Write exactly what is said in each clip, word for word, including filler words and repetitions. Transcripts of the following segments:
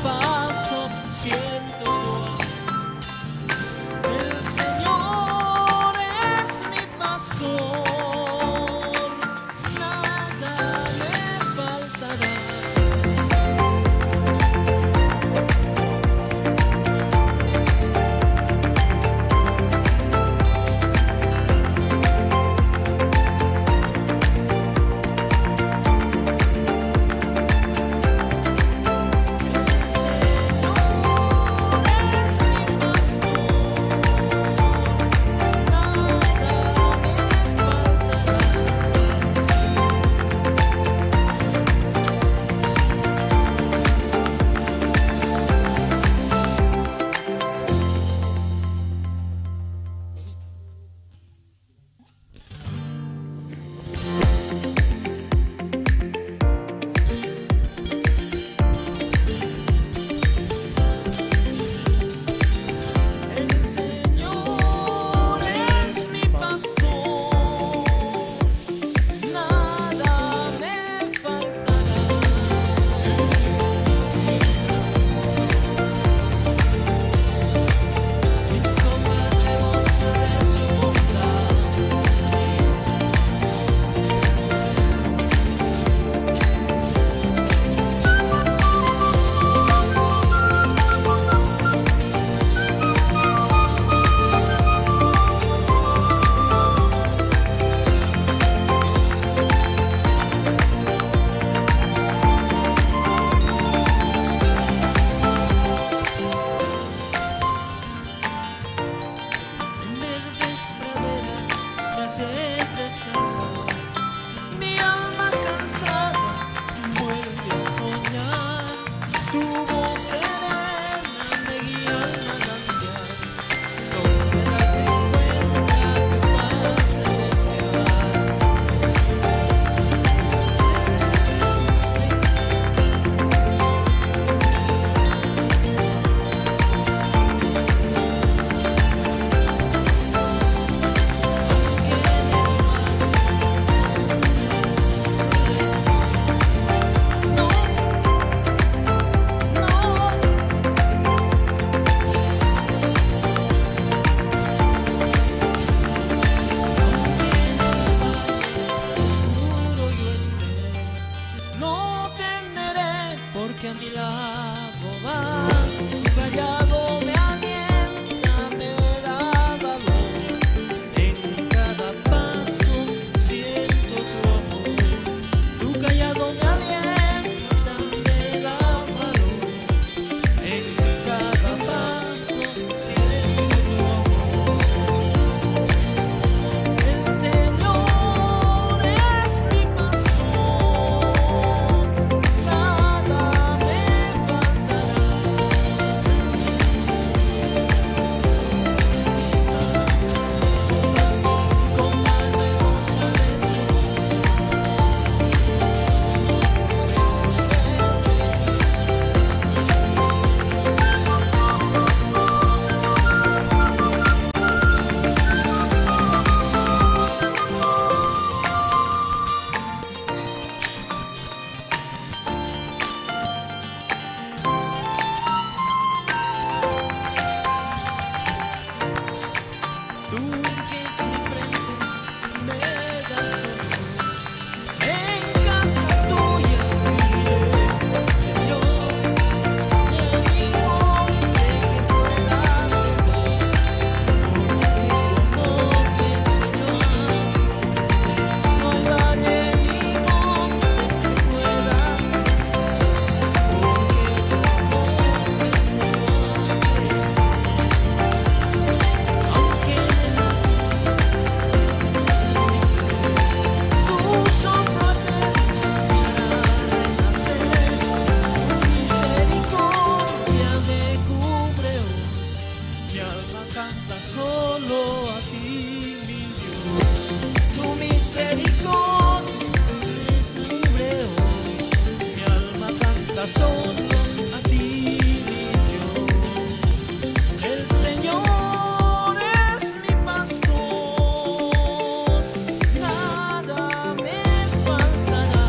Paso siento tu amor. El Señor es mi pastor, nada me faltará. El Señor es mi pastor, nada me faltará. En verdes praderas me haces descansar. Mi alma cansada vuelve a soñar. Tu voz serena me guía al manantial, donde la encuentra mi paz celestial. No temeré, porque a mi lado vas, tu callado me alienta, me da valor. En cada paso siento tu amor, tu callado me alienta, me da valor. En cada paso siento tu amor. El Señor es mi pastor, nada me faltará. Tú unges mi frente, me das tu amor. En casa tuya viviré, Señor. Y en mi monte que pueda albergar, porque tu amor me enseñó a no hay valle ni monte que pueda, porque tu amor me enseñó a crecer. Aunque en el valle, tu soplo eterno me hará renacer. Tu misericordia me cubre hoy. Mi alma canta solo a ti, mi Dios. Tu misericordia me cubre hoy. Mi alma canta solo a ti, mi Dios. El Señor es mi pastor, nada me faltará.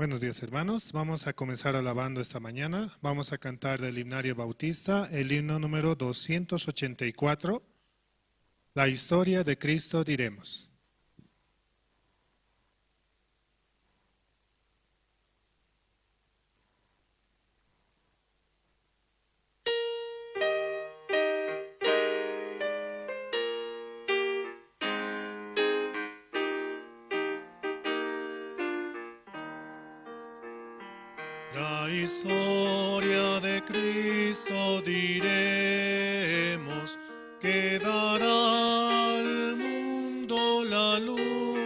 Buenos días, hermanos. Vamos a comenzar alabando esta mañana. Vamos a cantar del himnario bautista el himno número doscientos ochenta y cuatro, La historia de Cristo diremos. La historia de Cristo diremos, que dará al mundo la luz.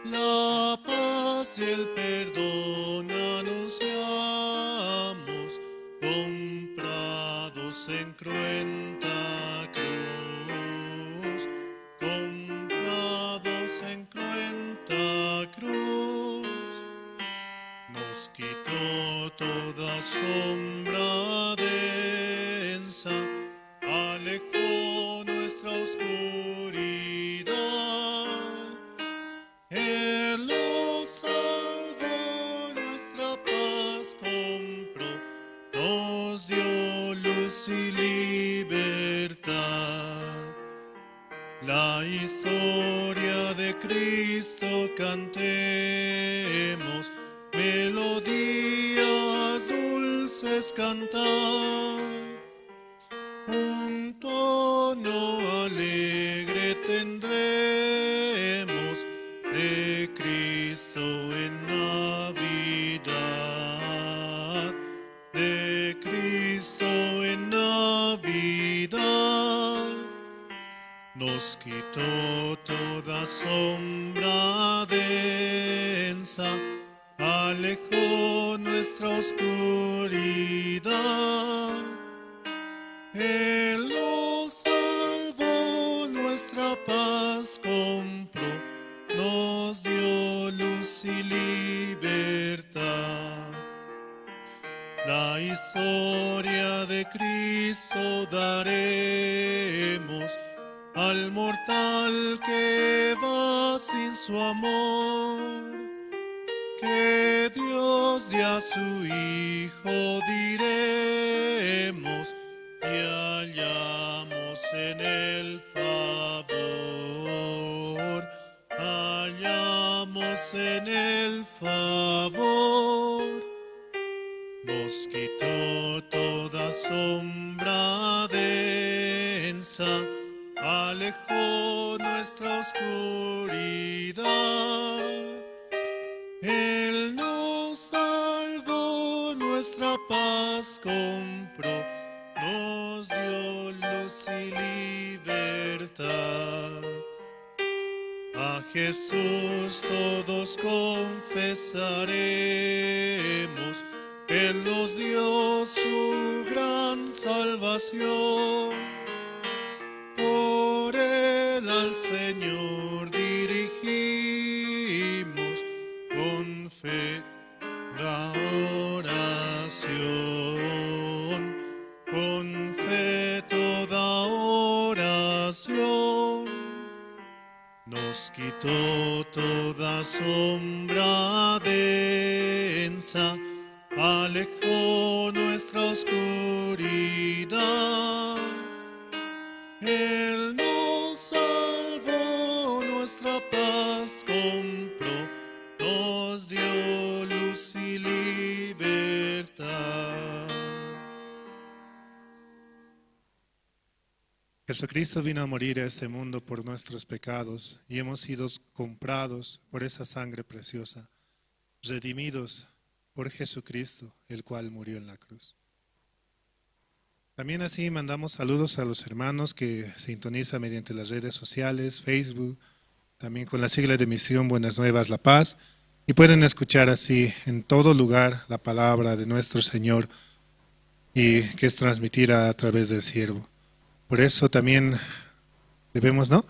La paz y el perdón anunciamos, comprados en cruenta cruz, comprados en cruenta cruz. Nos quitó toda sombra densa, alejó nuestra oscuridad. Él nos salvó, nuestra paz compró, nos dio luz y libertad. La historia de Cristo cantemos, melodías dulces cantar. Un tono alegre tendremos de Cristo en Navidad, de Cristo en Navidad. Nos quitó toda sombra densa, alejó nuestra oscuridad. Él nos salvó, nuestra paz compró, nos dio luz y libertad. La historia de Cristo daremos al mortal que va sin su amor, que Dios ya su Hijo diremos, y hallamos en el favor, hallamos en el favor. Nos quitó toda sombra densa, alejó nuestra oscuridad. Él nos salvó, nuestra paz compró, nos dio luz y libertad. A Jesús todos confesaremos, Él nos dio su gran salvación. Por Él al Señor dirigimos con fe la oración, con fe toda oración. Nos quitó toda sombra densa, alejó nuestra oscuridad. Él nos salvó, nuestra paz compró, nos dio luz y libertad. Jesucristo vino a morir a este mundo por nuestros pecados y hemos sido comprados por esa sangre preciosa, redimidos por Jesucristo, el cual murió en la cruz. También así mandamos saludos a los hermanos que sintonizan mediante las redes sociales, Facebook, también con la sigla de Misión Buenas Nuevas La Paz, y pueden escuchar así en todo lugar la palabra de nuestro Señor y que es transmitida a través del siervo. Por eso también debemos, ¿no?,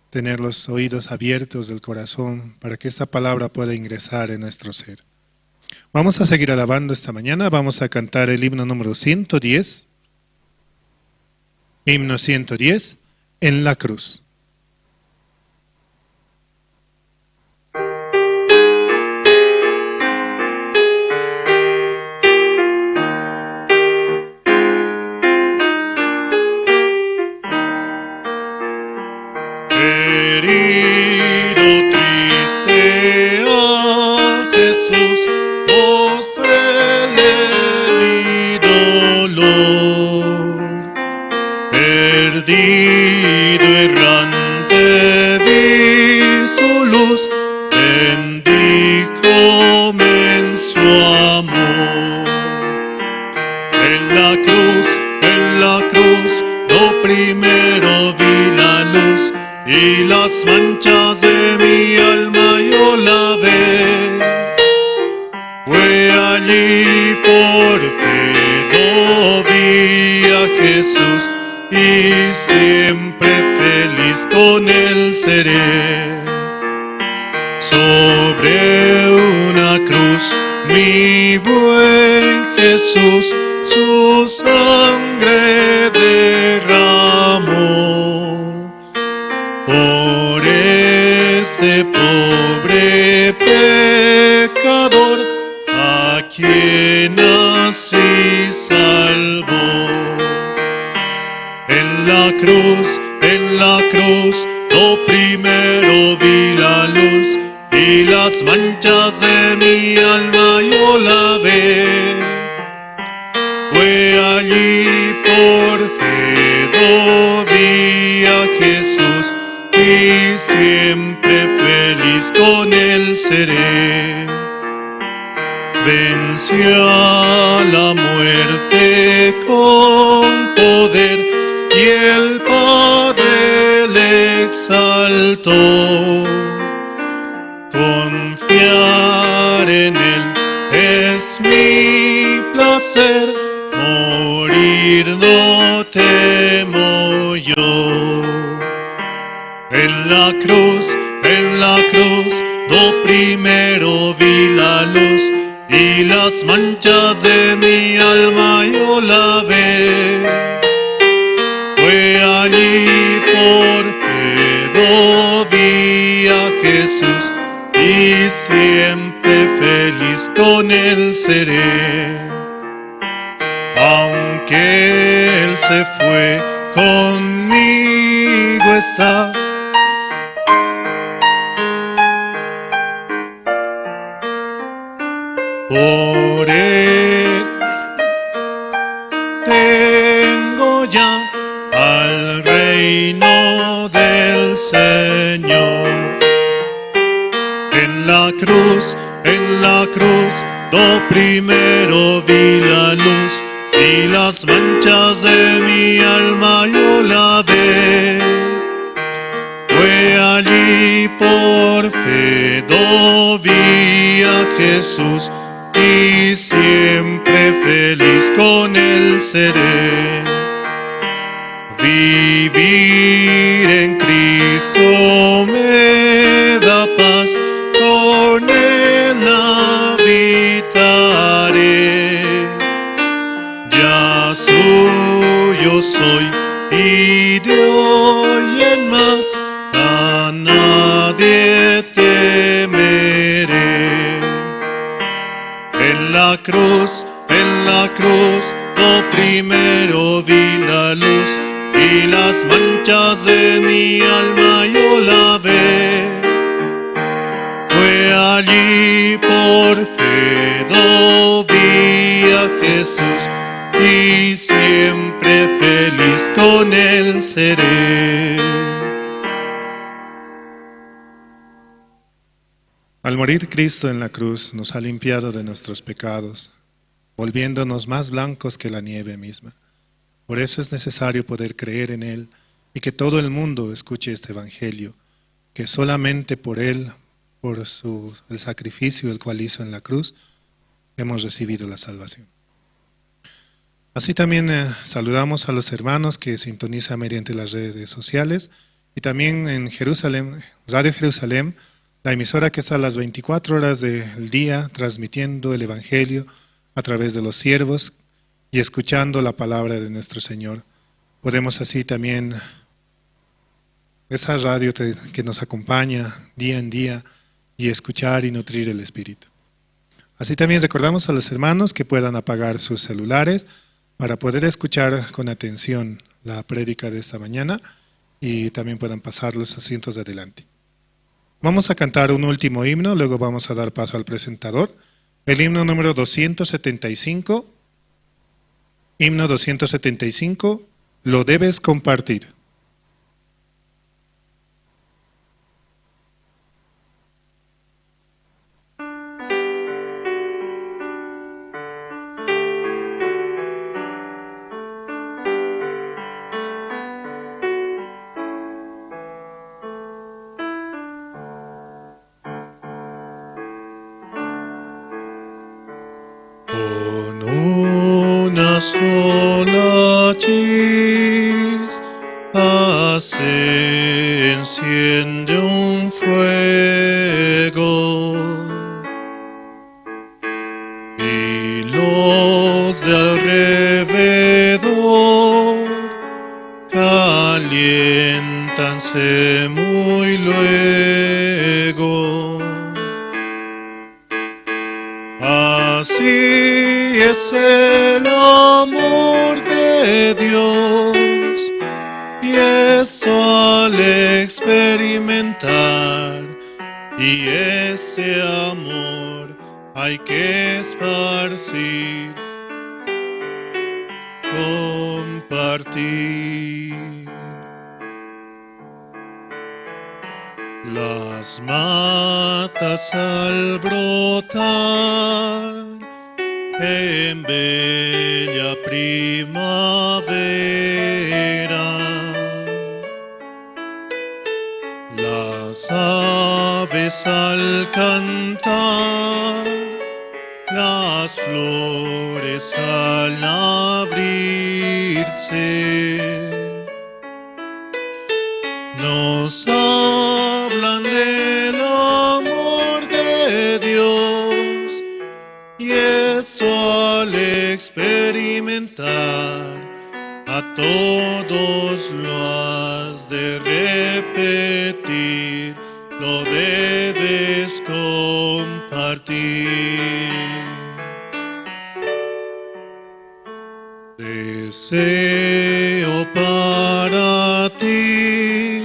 tener los oídos abiertos del corazón para que esta palabra pueda ingresar en nuestro ser. Vamos a seguir alabando esta mañana, vamos a cantar el himno número ciento diez, himno ciento diez, En la cruz. dolor. Perdido, errante, vi su luz, bendíjome en su amor. En la cruz, en la cruz, do primero vi la luz, y las manchas de mi alma yo lavé. Fue allí por fe do vi a Jesús, y siempre feliz con él seré. Sobre una cruz, mi buen Jesús su sangre derramó. Por ese pobre pecador, a quien así salvó. En la cruz, en la cruz, do primero vi la luz, y las manchas de mi alma yo lavé. Fue allí por fe do vi a Jesús, y siempre feliz con él seré. Venció a la muerte con poder, y el Padre le exaltó. Confiar en él es mi placer, morir no temo yo. En la cruz, en la cruz, do primero vi la luz, y las manchas de mi alma yo lavé. Fue allí por fe do vi a Jesús, y siempre feliz con él seré. Aunque él se fue, conmigo está. Por él tengo ya al reino del Señor. En la cruz, en la cruz, do primero vi la luz, y las manchas de mi alma yo lavé. Fue allí por fe do vi a Jesús, y siempre feliz con él seré. Vivir en Cristo me da paz, con él habitaré. Ya suyo soy, y de hoy en más a nadie temeré. En la cruz, en la cruz, do primero vi la luz, y las manchas de mi alma yo lavé. Fue allí por fe do vi a Jesús, y siempre feliz con él seré. Al morir Cristo en la cruz, nos ha limpiado de nuestros pecados, volviéndonos más blancos que la nieve misma. Por eso es necesario poder creer en Él y que todo el mundo escuche este evangelio, que solamente por Él, por su, el sacrificio el cual hizo en la cruz, hemos recibido la salvación. Así también, eh, saludamos a los hermanos que sintonizan mediante las redes sociales y también en Jerusalén, Radio Jerusalén, la emisora que está a las veinticuatro horas del día transmitiendo el evangelio a través de los siervos y escuchando la palabra de nuestro Señor. Podemos así también, esa radio te, que nos acompaña día en día y escuchar y nutrir el espíritu. Así también recordamos a los hermanos que puedan apagar sus celulares para poder escuchar con atención la prédica de esta mañana y también puedan pasar los asientos de adelante. Vamos a cantar un último himno, luego vamos a dar paso al presentador. El himno número doscientos setenta y cinco, Himno doscientos setenta y cinco, lo debes compartir. Con una sola chispa se enciende un fuego, y los de alrededor caliéntanse muy luego. Así es el amor de Dios, y esto al experimentar, y este amor hay que esparcir, compartir. Las matas al brotar en bella primavera, las aves al cantar, las flores al abrirse, nos hablan del amor de Dios, y eso al experimentar a todos lo has de repetir, lo debes compartir. Deseo para ti,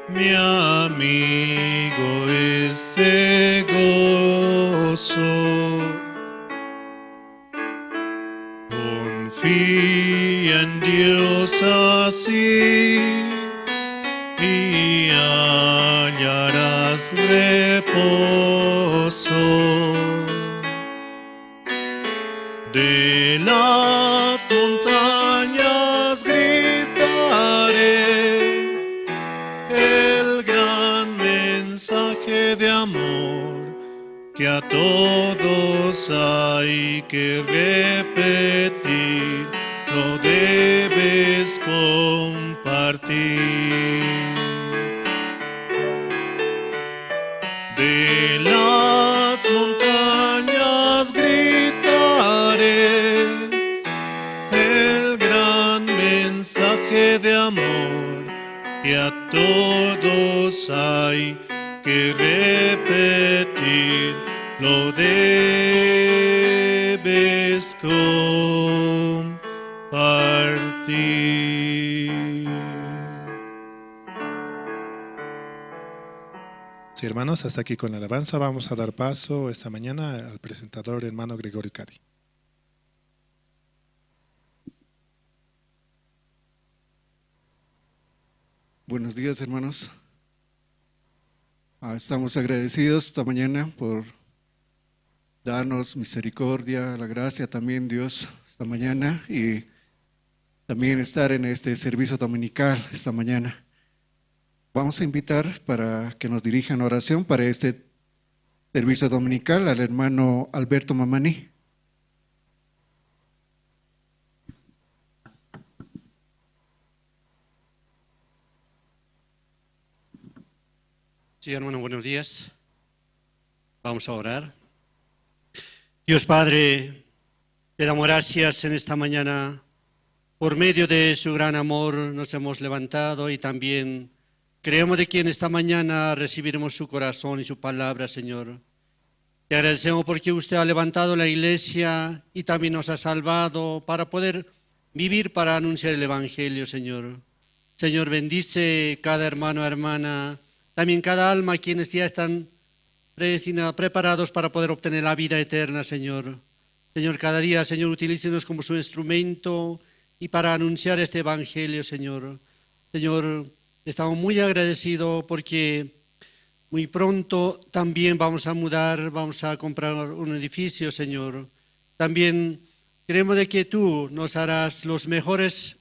mi amigo, este gozo. Confía en Dios así y hallarás reposo. De las montañas gritaré el gran mensaje de amor que a todos hay que repetir, lo debes compartir. De las montañas gritaré el gran mensaje de amor que a todos hay que repetir, lo debes compartir. Sí, hermanos, hasta aquí con la alabanza. Vamos a dar paso esta mañana al presentador, hermano Gregorio Cari. Buenos días, hermanos. Ah, estamos agradecidos esta mañana por darnos misericordia, la gracia también, Dios, esta mañana y también estar en este servicio dominical esta mañana. Vamos a invitar para que nos dirijan oración para este servicio dominical al hermano Alberto Mamani. Sí, hermano, buenos días. Vamos a orar. Dios Padre, te damos gracias en esta mañana. Por medio de su gran amor nos hemos levantado y también creemos de que en esta mañana recibiremos su corazón y su palabra, Señor. Te agradecemos porque usted ha levantado la iglesia y también nos ha salvado para poder vivir, para anunciar el evangelio, Señor. Señor, bendice cada hermano, hermana, también cada alma quienes ya están predestina-, preparados para poder obtener la vida eterna, Señor. Señor, cada día, Señor, utilícenos como su instrumento y para anunciar este evangelio, Señor. Señor, estamos muy agradecidos porque muy pronto también vamos a mudar, vamos a comprar un edificio, Señor. También creemos de que tú nos harás los mejores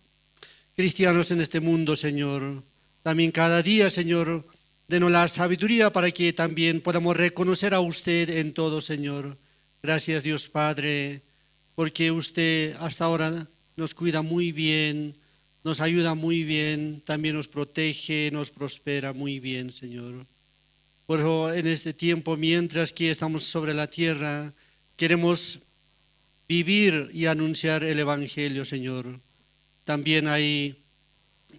cristianos en este mundo, Señor. También cada día, Señor, denos la sabiduría para que también podamos reconocer a usted en todo, Señor. Gracias, Dios Padre, porque usted hasta ahora nos cuida muy bien, nos ayuda muy bien, también nos protege, nos prospera muy bien, Señor. Por eso, en este tiempo, mientras que estamos sobre la tierra, queremos vivir y anunciar el evangelio, Señor. También hay,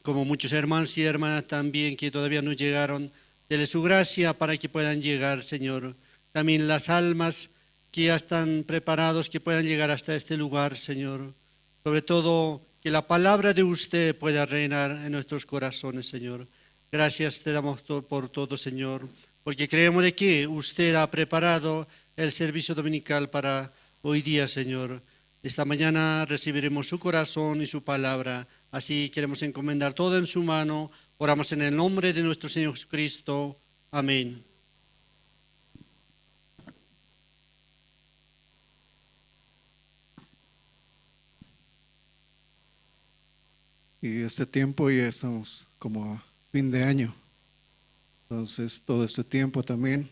como muchos hermanos y hermanas también que todavía no llegaron, dele su gracia para que puedan llegar, Señor. También las almas que ya están preparados, que puedan llegar hasta este lugar, Señor. Sobre todo, que la palabra de usted pueda reinar en nuestros corazones, Señor. Gracias te damos to-, por todo, Señor, porque creemos de que usted ha preparado el servicio dominical para hoy día, Señor. Esta mañana recibiremos su corazón y su palabra. Así queremos encomendar todo en su mano. Oramos en el nombre de nuestro Señor Jesucristo. Amén. Y este tiempo ya estamos como a fin de año. Entonces, todo este tiempo también,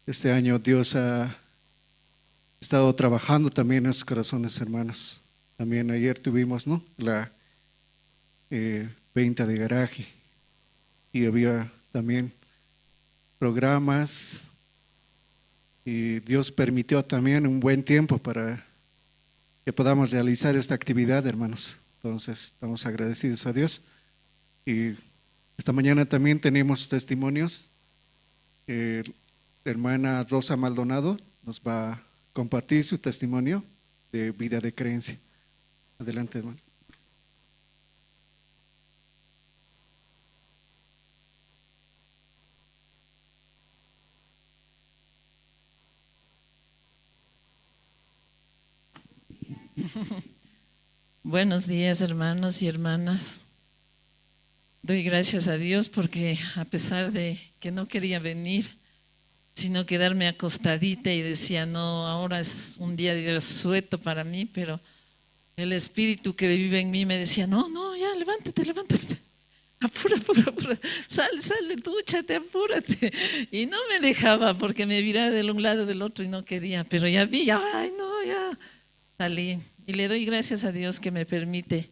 este año Dios ha estado trabajando también en los corazones, hermanos. También ayer tuvimos, ¿no? La eh, venta de garaje. Y había también programas. Y Dios permitió también un buen tiempo para que podamos realizar esta actividad, hermanos. Entonces, estamos agradecidos a Dios. Y esta mañana también tenemos testimonios. Eh, la hermana Rosa Maldonado nos va a compartir su testimonio de vida de creencia. Adelante, hermano. Buenos días, hermanos y hermanas. Doy gracias a Dios porque a pesar de que no quería venir, sino quedarme acostadita y decía, "No, ahora es un día de asueto para mí", pero el espíritu que vive en mí me decía, "No, no, ya, levántate, levántate. Apura, apura, apura. Sal, sal, dúchate, apúrate". Y no me dejaba porque me viraba del un lado del otro y no quería, pero ya vi, ya, ay, no, ya salí. Y le doy gracias a Dios que me permite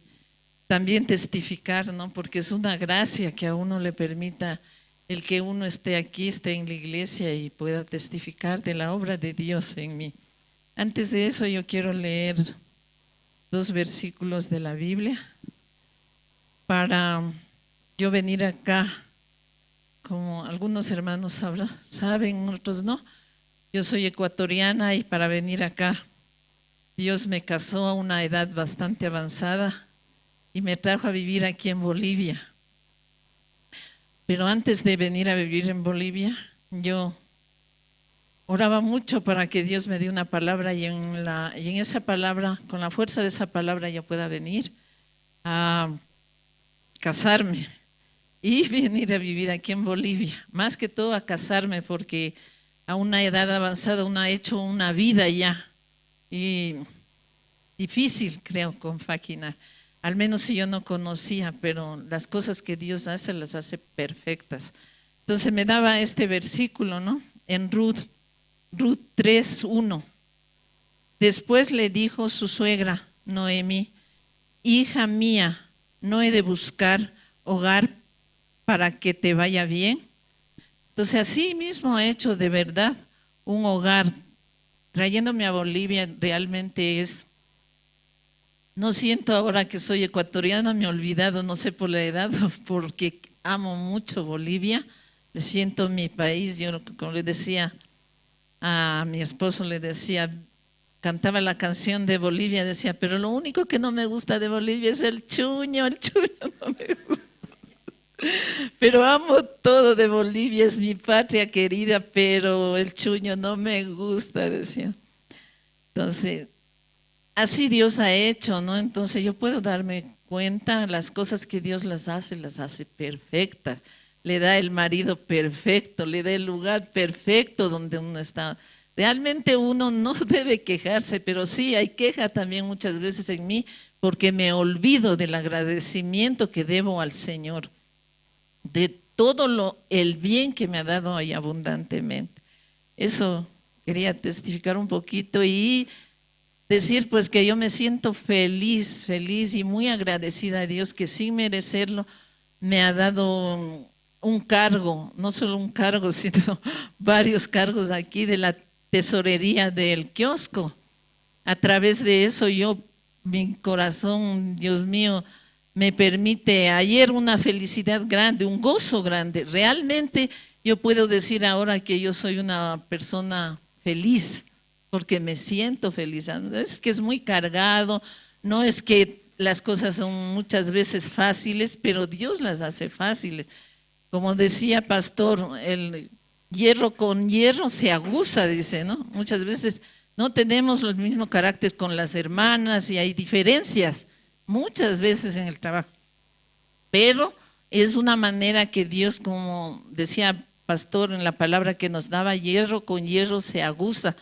también testificar, ¿no? Porque es una gracia que a uno le permita el que uno esté aquí, esté en la iglesia y pueda testificar de la obra de Dios en mí. Antes de eso, yo quiero leer dos versículos de la Biblia para yo venir acá. Como algunos hermanos sabrá-, saben, otros no. Yo soy ecuatoriana y para venir acá, Dios me casó a una edad bastante avanzada y me trajo a vivir aquí en Bolivia. Pero antes de venir a vivir en Bolivia, yo oraba mucho para que Dios me dé una palabra y en la, y en esa palabra, con la fuerza de esa palabra, yo pueda venir a casarme y venir a vivir aquí en Bolivia. Más que todo a casarme, porque a una edad avanzada uno ha hecho una vida ya. Y difícil, creo, compaginar. Al menos si yo no conocía, pero las cosas que Dios hace, las hace perfectas. Entonces me daba este versículo, ¿no? En Ruth, Ruth tres uno. Después le dijo su suegra, Noemí, "Hija mía, ¿no he de buscar hogar para que te vaya bien?". Entonces, así mismo ha hecho de verdad un hogar. Trayéndome a Bolivia, realmente es, no siento ahora que soy ecuatoriana, me he olvidado, no sé por la edad, porque amo mucho Bolivia, le siento mi país. Yo, como le decía a mi esposo, le decía, cantaba la canción de Bolivia, decía, "Pero lo único que no me gusta de Bolivia es el chuño, el chuño no me gusta. Pero amo todo de Bolivia, es mi patria querida, pero el chuño no me gusta", decía. Entonces, así Dios ha hecho, ¿no? Entonces yo puedo darme cuenta, las cosas que Dios las hace, las hace perfectas. Le da el marido perfecto, le da el lugar perfecto donde uno está. Realmente uno no debe quejarse, pero sí hay queja también muchas veces en mí, porque me olvido del agradecimiento que debo al Señor, de todo lo, el bien que me ha dado ahí abundantemente. Eso quería testificar un poquito y decir, pues, que yo me siento feliz, feliz y muy agradecida a Dios que sin merecerlo me ha dado un cargo, no solo un cargo, sino varios cargos aquí de la tesorería del kiosco. A través de eso yo, mi corazón, Dios mío, me permite ayer una felicidad grande, un gozo grande. Realmente yo puedo decir ahora que yo soy una persona feliz, porque me siento feliz. No es que es muy cargado, no es que las cosas son muchas veces fáciles, pero Dios las hace fáciles. Como decía pastor, el hierro con hierro se aguza, dice, ¿no? Muchas veces no tenemos el mismo carácter con las hermanas y hay diferencias muchas veces en el trabajo. Pero es una manera que Dios, como decía pastor en la palabra que nos daba, hierro con hierro se aguza.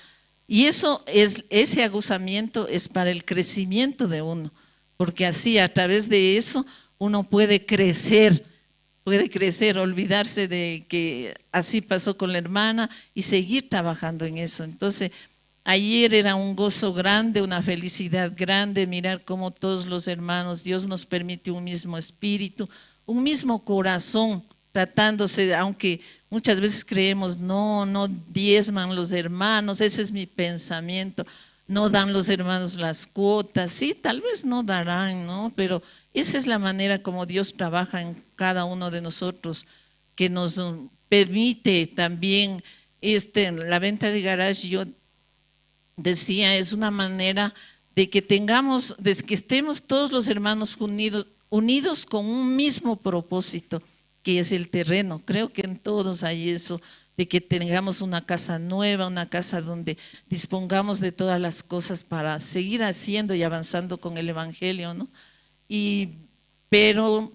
Y eso es, ese aguzamiento es para el crecimiento de uno, porque así a través de eso uno puede crecer, puede crecer, olvidarse de que así pasó con la hermana y seguir trabajando en eso. Entonces, ayer era un gozo grande, una felicidad grande mirar cómo todos los hermanos, Dios nos permite un mismo espíritu, un mismo corazón, tratándose, aunque muchas veces creemos, no, no diezman los hermanos, ese es mi pensamiento, no dan los hermanos las cuotas, sí, tal vez no darán, ¿no? Pero esa es la manera como Dios trabaja en cada uno de nosotros, que nos, mm, permite también, este, la venta de garage, yo decía, es una manera de que tengamos, de que estemos todos los hermanos unidos, unidos con un mismo propósito, que es el terreno. Creo que en todos hay eso, de que tengamos una casa nueva, una casa donde dispongamos de todas las cosas para seguir haciendo y avanzando con el evangelio, ¿no? Y, pero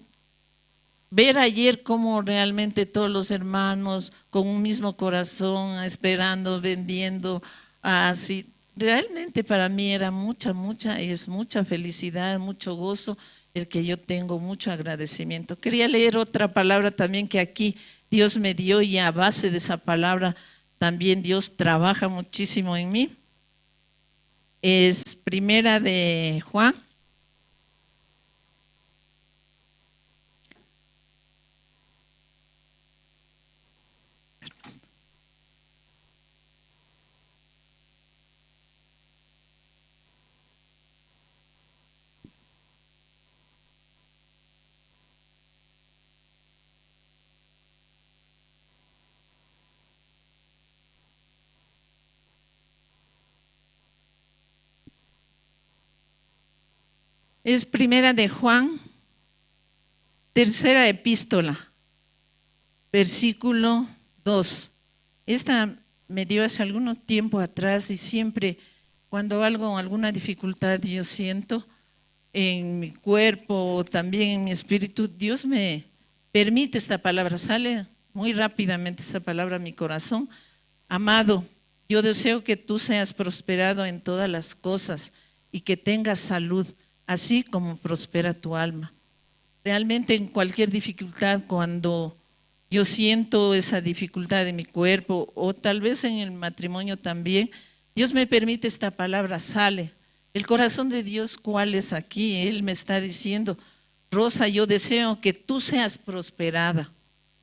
ver ayer cómo realmente todos los hermanos con un mismo corazón, esperando, vendiendo, así, realmente para mí era mucha, mucha, es mucha felicidad, mucho gozo, el que yo tengo mucho agradecimiento. Quería leer otra palabra también que aquí Dios me dio y a base de esa palabra también Dios trabaja muchísimo en mí. Es primera de Juan. Es primera de Juan, tercera epístola, versículo dos. Esta me dio hace algún tiempo atrás y siempre cuando algo, alguna dificultad yo siento en mi cuerpo o también en mi espíritu, Dios me permite esta palabra, sale muy rápidamente esta palabra a mi corazón. Amado, yo deseo que tú seas prosperado en todas las cosas y que tengas salud, así como prospera tu alma. Realmente en cualquier dificultad, cuando yo siento esa dificultad en mi cuerpo o tal vez en el matrimonio también, Dios me permite esta palabra, sale. El corazón de Dios, ¿cuál es aquí? Él me está diciendo, Rosa, yo deseo que tú seas prosperada.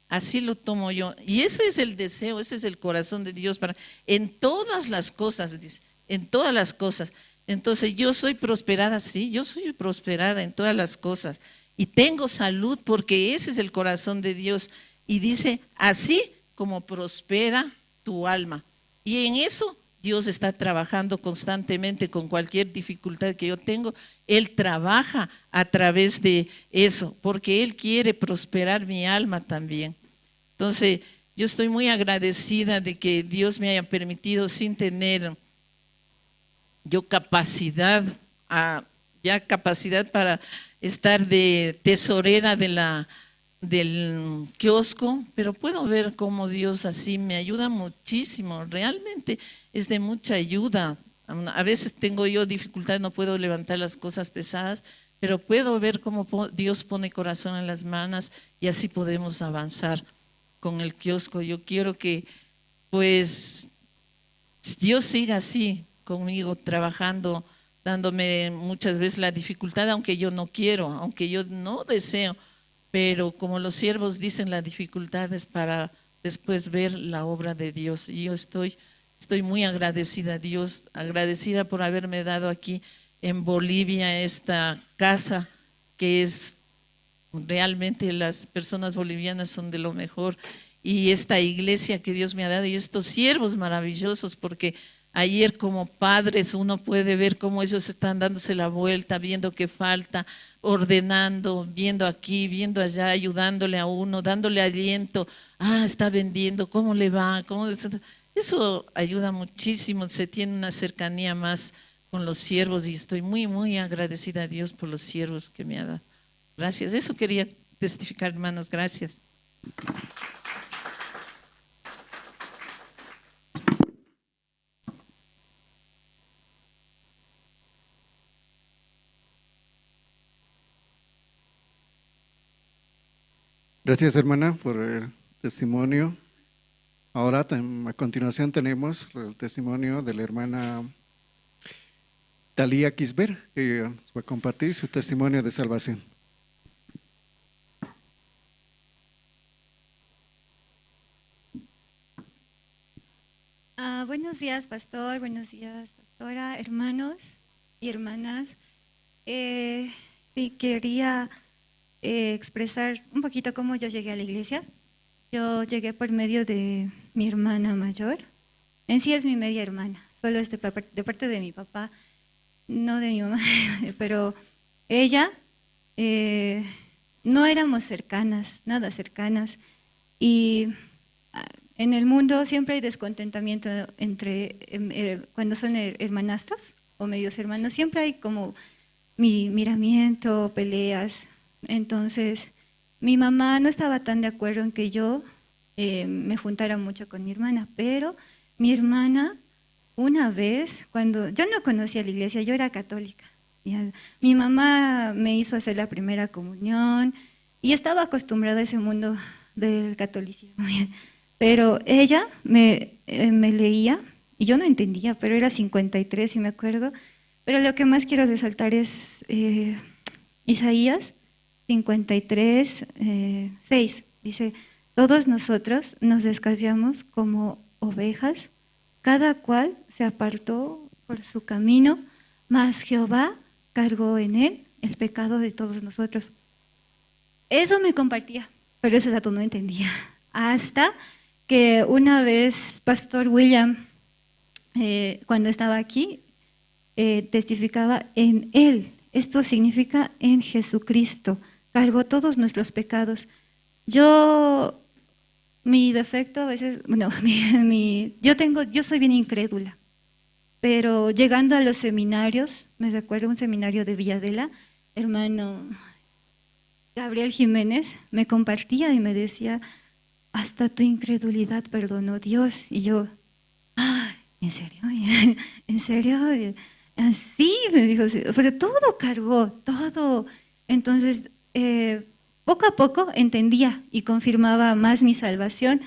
Así lo tomo yo. Y ese es el deseo, ese es el corazón de Dios para en todas las cosas, dice, en todas las cosas. Entonces, yo soy prosperada, sí, yo soy prosperada en todas las cosas. Y tengo salud porque ese es el corazón de Dios. Y dice, así como prospera tu alma. Y en eso Dios está trabajando constantemente con cualquier dificultad que yo tengo. Él trabaja a través de eso, porque Él quiere prosperar mi alma también. Entonces, yo estoy muy agradecida de que Dios me haya permitido, sin tener yo capacidad, ah, ya capacidad para estar de tesorera de la, del kiosco, pero puedo ver cómo Dios así me ayuda muchísimo. Realmente es de mucha ayuda. A veces tengo yo dificultad, no puedo levantar las cosas pesadas, pero puedo ver cómo po-, Dios pone corazón en las manos y así podemos avanzar con el kiosco. Yo quiero que, pues, Dios siga así conmigo, trabajando, dándome muchas veces la dificultad, aunque yo no quiero, aunque yo no deseo, pero como los siervos dicen, la dificultad es para después ver la obra de Dios. Y yo estoy, estoy muy agradecida a Dios, agradecida por haberme dado aquí en Bolivia esta casa que es realmente las personas bolivianas son de lo mejor. Y esta iglesia que Dios me ha dado y estos siervos maravillosos, porque ayer como padres uno puede ver cómo ellos están dándose la vuelta, viendo qué falta, ordenando, viendo aquí, viendo allá, ayudándole a uno, dándole aliento. Ah, está vendiendo, ¿cómo le va? ¿Cómo está? Eso ayuda muchísimo, se tiene una cercanía más con los siervos y estoy muy, muy agradecida a Dios por los siervos que me ha dado. Gracias. Eso quería testificar, hermanos. Gracias. Gracias, hermana, por el testimonio. Ahora, tam- a continuación, tenemos el testimonio de la hermana Talía Quisbert, que va a compartir su testimonio de salvación. Ah, buenos días, pastor. Buenos días, pastora, hermanos y hermanas. Eh, sí, quería eh, expresar un poquito cómo yo llegué a la iglesia. Yo llegué por medio de mi hermana mayor. En sí es mi media hermana, solo es de, pa- de parte de mi papá, no de mi mamá, pero ella, eh, no éramos cercanas, nada cercanas. Y ah, en el mundo siempre hay descontentamiento entre, em, eh, cuando son her- hermanastros o medios hermanos, siempre hay como mi miramiento, peleas. Entonces, mi mamá no estaba tan de acuerdo en que yo eh, me juntara mucho con mi hermana, pero mi hermana, una vez, cuando yo no conocía la iglesia, yo era católica. Ya, mi mamá me hizo hacer la primera comunión y estaba acostumbrada a ese mundo del catolicismo. Pero ella me, eh, me leía, y yo no entendía, pero era cincuenta y tres, y me acuerdo. Pero lo que más quiero resaltar es eh, Isaías cincuenta y tres, eh, seis. Dice, todos nosotros nos descarriamos como ovejas, cada cual se apartó por su camino, mas Jehová cargó en él el pecado de todos nosotros. Eso me compartía, pero ese dato no entendía. Hasta que una vez Pastor William, eh, cuando estaba aquí, eh, testificaba en Él. Esto significa en Jesucristo. Cargó todos nuestros pecados. Yo, mi defecto a veces, bueno, mi, mi- yo tengo, yo soy bien incrédula, pero llegando a los seminarios, me recuerdo un seminario de Villadela, hermano Gabriel Jiménez me compartía y me decía, hasta tu incredulidad perdonó Dios. Y yo, ah, ¿en serio? ¿En serio? Así me dijo, sí, o sea, todo cargó, todo. Entonces, eh, poco a poco entendía y confirmaba más mi salvación.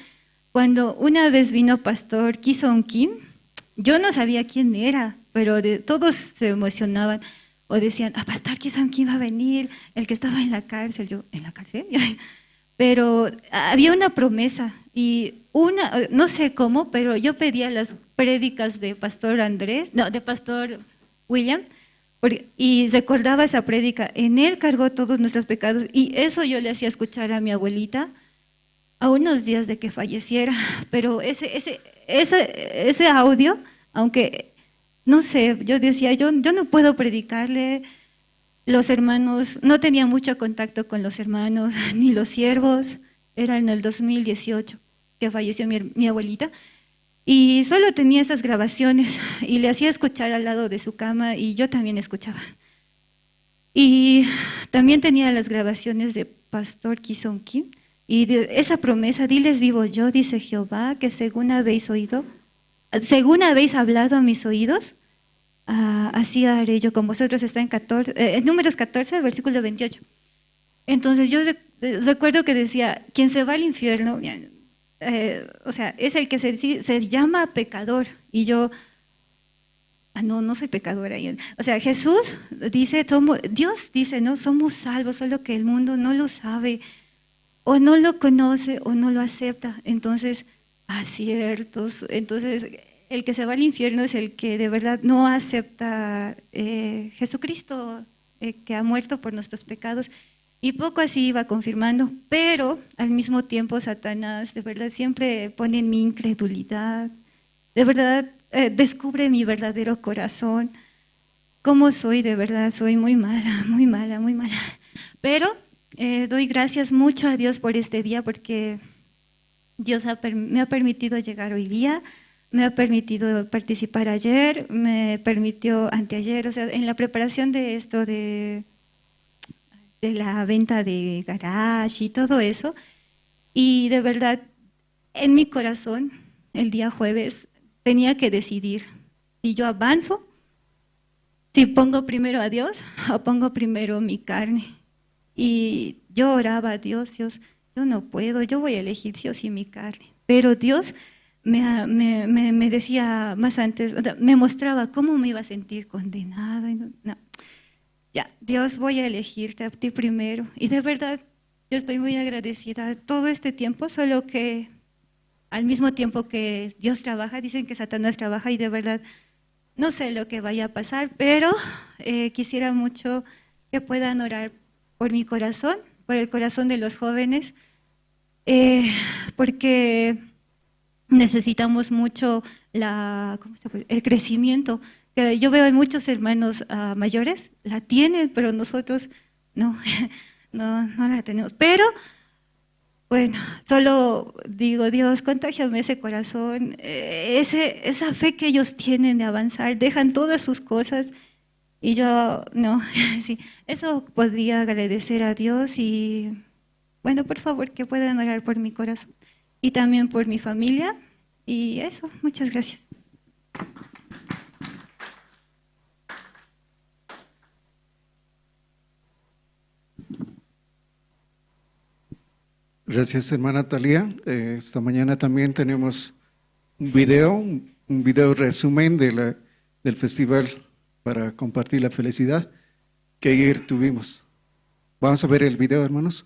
Cuando una vez vino pastor Kison Kim, yo no sabía quién era, pero de, todos se emocionaban o decían, ah, pastor Kison Kim va a venir, el que estaba en la cárcel. Yo, ¿en la cárcel? Pero había una promesa y una, no sé cómo, pero yo pedía las prédicas de pastor Andrés, no, de pastor William, porque- y recordaba esa prédica, en él cargó todos nuestros pecados, y eso yo le hacía escuchar a mi abuelita a unos días de que falleciera, pero ese, ese, ese, ese audio, aunque, no sé, yo decía, yo, yo no puedo predicarle, los hermanos, no tenía mucho contacto con los hermanos ni los siervos, era en el dos mil dieciocho que falleció mi, mi abuelita, Y solo tenía esas grabaciones y le hacía escuchar al lado de su cama y yo también escuchaba. Y también tenía las grabaciones de Pastor Ki Sung Kim y de esa promesa, "Diles vivo yo", dice Jehová, "que según habéis oído, según habéis hablado a mis oídos, ah, así haré yo con vosotros", está en catorce, eh, en Números catorce, versículo veintiocho. Entonces yo re-, eh, recuerdo que decía, "Quien se va al infierno, bien, eh, o sea, es el que se, sí, se llama pecador". Y yo, "Ah, no, no soy pecadora". Y, o sea, Jesús dice, somos, Dios dice, ¿no? "Somos salvos, solo que el mundo no lo sabe, o no lo conoce, o no lo acepta". Entonces, aciertos. Entonces, el que se va al infierno es el que de verdad no acepta, eh, Jesucristo, eh, que ha muerto por nuestros pecados. Y poco así iba confirmando, pero al mismo tiempo Satanás de verdad siempre pone en mi incredulidad, de verdad, eh, descubre mi verdadero corazón, cómo soy de verdad, soy muy mala, muy mala, muy mala. Pero, eh, doy gracias mucho a Dios por este día, porque Dios ha per-, me ha permitido llegar hoy día, me ha permitido participar ayer, me permitió anteayer, o sea, en la preparación de esto de, de la venta de garage y todo eso. Y de verdad, en mi corazón, el día jueves, tenía que decidir si yo avanzo, si pongo primero a Dios o pongo primero mi carne. Y yo oraba a Dios, "Dios, yo no puedo, yo voy a elegir sí o sí mi carne". Pero Dios me, me, me, me decía más antes, o sea, me mostraba cómo me iba a sentir condenada. Y no, no. Ya, Dios, voy a elegirte a ti primero. Y de verdad, yo estoy muy agradecida todo este tiempo, solo que al mismo tiempo que Dios trabaja, dicen que Satanás trabaja y de verdad no sé lo que vaya a pasar, pero, eh, quisiera mucho que puedan orar por mi corazón, por el corazón de los jóvenes, eh, porque necesitamos mucho la, ¿cómo se puede? El crecimiento. Que yo veo en muchos hermanos, ah, mayores, la tienen, pero nosotros no, no, no la tenemos. Pero, bueno, solo digo, "Dios, contágiame ese corazón, eh, ese, esa fe que ellos tienen de avanzar, dejan todas sus cosas". Y yo, no, sí, eso podría agradecer a Dios y, bueno, por favor, que puedan orar por mi corazón y también por mi familia. Y eso, muchas gracias. Gracias, hermana Talía. Eh, esta mañana también tenemos un video, un, un video resumen de la, del festival para compartir la felicidad que ayer tuvimos. Vamos a ver el video, hermanos.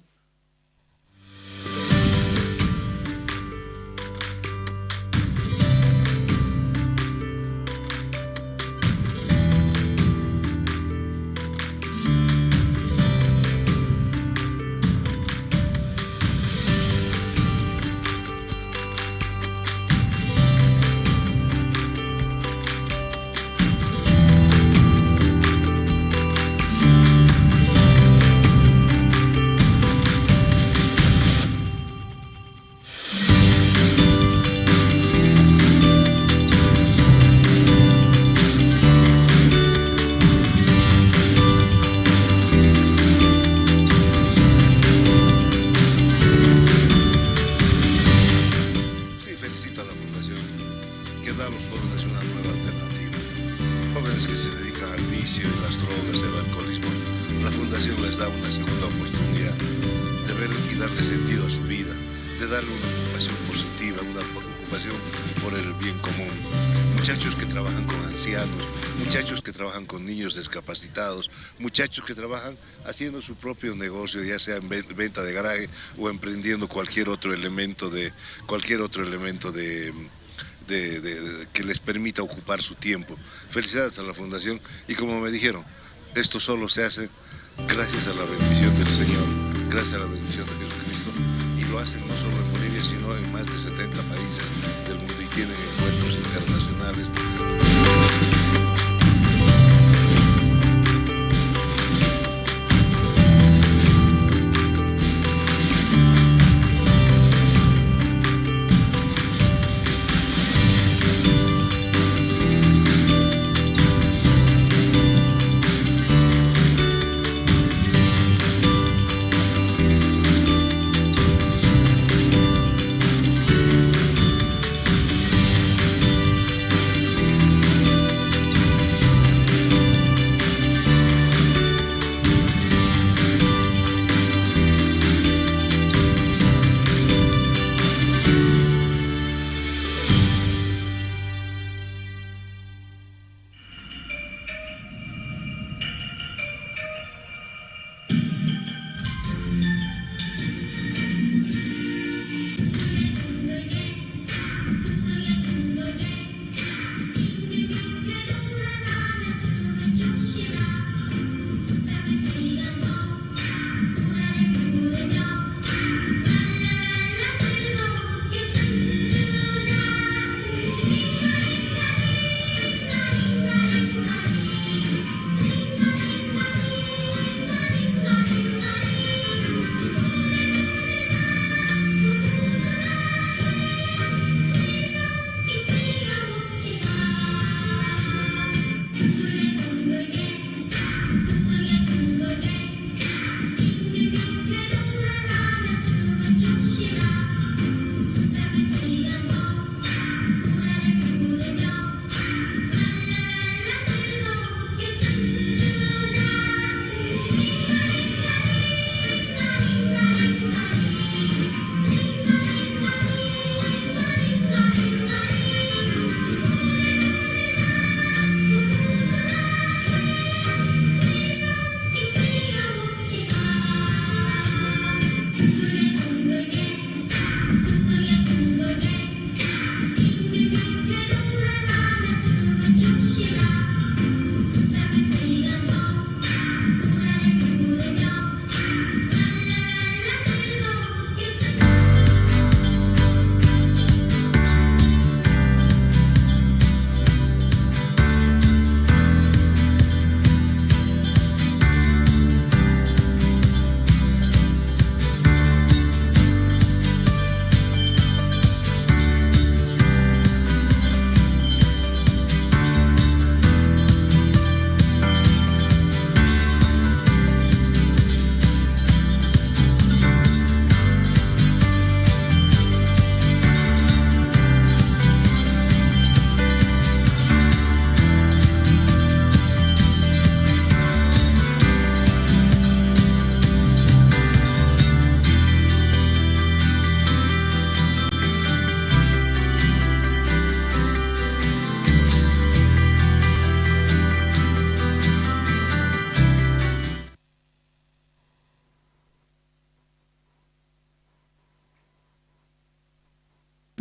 Sí, felicito a la Fundación que da a los jóvenes una nueva alternativa. Jóvenes que se dedican al vicio y las drogas, el alcoholismo, la Fundación les da una segunda oportunidad de ver y darle sentido a su vida, de darle una ocupación positiva, una ocupación por el bien común. Muchachos que trabajan con ancianos, muchachos que trabajan con niños discapacitados, muchachos que trabajan haciendo su propio negocio, ya sea en ven-, venta de garaje o emprendiendo cualquier otro elemento de, cualquier otro elemento de, de, de, de, que les permita ocupar su tiempo. Felicidades a la Fundación y, como me dijeron, esto solo se hace gracias a la bendición del Señor, gracias a la bendición de Jesucristo, y lo hacen no solo en Bolivia, sino en más de setenta países del mundo, y tienen encuentros internacionales.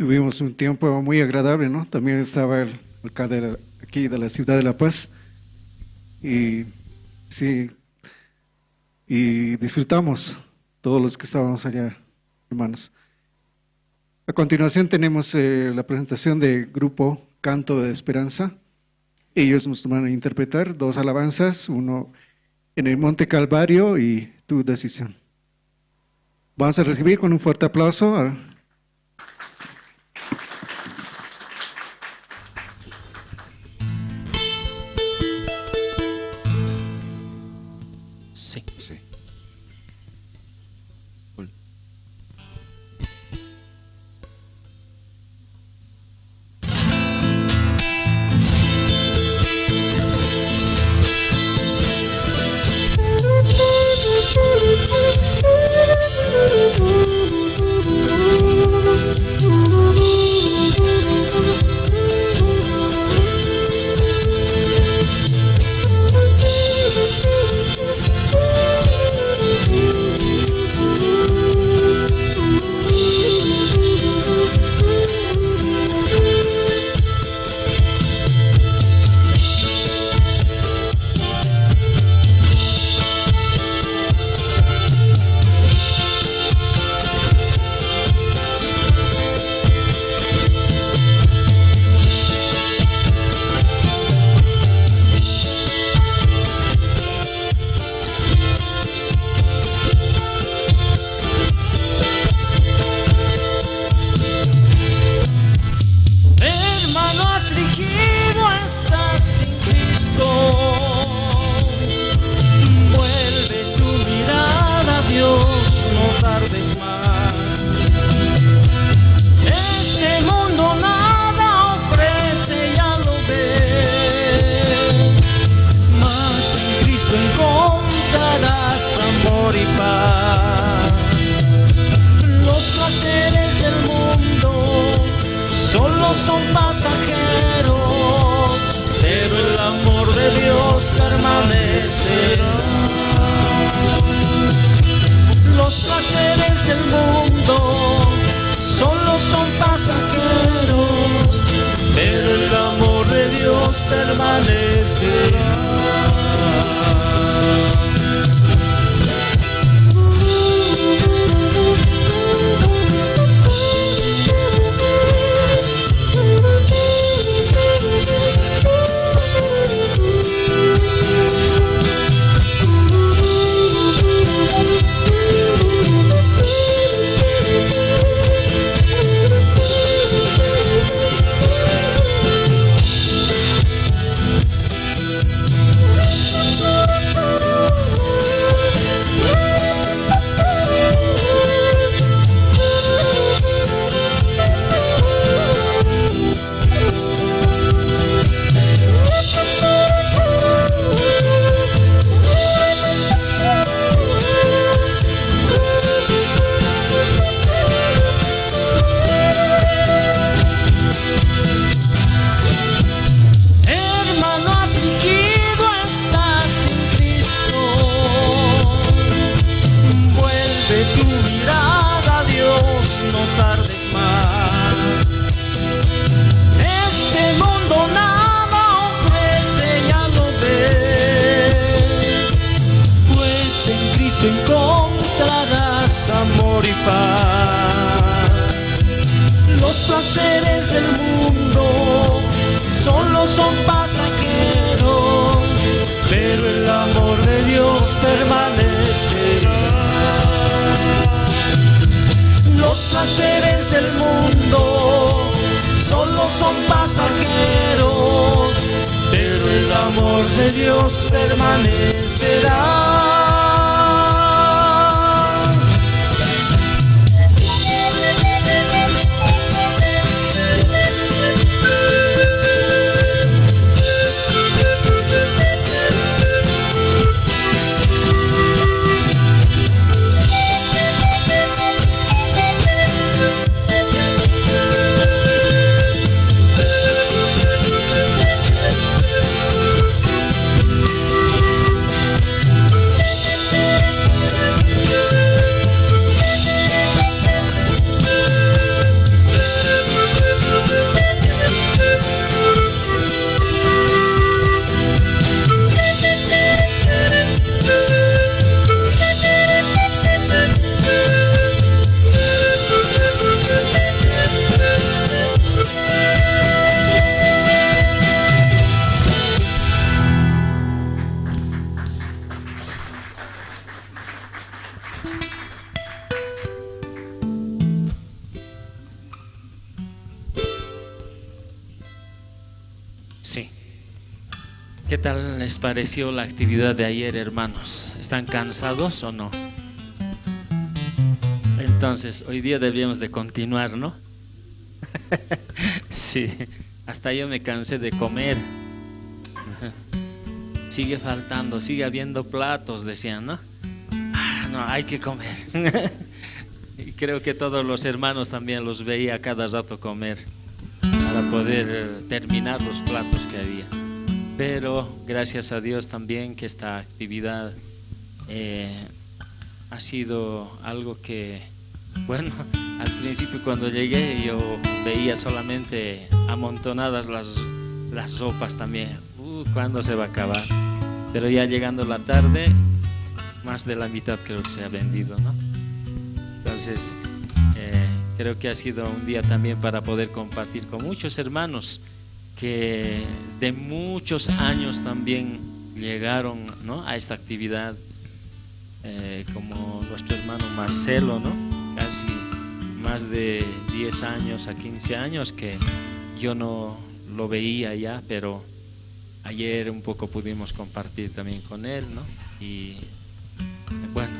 Tuvimos un tiempo muy agradable, ¿no? También estaba el alcalde de la, aquí de la ciudad de La Paz. Y sí, y disfrutamos todos los que estábamos allá, hermanos. A continuación tenemos, eh, la presentación del grupo Canto de Esperanza. Ellos nos van a interpretar dos alabanzas, uno En el Monte Calvario y Tu Decisión. Vamos a recibir con un fuerte aplauso a Sí. Sí. Hermano afligido estás sin Cristo, vuelve tu mirada a Dios, no tardes más. Este mundo nada ofrece, ya lo ves, mas en Cristo encontrarás amor y paz. Los placeres del mundo solo son pasajeros, pero el amor de Dios permanecerá. Los placeres del mundo solo son pasajeros, pero el amor de Dios permanecerá. Hermano afligido estás sin Cristo, vuelve tu mirada a Dios, no tardes más. Este mundo nada ofrece, ya lo ves, pues en Cristo encontrarás amor y paz. Los placeres del mundo solo son pasajeros, pero el amor de Dios permanecerá. Los placeres del mundo solo son pasajeros, pero el amor de Dios permanecerá. Sí. ¿Qué tal les pareció la actividad de ayer, hermanos? ¿Están cansados o no? Entonces, hoy día deberíamos de continuar, ¿no? Sí, hasta yo me cansé de comer. Ajá. "Sigue faltando, sigue habiendo platos", decían, ¿no? "Ah, no, hay que comer". Y creo que todos los hermanos también los veía cada rato comer para poder, eh, terminar los platos que había. Pero gracias a Dios también que esta actividad, eh, ha sido algo que, bueno, al principio cuando llegué yo veía solamente amontonadas las, las ropas también. "Uh, ¿cuándo se va a acabar?". Pero ya llegando la tarde, más de la mitad creo que se ha vendido, ¿no? Entonces, eh, creo que ha sido un día también para poder compartir con muchos hermanos que de muchos años también llegaron, ¿no?, a esta actividad, eh, como nuestro hermano Marcelo, ¿no? Casi más de diez años a quince años que yo no lo veía ya, pero ayer un poco pudimos compartir también con él, ¿no? Y, bueno,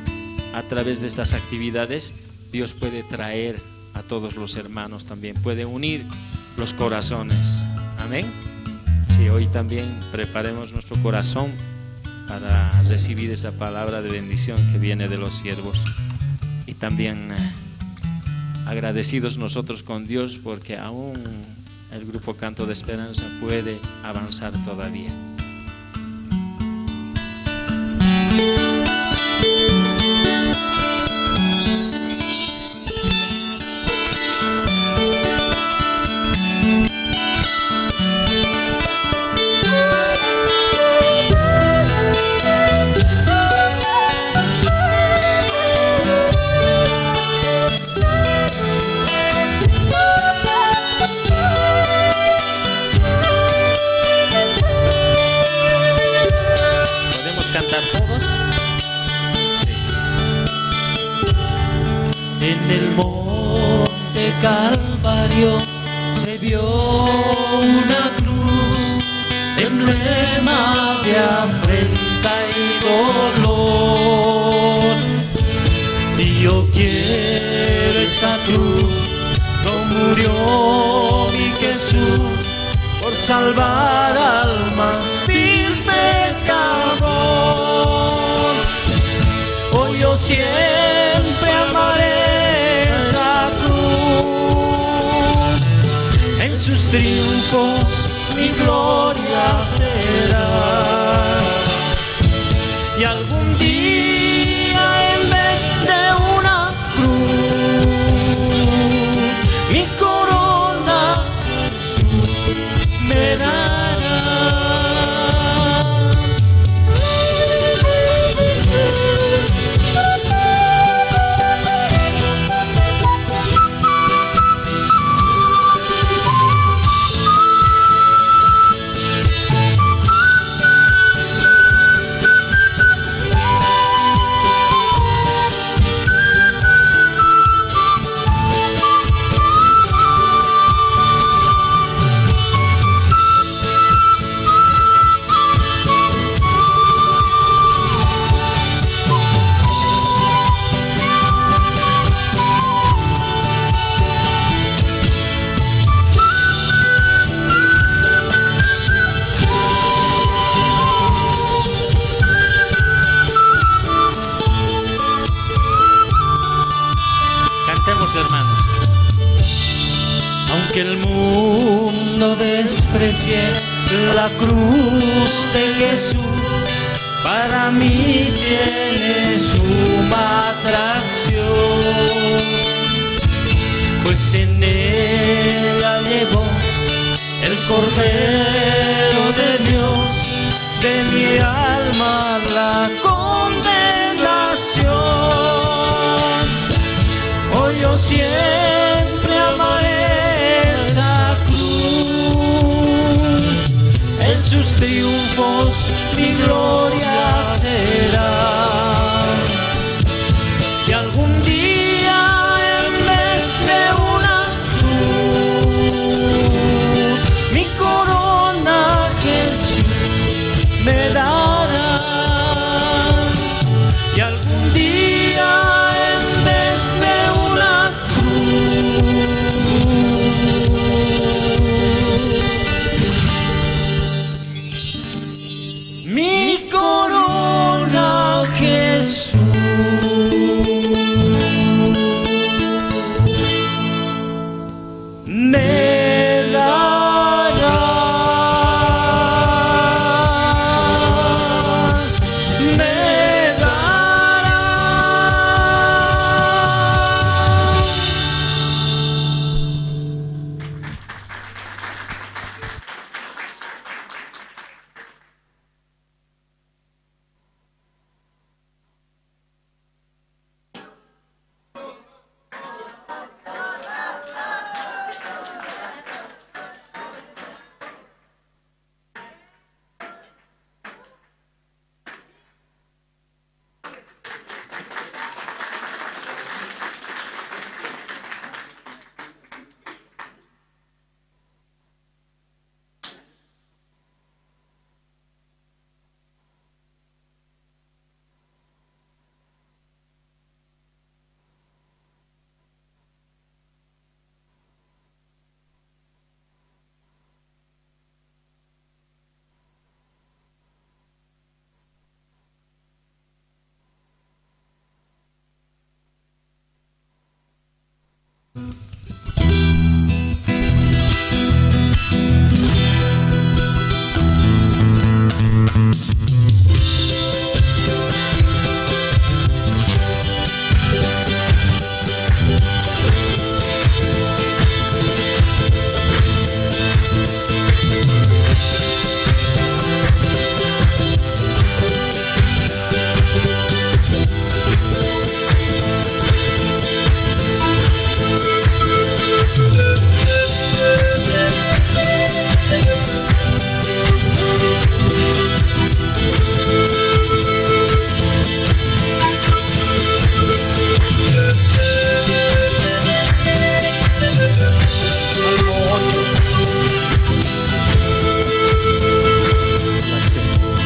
a través de estas actividades, Dios puede traer a todos los hermanos también, puede unir los corazones. Amén. Sí, hoy también preparemos nuestro corazón para recibir esa palabra de bendición que viene de los siervos. Y también, eh, agradecidos nosotros con Dios porque aún el grupo Canto de Esperanza puede avanzar todavía. ¿Podemos cantar todos? Sí. En el monte Calvario se vio una cruz, emblema de afrenta y dolor. Y yo quiero esa cruz, no murió mi Jesús por salvar al más vil pecador. Hoy yo siempre amaré esa cruz, en sus triunfos mi gloria será. Y algún día en vez de una cruz, mi corona me dará. Cantemos, hermano. Aunque el mundo desprecie la cruz de Jesús, para mí tiene suma atracción, pues en ella llevó el Cordero de Dios de mi alma la condenación. Hoy yo siempre amaré esa cruz, en sus triunfos mi gloria será.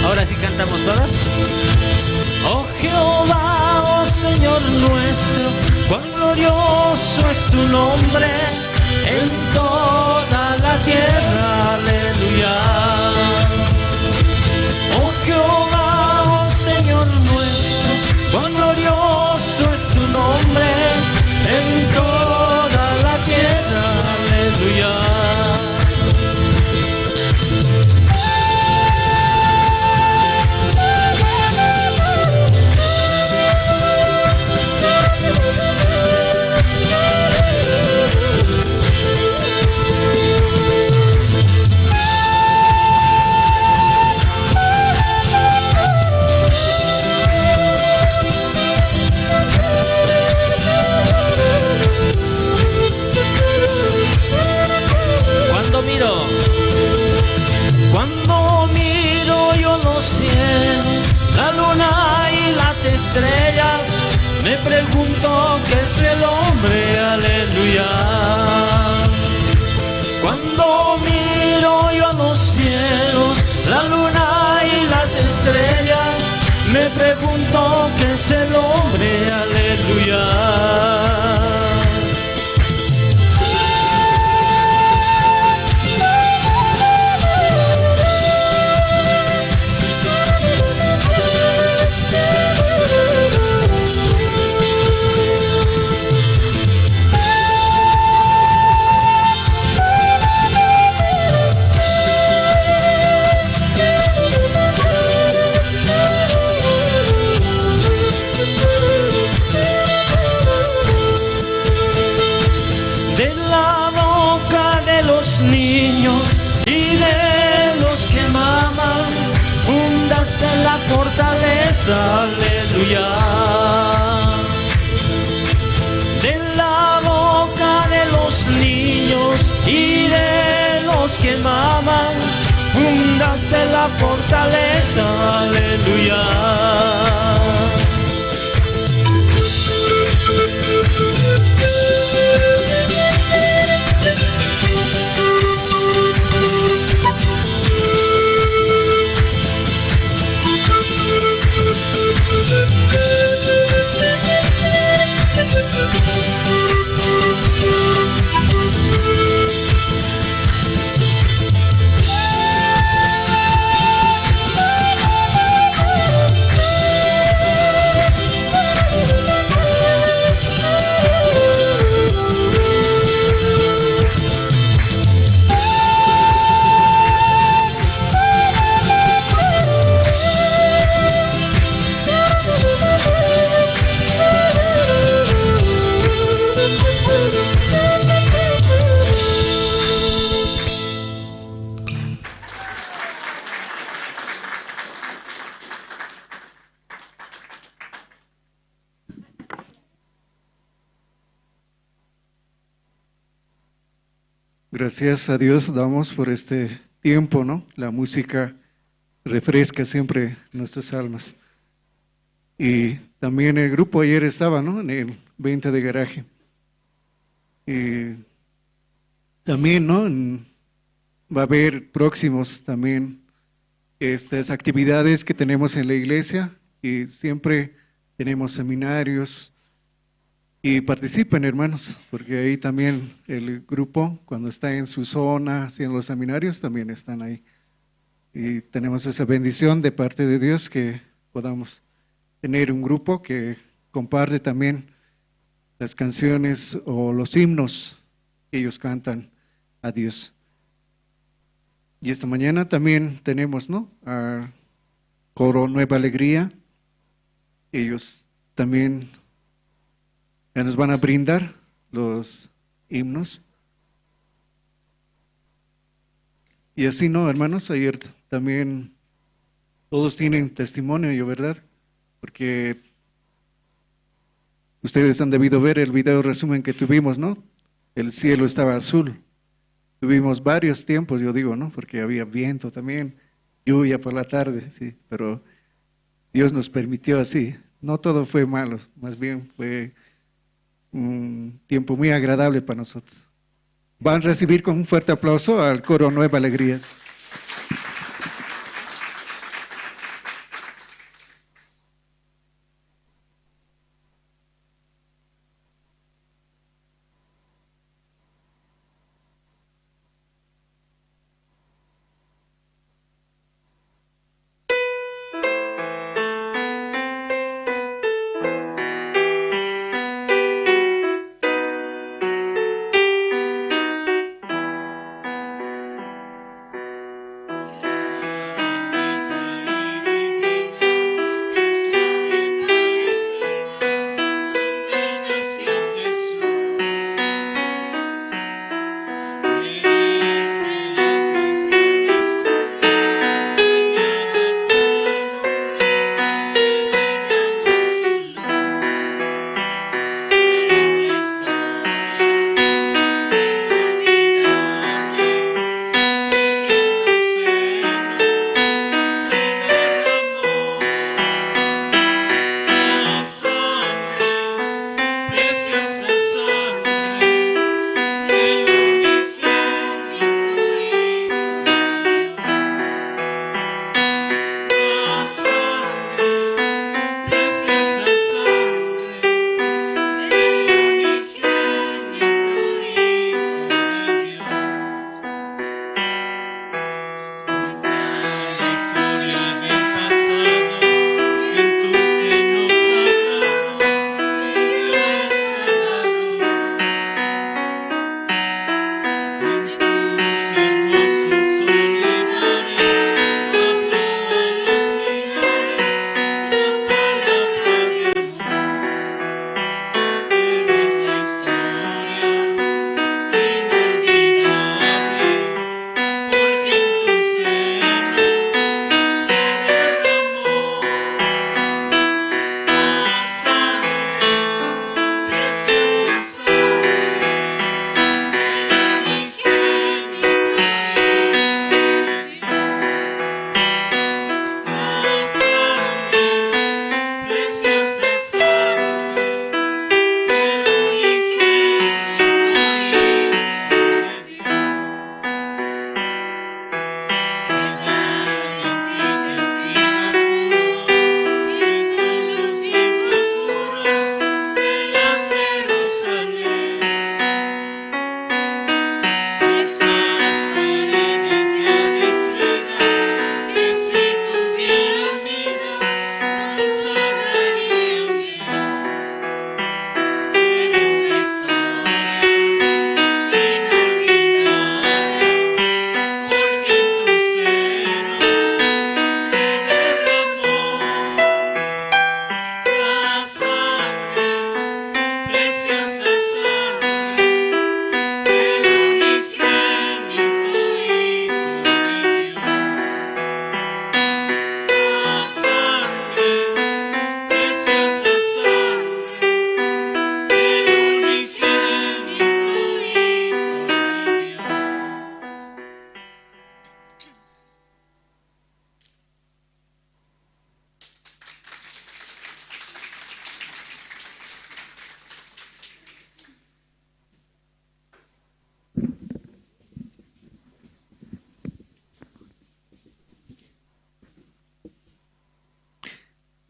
Ahora sí cantamos todas. Oh Jehová, oh Señor nuestro, cuán glorioso es tu nombre en toda la tierra. Aleluya. Oh Jehová, oh Señor nuestro, cuán glorioso es tu nombre en toda la tierra. Aleluya. Cuando miro, cuando miro yo los cielos, la luna y las estrellas, me pregunto qué es el hombre, aleluya. Cuando miro yo los cielos, la luna y las estrellas, me pregunto qué es el hombre, aleluya. De la boca de los niños y de los que maman, fundaste la fortaleza, aleluya. De la boca de los niños y de los que maman, fundaste la fortaleza, aleluya. Gracias a Dios damos por este tiempo, ¿no? La música refresca siempre nuestras almas. Y también el grupo ayer estaba, ¿no? En el venta de garaje. Y también, ¿no? En- va a haber próximos también estas actividades que tenemos en la iglesia y siempre tenemos seminarios y participen, hermanos, porque ahí también el grupo, cuando está en su zona haciendo los seminarios, también están ahí. Y tenemos esa bendición de parte de Dios que podamos tener un grupo que comparte también las canciones o los himnos que ellos cantan a Dios. Y esta mañana también tenemos, ¿no? Al coro Nueva Alegría. Ellos también ya nos van a brindar los himnos. Y así, ¿no, hermanos? Ayer también todos tienen testimonio, ¿verdad? Porque ustedes han debido ver el video resumen que tuvimos, ¿no? El cielo estaba azul. Tuvimos varios tiempos, yo digo, ¿no? Porque había viento también, lluvia por la tarde, sí, pero Dios nos permitió así. No todo fue malo, más bien fue un tiempo muy agradable para nosotros. Van a recibir con un fuerte aplauso al coro Nueva Alegría.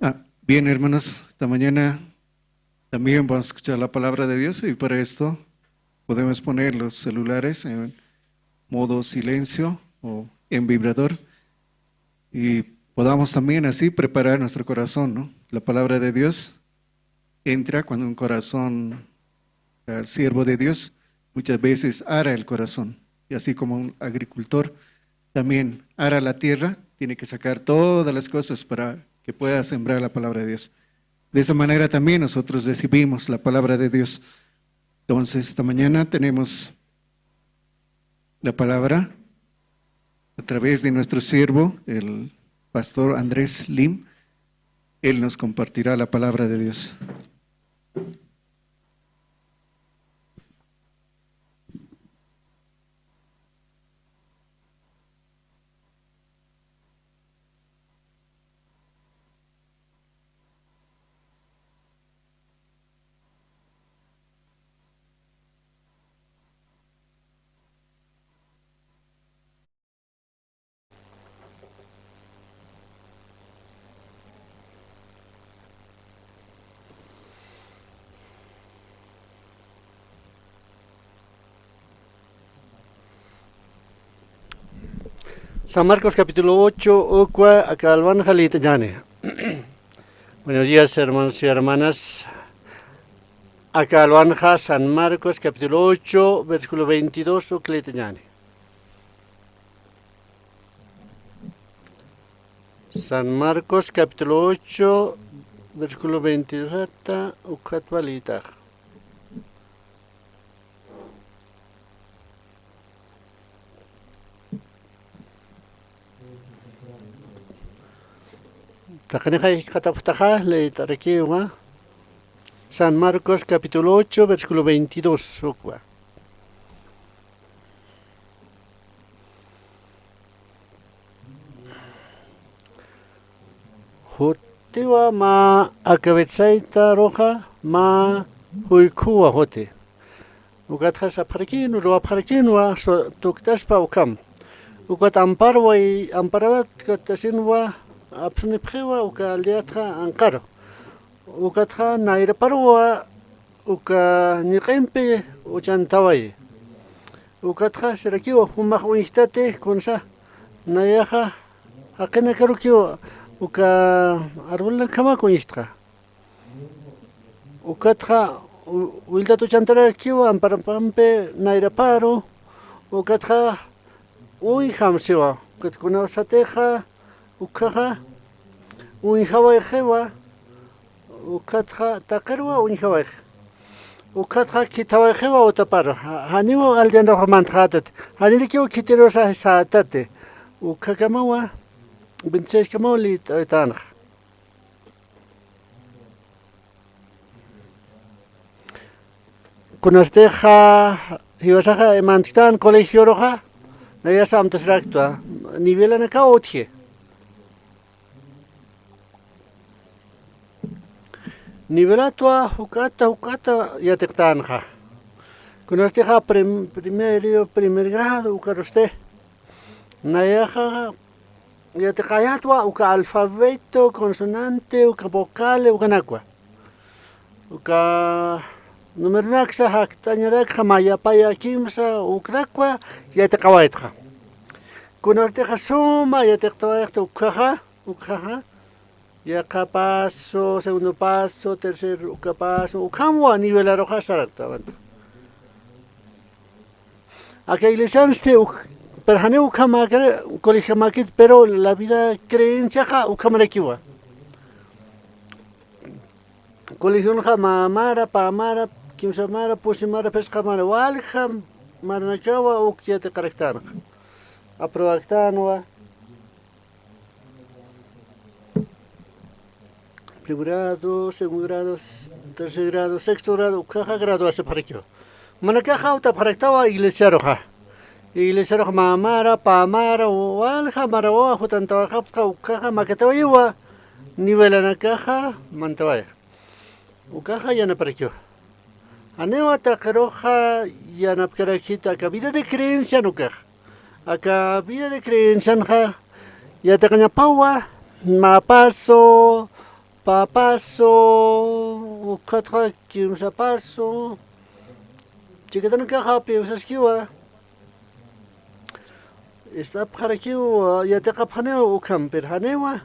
Ah, bien, hermanos, esta mañana también vamos a escuchar la palabra de Dios y para esto podemos poner los celulares en modo silencio o en vibrador y podamos también así preparar nuestro corazón, ¿no? La palabra de Dios entra cuando un corazón al siervo de Dios, muchas veces ara el corazón. Y así como un agricultor también ara la tierra, tiene que sacar todas las cosas para que pueda sembrar la palabra de Dios. De esa manera también nosotros recibimos la palabra de Dios. Entonces, esta mañana tenemos la palabra a través de nuestro siervo, el pastor Andrés Lim. Él nos compartirá la palabra de Dios. San Marcos capítulo ocho, ukwa aka alwanxa lït'añäni. Buenos días, hermanos y hermanas. Aka alwanxa San Marcos capítulo ocho, versículo veintidós, uk lït'añäni. San Marcos capítulo ocho, versículo veintidós ata, ukatwa lït'ax. Taqinixa jikxatapxtaxa, lït'arakiwa. San Marcos capítulo ocho, versículo veintidós, ukwa. Jutiwa mä aka Betsaidaruxa mä juykhuwa juti. Ukatxa sapxarakïnwa, ruwapxarakïnwa, su-, tuktaspa ukham. Ukat amparwa, amparawat katasinwa, apsunipxiwa, uka aldeatxa anqaru. Ukatxa nayraparuwa, uka ñiq'impi uchantawayi. Ukatxa sarakiwa, jumax uñjtati, kunsa, nayaxa, jaqinakarukiwa, uka arbolnakjamak uñjtxa. Ukatxa, u-, wiltat uchantarakiwa, amparapampi nayraparu, ukatxa, uñjam siwa, ukat kunawsatixa, ukhaxa, uñjawayxiwa, ukatxa, taqirwa uñjawayxi. Ukatxa, khithawayxiwa utaparu, ja-, janiwa aldeanruxa mantxätati, janirikiw khitirusa sätati, ukhakamawa, veintiséis kamaw lït'awaytanxa. Kunartixa, jiwasaxa imantktän colegioruxa, nayasa amtasaraktwa, nivelanakaw utji. Nivelatwa juk'ata, juk'ata yatiqtänxa. Kunartixa prim-, primerio, primer grado, ukarusti. Nayaxa yatiqayätwa uka alfabeto, consonante, uka vocale, ukanakwa. Uka numeronaksa jakt'añarakxa mä yapaya kimsa ukrakwa yatiqawaytxa. Kunartixa suma yatiqtawayxta ukhaxa, ukhaxa, yaqha paso, segundo paso, tercer uka paso, ukhamwa nivelaruxa sarakta. Aka iglesiansti uk-, pero janiw ukhamäkiri, colegiomäkit, pero la vida creenciaxa ukhamarakiwa. Colegionxa mä mara, pä mara, kimsa mara, pusi mara, phisqa mara, walja maranakawa uk yatiqaraktänxa. Aprobaktänwa. Primer grado, segundo grado, tercer grado, sexto grado, ukhaxa graduasipxarakiwa. Manakaxa utapxaraktawa iglesiaruxa. Iglesiaruxa mä mara, pä mara, walja marawa jutantawayxapxta, ukhaxa makatawayiwa, nivelanakaxa mantawaya. Ukaxa yanaparakiwa. Janiwa taqiruxa yanapkarakita aka vida de creencian ukaxa. Aka vida de creencianxa yatiqañapawa, mä paso, pä paso, ukhatxa kimsa paso. Chiquitanakaxa piensaskiwa, ist'apxarakiwa, yatiqapxaniwa ukham, pero janiwa,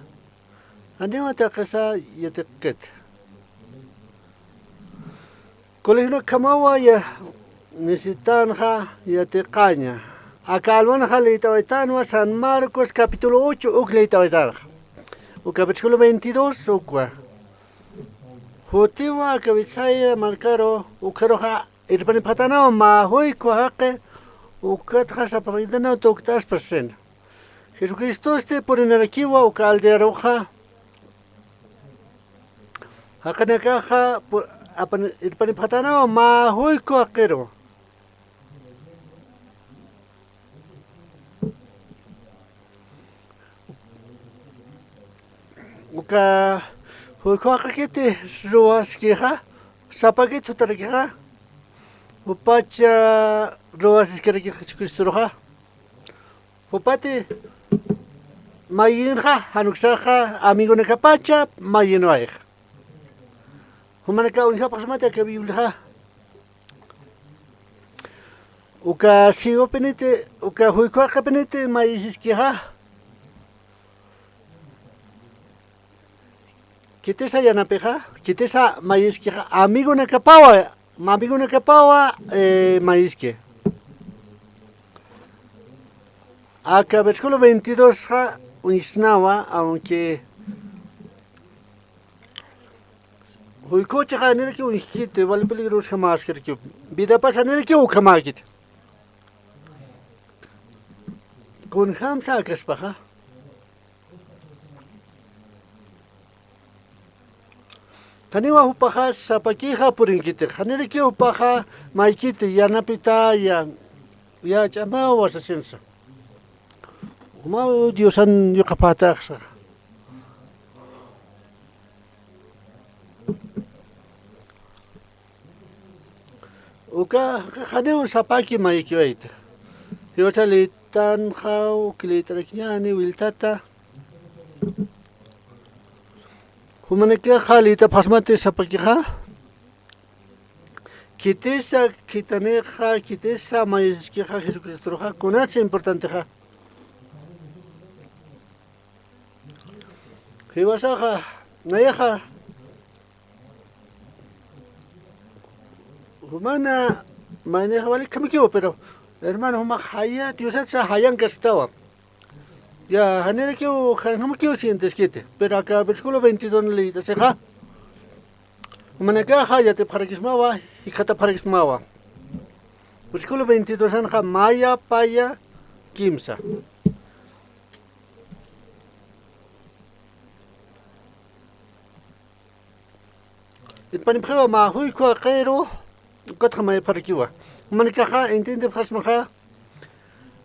janiwa taqisa yatiqkit. Colegionakjamawa ya necesitanxa yatiqaña. Aka alwanxa liyt'awaytanwa San Marcos capítulo ocho uk liyt'awaytanxa. Uka versículo veintidós ukwa. Jutiwa aka Betsaya markaru, ukxaruxa irpanipxatanawa mä juykhu jaqi, ukatxa sapxitanaw tukt'aspa sasina. Jesucristosti purinarakiwa uka aldearuxa, jaqinakaxa pu-, apan-, irpanipxatanawa mä juykhu jaqiru. Uka juykhu jaqikiti ruwaskixa, sapakit jutarakixa, jupacha ruwasiskarakixa Jesucristoruxa. Jupati mayinxa, jan uksaxa amigonakapacha mayinwayxa. Jumanakax uñjapxsmati aka Bibliaxa. Uka ciegopiniti, uka juykhu jaqipiniti mayisiskixa. Khitisa yanapixa, khitisa mayiskixa, amigonakapawa, amigonakapawa, eh, mayiski. Aka versículo veintidós xa uñjsnawa, aunque juykhuchixa janirakiw uñjkiti, wali peligrosjamaskarakiw. Vidapas janirakiw ukhamäkiti. Kunjamsa akaspaxa. Janiwa jupaxa sapakixa purinkiti, janirakiw jupaxa maykiti, yanapitaya, ya ch'amawa sasinsa. Jumaw Diosan yuqapätaxsa. Uka, janiw sapaki maykiwayta. Jiwasa liytanxa, uka liyt'arakiñäni, wiltata. Jumanakaxa liyt'apxasmati sapakixa. Khitisa, khitanixa, khitisa mayisiskixa Jesucristoruxa, kunatsa importantixa. Jiwasaxa, nayaxa, jumana, maynixa wali ukhamakiw, pero, hermano, jumax jaya, Diosatsa jayankasktawa. Ya, janirakiw, jan-, jamakiw sienteskiti. Pero aka versículo veintidós liyt'asixa. Jumanakaxa yatipxarakismawa, jikxatapxarakismawa. Versículo veintidós anxa maya, paya, kimsa. Irpanipxiwa mä juykhu jaqiru, ukatxa mayapxarakiwa. Jumanakaxa entiendepxasmaxa,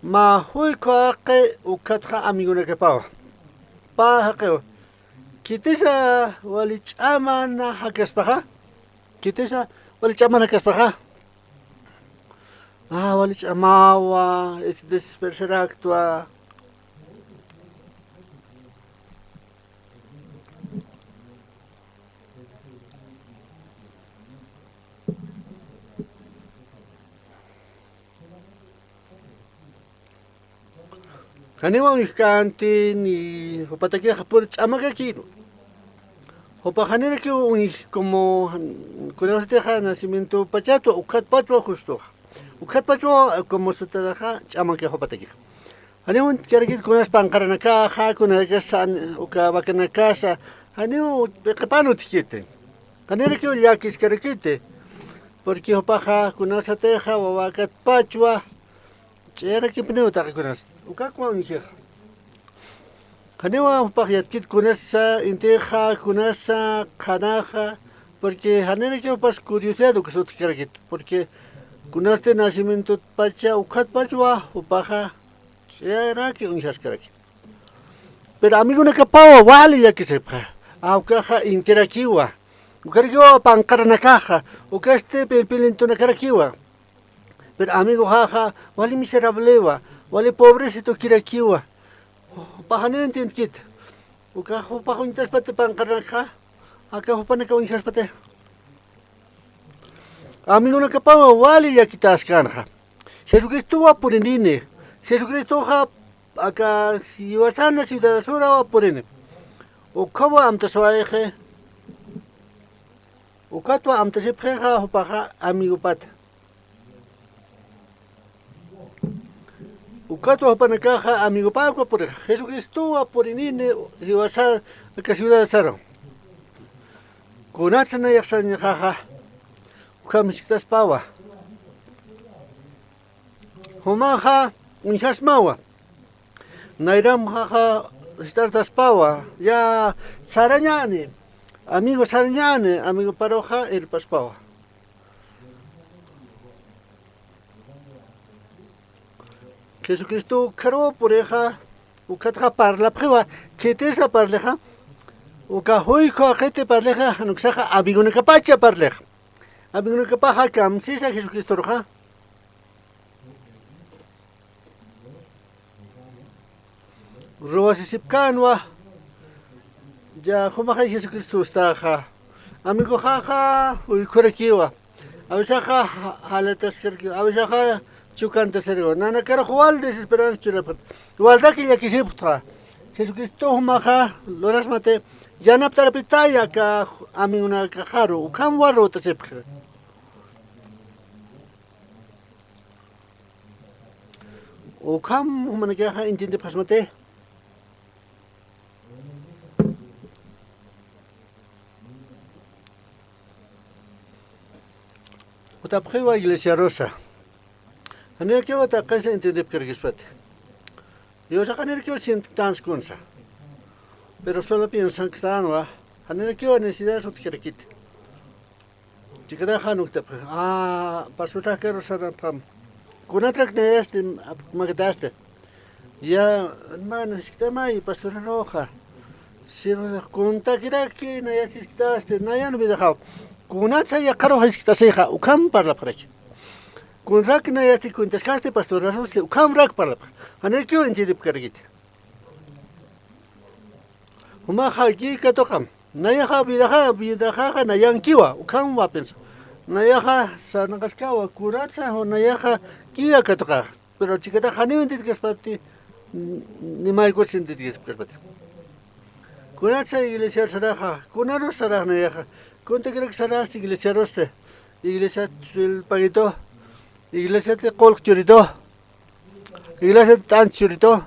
mä juykhu jaqi ukatxa amigonakapawa. Pä jaqiwa. Khitisa wali ch'aman jakaspaxa. Khitisa wali ch'aman jakaspaxa. Ah, wali ch'amawa, es desesperaraktwa. Janiwa uñjkänti, ni jupatakixa pur ch'amakaki. Jupax janirakiw uñj como, kunawsatixa nacimiento pachatwa, ukhatpachwa justuxa. Ukhatpachwa, como sutaraxa ch'amakakixa jupatakixa. Janiw uñjkarakiti kunas panqaranakaxa, kunanakasa, uka vacanakasa, janiw p'iqipan utjkiti. Janirakiw llakiskarakiti. Porque jupaxa kunasatixa wawakatpachwa, ch'ayarakipiniw taqi kunas. Ukakwa uñjixa. Janiwa jupax yatkiti kunasa, intixa, kunasa, qhanaxa, porque janirakiw jupas curiosidad ukas utjkarakiti. Porque kunasti nacimientotpacha, ukhatpachwa, jupaxa, ch'ayaraki uñjaskaraki. Pero amigonakapawa wali llakisipxa. Ah, ukaxa intirakiwa. Ukarakiwa panqaranakaxa. Ukasti pilpilintunakarakiwa. Pero amigoxaxa wali miserablewa. Wali pobrecitokirakiwa. Jupax janiw entiendkiti. Ukax jupax uñtaspati panqaranakaxa. Aka jupanakaw uñjaspati. Amigonakapawa wali llakitäskänxa. Jesucristowa purinini. Jesucristoxa aka jiwasana ciudadasurawa purini. Ukhawa amtasawayxi. Ukatwa amtasipxixa jupaxa amigopata. Ukatwa jupanakaxa amigopakwa purixa, Jesucristowa purinini jiwasar aka ciudadasaru. Kunatsa nayax sarañaxaxa, ukham jisktaspawa. Jumaxa uñjasmawa. Nayramxaxa jiskt'artaspawa. Ya sarañäni, amigo sarañäni, amigoparuxa irpaspawa. Jesucristo ukharuw purixa, ukatxa parlapxiwa, khitisa parlixa, uka juykhu jaqiti parlixa, jan uksaxa amigonakapacha parlixa. Amigonakapaxa kamsisa Jesucristoruxa. Ruwasisipkänwa, ya jumaxa Jesucristo uñjtaxa. Amigoxaxa juykhurakiwa. Awisaxa ja-, jalataskarakiwa. Awisaxa chukantasarakiwa. Nanakarux wal desesperanza churapxta. Walraki llakisipxta. Jesucristo jumaxa lurasmati yanaptarapitaya aka amigonakaxaru. Ukham warrut'asipxi. Ukham jumanakaxa entiendepxasmati. Jutapxiwa iglesiarusa. Janirakiwa taqisa entiendepkarakispati. Diosax janirakiw sientktansa kunsa. Pero solo piensanktanwa. Janirakiwa necesidad utjarakiti. Chikanaxa jan uñjtapxi, a, pastor Takeru sarapxam. Kunatrak nayasti, makatasti. Ya, hermano, jisktamay, pastoraruxa. Sirvidax kuntakiraki, nayasti jisktasti, nayan vidaxaw. Kunatsa yaqharux jisktasixa, ukham parlapxaraki. Kunrak nayasti cuentaskasti, pastorarusti, ukhamrak parlapxi. Janirakiw entiendepkarakiti. Jumaxa ki katuqam. Nayaxa vidaxa, vidaxaxa nayankiwa, ukham wapinsa. Nayaxa sarnaqaskawa, kunatsa, nayaxa kiya katuqaxa. Pero chikatax janiw entiendkaspati, ni maykut entiendkaspati. Kunatsa iglesiar saraxa, kunarus sarax nayaxa. Kuntakirak sarasti iglesiarusti. Iglesiat sulpagitu. Iglesiat qulq churitu. Iglesiat t'anch churitu.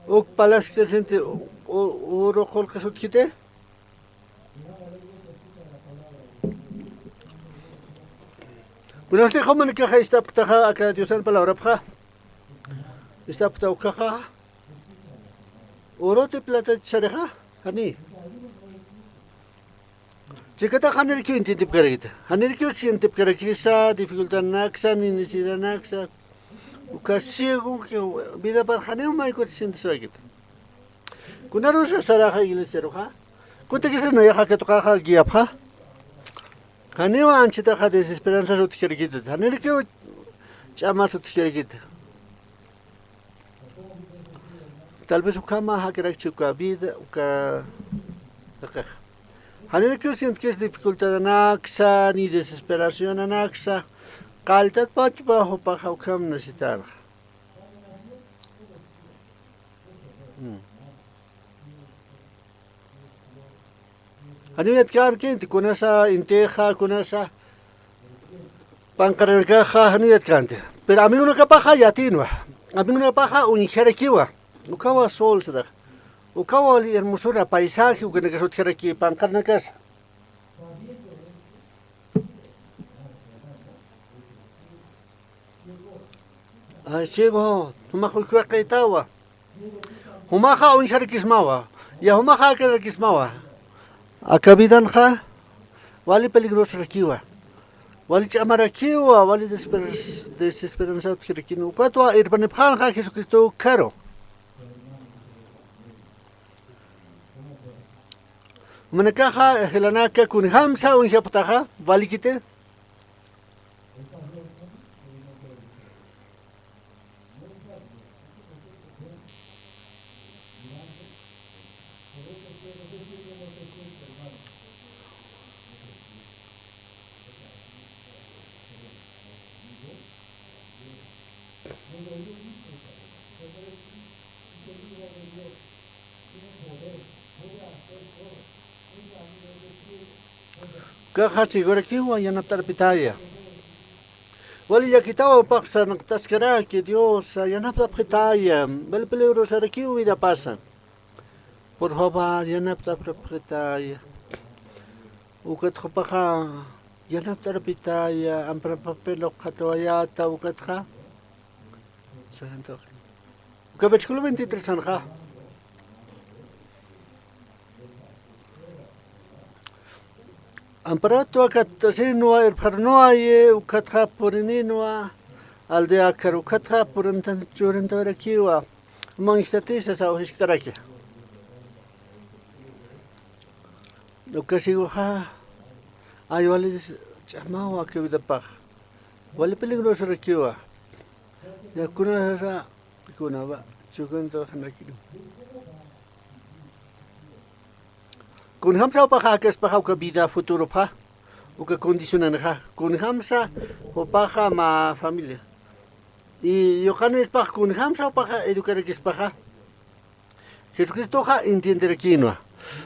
Uk palacio sinti u-, u-, uru qulqis utjiti. Kunasti jumanakaxa ist'apxtaxa aka Diosan palabrapxa. Ist'apxta ukaxa. Uruti plata charixa, jani. Chikatax janirakiw entiendepkarakita. Janirakiw sientepkarakisa, dificultadnaksa, ni necesidadanaksa. Uka ciego, que vidapat janiw maykut sientesawayakita. Kunarusa saraxa iglesiaruxa. Kuntakisa nayaxa katuqaxa guiapxa. Janiw anchitaxa desesperanzas utjarakita. Janirakiw ch'amas utjarakita. Tal vez ukhama jakirakchi uka vida, uka, uka. Janirakiw sientkis dificultadanaksa, ni desesperacionanaksa, qalltatpachpa jupaxa ukham necesitanxa. Mm. Janiw yatkanti, kunasa intixa, kunasa panqaranakaxa, janiw yatkanti. Pero amigonakapaxa yatïnwa. Amigonakapaxa uñjarakiwa. Ukawa sol sarax. Ukawa wali hermosura, paisaje, ukanakas utjaraki panqaranakasa. Ay, ciego, jumax uykhuwaqitawa. Jumaxa uñjarakismawa. Ya jumaxa akarakismawa. Aka vidanxa wali peligrosarakiwa. Wali ch'amarakiwa, wali desesperas-, desesperanza utjarakin. Ukatwa irpanipxänxa Jesucristo ukkharu. Jumanakaxa, jilanaka kunjamsa uñjapxtaxa, walikiti. Ukaxa segurakiwa yanapt'arapitaya. Wali llakitawa jupax sarnaqtaskaraki, Dios, yanapt'apxitaya, wali peligrosarakiw vidapasa. Por favor, yanapt'apxitaya. Ukat jupaxa yanapt'arapitaya, ampara papel uqhatawayata, ukatxa. Uka versículo veintitrés anxa. Amparat ukat asinwa irpxarnuwayi, ukatxa purininwa aldea akar, ukatxa purintan churintawirakiwa. Manchtatisa saw jisk'araki. Uka siguxa, ay wali ch'amawa aka vidapax. Wali peligrosarakiwa. Ya kunasasa, kunawa, chukunta xanakinu. Kunjamsa jupaxa akaspaxa uka vida futuropxa, uka condicionanxa, kunjamsa jupaxa mä familia. Y yuqanispax kunjamsa jupaxa educarakispaxa. Jesucristoxa entienderakïnwa.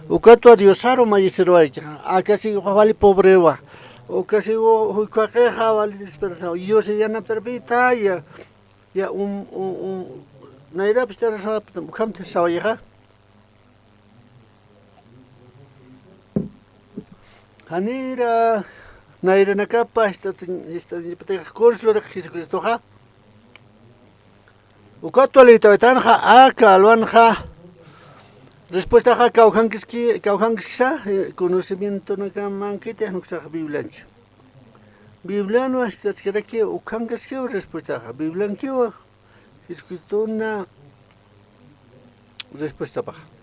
Ukatwa Diosaru mayisiruwayki. Akasi wali pobrewa. Ukasi juykhaqixa wali desesperasawa. Dios yanaptarapïtaya. Ya, um, um, um, nayrapis tarasawa, ukhamti sawayixa. Janira nayranakapa, esta, esta, consularaki Jesucristoxa. Ukatwa liytawaytanxa, aka alwanxa, respuestaxa kawkhankiski, kawkhankiskisa, eh, conocimientonakamankiti, jan uksaxa Biblianchi. Biblianwa jisk'askiraki, ukkhankiskiw respuestaxa. Bibliankiwa, Jesucristona respuestapaxa.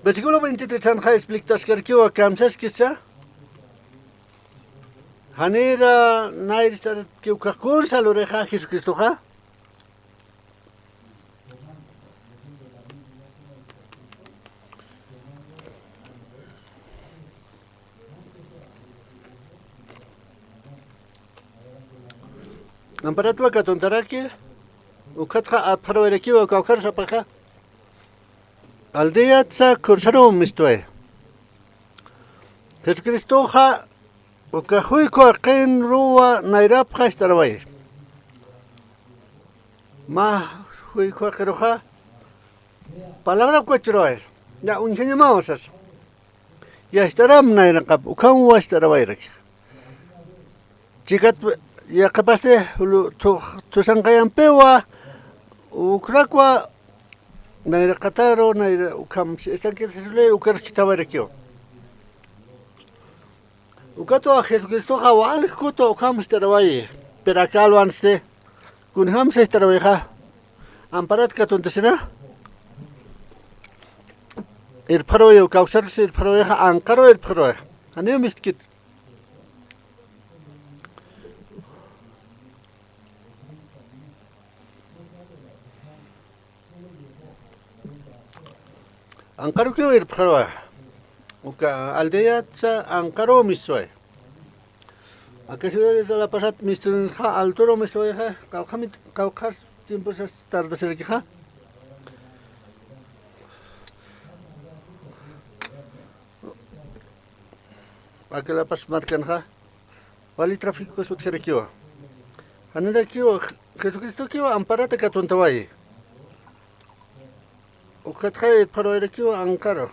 Versículo veintitrés anxa explicataskarkiwa, kamsaskisa. Janira nayristarkiw kaqkunsa lurixa Jesucristoxa. Amparatwa katuntaraki, ukatxa apxarawayrakiwa kawkharsapaxa. Aldeatsa khursaruw mistway. Jesucristoxa uka juykhu jaqinruwa nayrapxa ist'araway. Mä juykhu jaqiruxa palabra ukachuraway. Ya uñjañamawa sasa. Ya ist'aram nayraqap, ukhamwa ist'arawayrak. Chikat yaqhipasti lu-, thu-, thusanqayampiwa, ukrakwa nayraqataru, nayra ukham estanque de Jerusalén, ukar khithawayrakiwa. Ukatwa Jesucristoxa wali kutwa ukham ist'arawayi, pero aka alwansti, kunjamsa ist'arawayxa, amparat katuntasina, irpxarawayi, kawsarus irpxarawayxa, anqaru irpxarawayxa, janiw mistkit. Anqarukiw irpxaruwa. Uka aldeatsa Anqaru mistway. Aka ciudades a la pasat mistuninxa alturu mistwayxa, qawqhamit, qawqhas tiemposas tardasirakixa. Aka La Paz markanxa, wali tráfico utjarakiwa. Janirakiwa, Jesucristokiwa amparata katuntawayi. Ukatxa irpxarawayrakiwa Anqaru.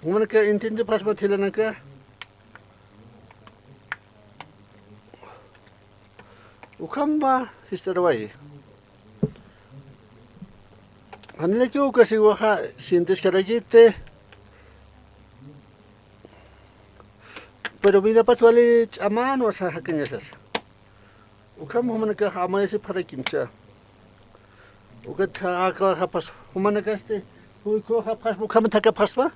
Jumanaka entiendipxasma jilanaka. Ukhamba jist'arawayi. Janirakiw uka siwaxa sienteskarakiti. Pero vidapat wali ch'amänwa jaqiñasasa. Ukham jumanakax amayasipxarakimsa. Ukat akaxapas jumanakasti, juykhuxapxaspa, ukham thakapxaspa.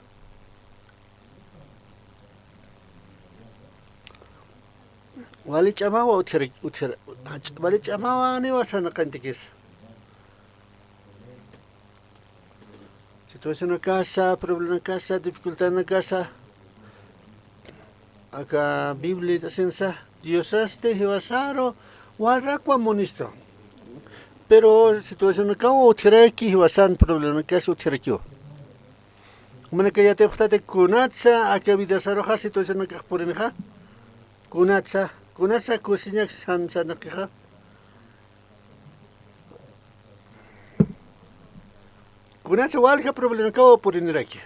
Wali ch'amawa utjara, utjara, wali ch'amawa niwa sarnaqantikisa. Situacionakasa, problemakasa, dificultadnakasa, aka Biblia asinsa, Diosasti jiwasaru, walrakwa munistu. Pero situacionakaw utjaraki jiwasan problemakasa utjarakiwa. Jumanaka yatipxtati kunatsa aka vidasaruxa situacionakax purinixa. Kunatsa, kunatsa kusiñak san sanakixa. Kunatsa walja problemakaw puriniraki.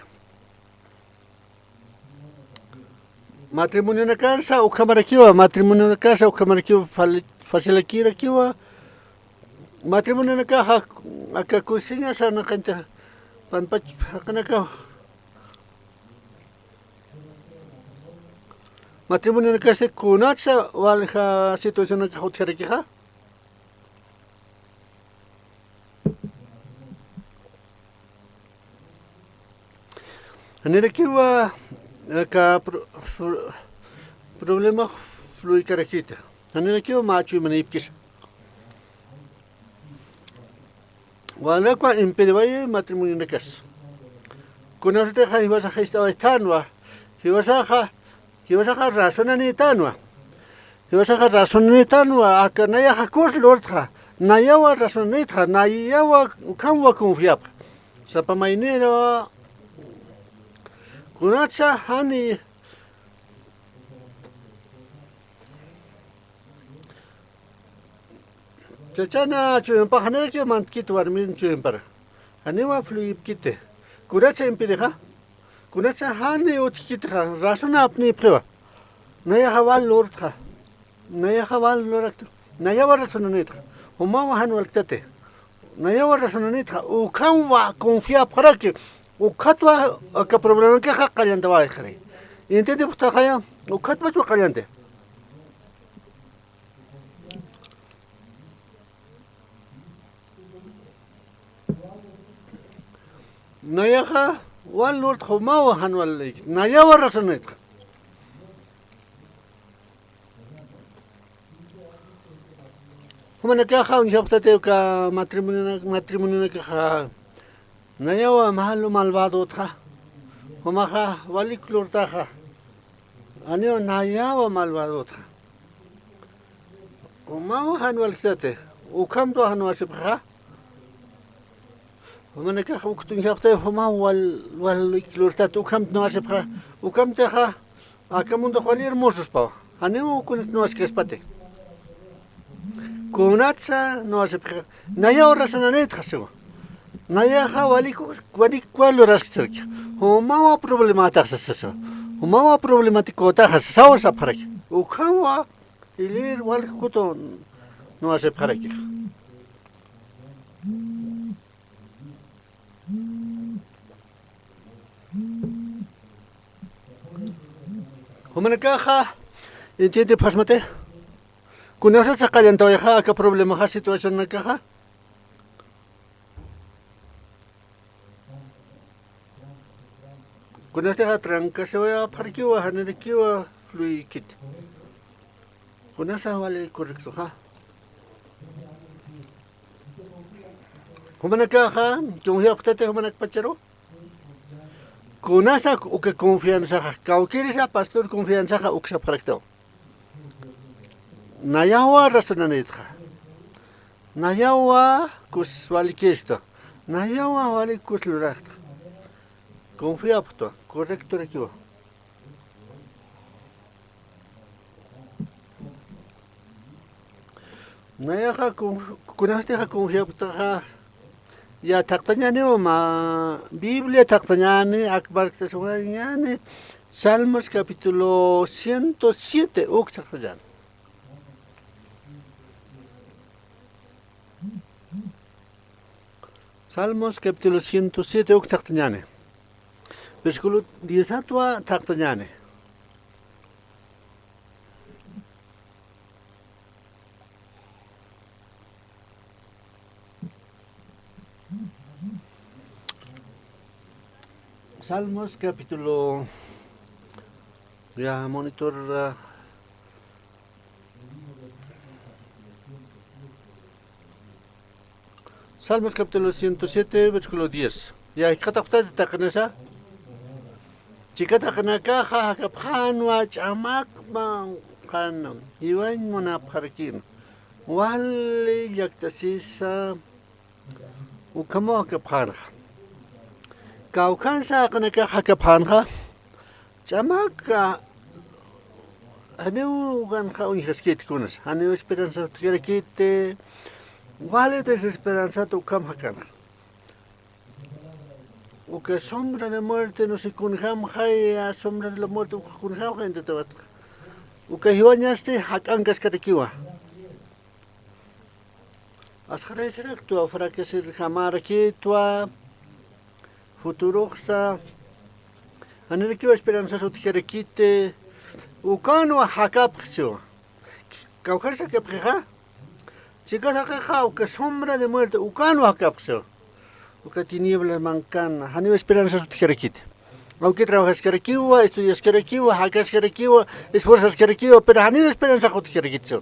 Matrimonionakansa ukhamarakiwa, matrimonionakansa ukhamarakiwa, fal-, facilakirakiwa. Matrimonionakaxa aka kusiñasa naqanti panpach jaqinakaw. Matrimonionakasti kunatsa walja situacionakax utjarakixa. Janirakiwa aka pro-, pro-, problema fluykarakita. Janirakiwa mä chuymanïpkisa. Walrakwa impediwayi matrimonionakas. Kunasatixa jiwasaxa jist'awaytänwa. Jiwasaxa, jiwasaxa razonanïtänwa. Jiwasaxa razonanïtänwa, aka nayaxa kus lurtxa. Nayawa razonanïtxa, nayawa ukhamwa confiapxa. Sapa mayniru kunatsa jani Chachana chuymapax janirakiw mantkiti warmin chuympar. Janiwa fluyipkiti. Kunatsa impedixa. Kunatsa jani utjkitixa. Razonapnïpxiwa. Nayaxa wal lurtxa. Nayaxa wal lurakta. Nayawa razonanïtxa. Jumawa jan walktati. Nayawa razonanïtxa. Ukhamwa confiapxaraki. Ukhatwa aka problemakaxa qallantawayxari. Entiendipxtaxaya. Ukhatpachwa qallanti. Nayaxa wal lurtxa, jumawa jan wal lurtxa, nayawa razonanïtxa. Jumanakaxa uñjapxtati uka matrimonio, matrimonionakaxa nayawa malu malvadotxa. Jumaxa walik lurtaxa. Janiwa nayawa malvadotxa. Jumawa jan walktati. Ukhamtwa jan wasipxaxa. Jumanakax uktuñjapxtati, jumaw wal, walik lurtati, ukhamt nuwasipxaxa. Ukhamtixa aka mundox wali hermosospawa. Janiw kunat nuwaskaspati. Kunatsa nuwasipxixa. Nayaw razonanïtxa siwa. Nayaxa waliku, walikwa luraskchirki. Jumawa problemataxa sasa. Jumawa problematicotaxa sasaw sapxaraki. Ukhamwa ilir walkutu nuwasipxarakixa. Jumanakaxa entiendipxasmati. Kunasatsa qallantawayaxa aka problemaxa, situacionakaxa. Kunatixa trankasiwayapxarakiwa, janirakiwa fluykiti. Kunasa wali correctoxa. Jumanakaxa confiapxtati jumanakpacharu. Kunasa uka confianzaxa, kawkïrisa pastor confianzaxa uksapxaraktaw. Nayawa razonanïtxa. Nayawa kus walikista. Nayawa walik kus luraxta. Confiapxtwa, correctorakiwa. Nayaxa con-, kunatixa confiapxtaxa, ya thaqtañäniwa mä Biblia thaqtañäni, ak marktasiwañäni, Salmos capítulo ciento siete, uk thaqtañäni. Salmos capítulo ciento siete, uk thaqtañäni. Versículo diez atwa thaqtañäni. Salmos capítulo, ya, monitor, ah, Salmos capítulo ciento siete, versículo diez. Ya, jikxatapxtati taqinasa. Chika taqinakaxa jakapxänwa ch'amakman qan, jiwañ munapxarakïn. Wali llaktasisa, ukhamaw jakapxänxa. Kawkhansa jaqinakax jakapxänxa, ch'amaka, janiw ukanxa uñjaskiti kunas, janiw esperanza utjarakiti, wali desesperanzat ukham jakanxa. Uka sombra de muerte, no sé, kunjamxaya, sombra de la muerte, uka kunjamxay intatawatxa. Uka jiwañasti jak'ankaskarakiwa. Asxarayasiraktwa, fracasirjamarakitwa, futuruxsa, janirakiwa esperanzas utjarakiti, ukanwa jakapxsiwa. Kawkharsa jakapxixa, chikas jaqixa uka sombra de muerte, ukanwa jakapxsiwa. Uka tiniebla mankana, janiw esperanzas utjarakiti. Aunque trabajaskarakiwa, estudiaskarakiwa, jakaskarakiwa, esforzaskarakiwa, pero janiw esperanza utjarakiti.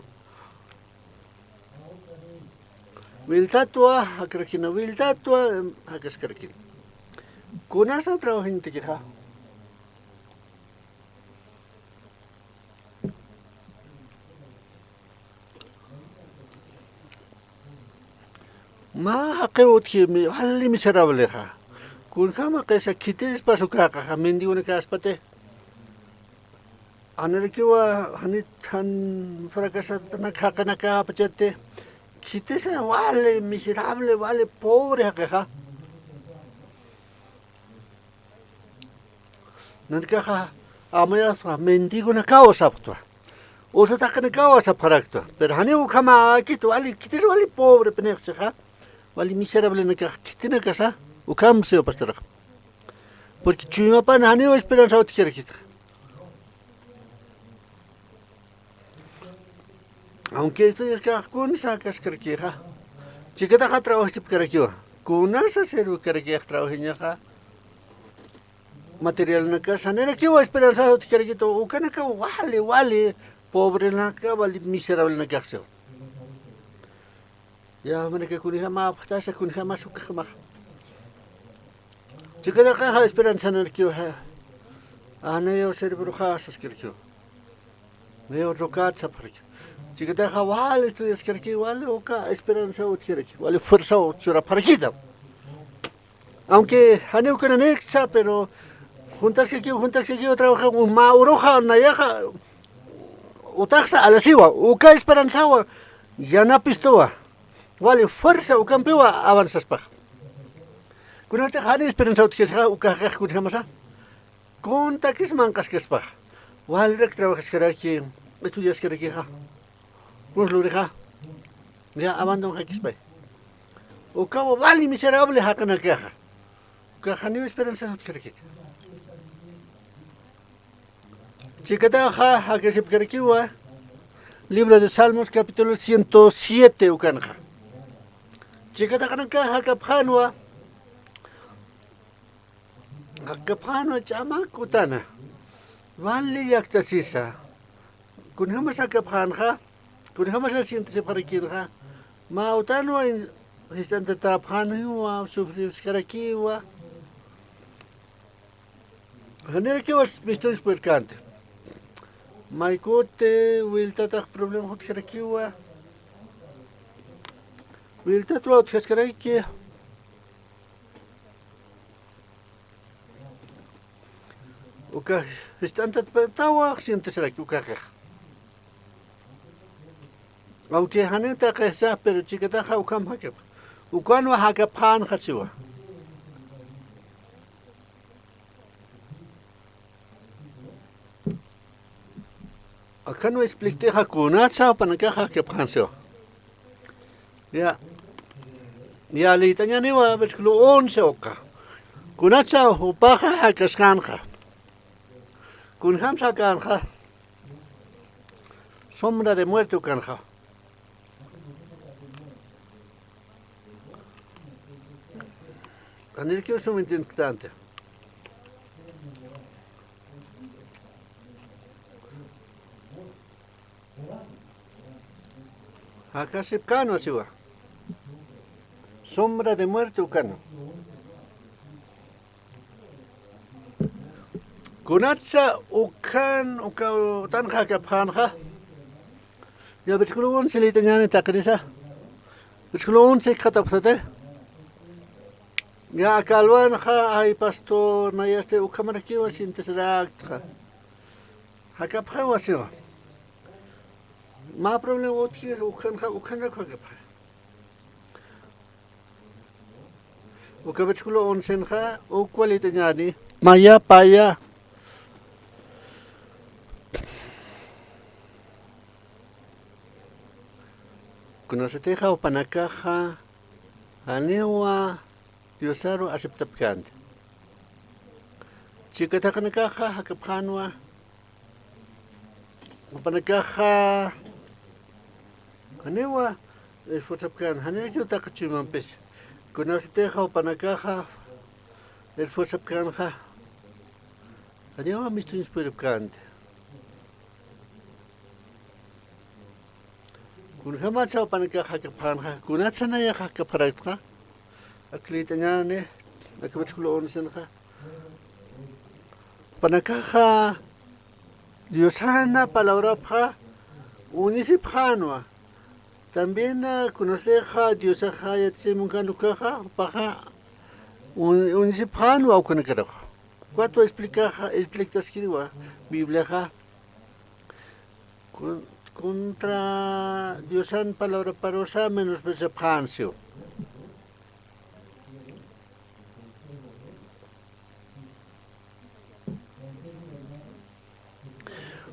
Wiltatwa, jakarakina, wiltatwa, em, jakaskarakina. Kunasa trabajañatakixa. Mä jaqiw utji, mi-, wali miserablexa. Kunjama qisa khitispas ukaxa, mendigonakäspati. Janirakiwa, janit, jan fracasatanaka jaqinakäpachati. Khitisa wali miserable, wali pobre jaqixa. Nanakaxa amayaspa, mendigonakawa sapxtwa. Usa taqinakawa sapxaraktwa. Pero janiw ukhamäkit, wali, khitis wali pobre pinixsixa. Wali miserablenakax khitinakasa, ukham siwa pastorxa. Porque chuymapan janiw esperanza utjarakitxa. Aunque estudiaskax kunsa jakaskarakixa, chikataxa trabajasipkarakiwa. Kunasa sirvikarakixa trabajañaxa, materialnakasa, janirakiwa esperanza utjarakiti, ukanakaw wali, wali, pobrenaka, wali miserablenakaxsiwa. Ya, manaka kunjama apxtasa, kunjama sukjamaxa. Chikataxa esperanzanarakiwa, a, nayaw cerebroxa saskarakiwa. Nayaw rokat sapxarakiwa. Chikataxa wali estudiaskarakiwa, wali uka esperanza utjaraki, wali fuerza churapxarakita. Aunque janiw ukananïksa, pero juntaskakiw, juntaskakiw trabaja, mä uruxa nayaxa, utaxsa alasiwa, uka esperanzawa, yanapistuwa, wali fuerza ukampiwa avanzaspaxa. Kunatix jani esperanza utjasixa, uka jaqix kunjamasa. Kuntakis manq'askaspaxa. Walirak trabajaskaraki, estudiaskarakixa. Kuns lurixa. Ya, abandonxakispay. Ukawa wali miserable jaqinakaxa. Ukax janiw esperanza utjarakiti. Chikataxa jakasipkarakiwa, libro de Salmos, capítulo ciento siete ukanxa. Chikataxanakax jakapxänwa, jakapxänwa ch'amak utana. Wali llaktasisa. Kunjamas jakapxänxa, kunjamas sientasipxarakinxa, mä utanwa in-, jist'antatäpxäniwa, sufriskarakiwa. Janirakiwa mistunsi purirkänti. Maykuti, wiltatax problema utjarakiwa. Wiltatwa utjaskaraki. Uka jist'antatpatawa sientasaraki uka jaqix. Aunque janiw taqixsa, pero chikataxa ukham jakapxa. Ukanwa jakapxänxa siwa. Akanwa explikt'ixa kunatsa jupanakaxa jakapxän siwa. Ya, ya, liyt'añäniwa versículo once uka. Kunatsa jupaxa jakaskänxa. Kunjamsa jakänxa. Sombra de muerte ukanxa. Janirakiw sum entiendktanti. Jakasipkänwa siwa. Sombra de muerte ukanwa. Kunatsa ukhan, uka utanxa jakapxänxa. Ya, versículo once liyt'añäni taqinisa. Versículo once jikxatapxtati. Ya, aka alwanxa, ay, pastor, nayasti ukhamarakiwa sintisaraktxa. Jakapxawa siwa. Mä problema utji, ukhanxa, ukhanxa jakapxa. Uka versículo oncenxa, uk walitañäni, maya, paya. Kunasatixa jupanakaxa, janiwa Diosaru aceptapkänti. Chika taqinakaxa jakapxänwa, jupanakaxa janiwa esforzapkän, janirakiw taqi chuymampis. Kunasatixa jupanakaxa esforzapkänxa, janiwa mistuñs puripkänti. Kunjamatsa jupanakax jakapxänxa, kunatsa nayax jakapxaraktxa. Ak liyitañäni, aka versículo oncenxa. Jupanakaxa Diosana palabrapxa uñisipxänwa. También, ah, kunasatixa Diosaxa yatichimunkän ukaxa, jupaxa un-, uñisipxänwa ukanakaruxa. Ukatwa explicaxa, explicaskiriwa Bibliaxa. Con-, contra Diosan palabraparusa menospreciapxän siw.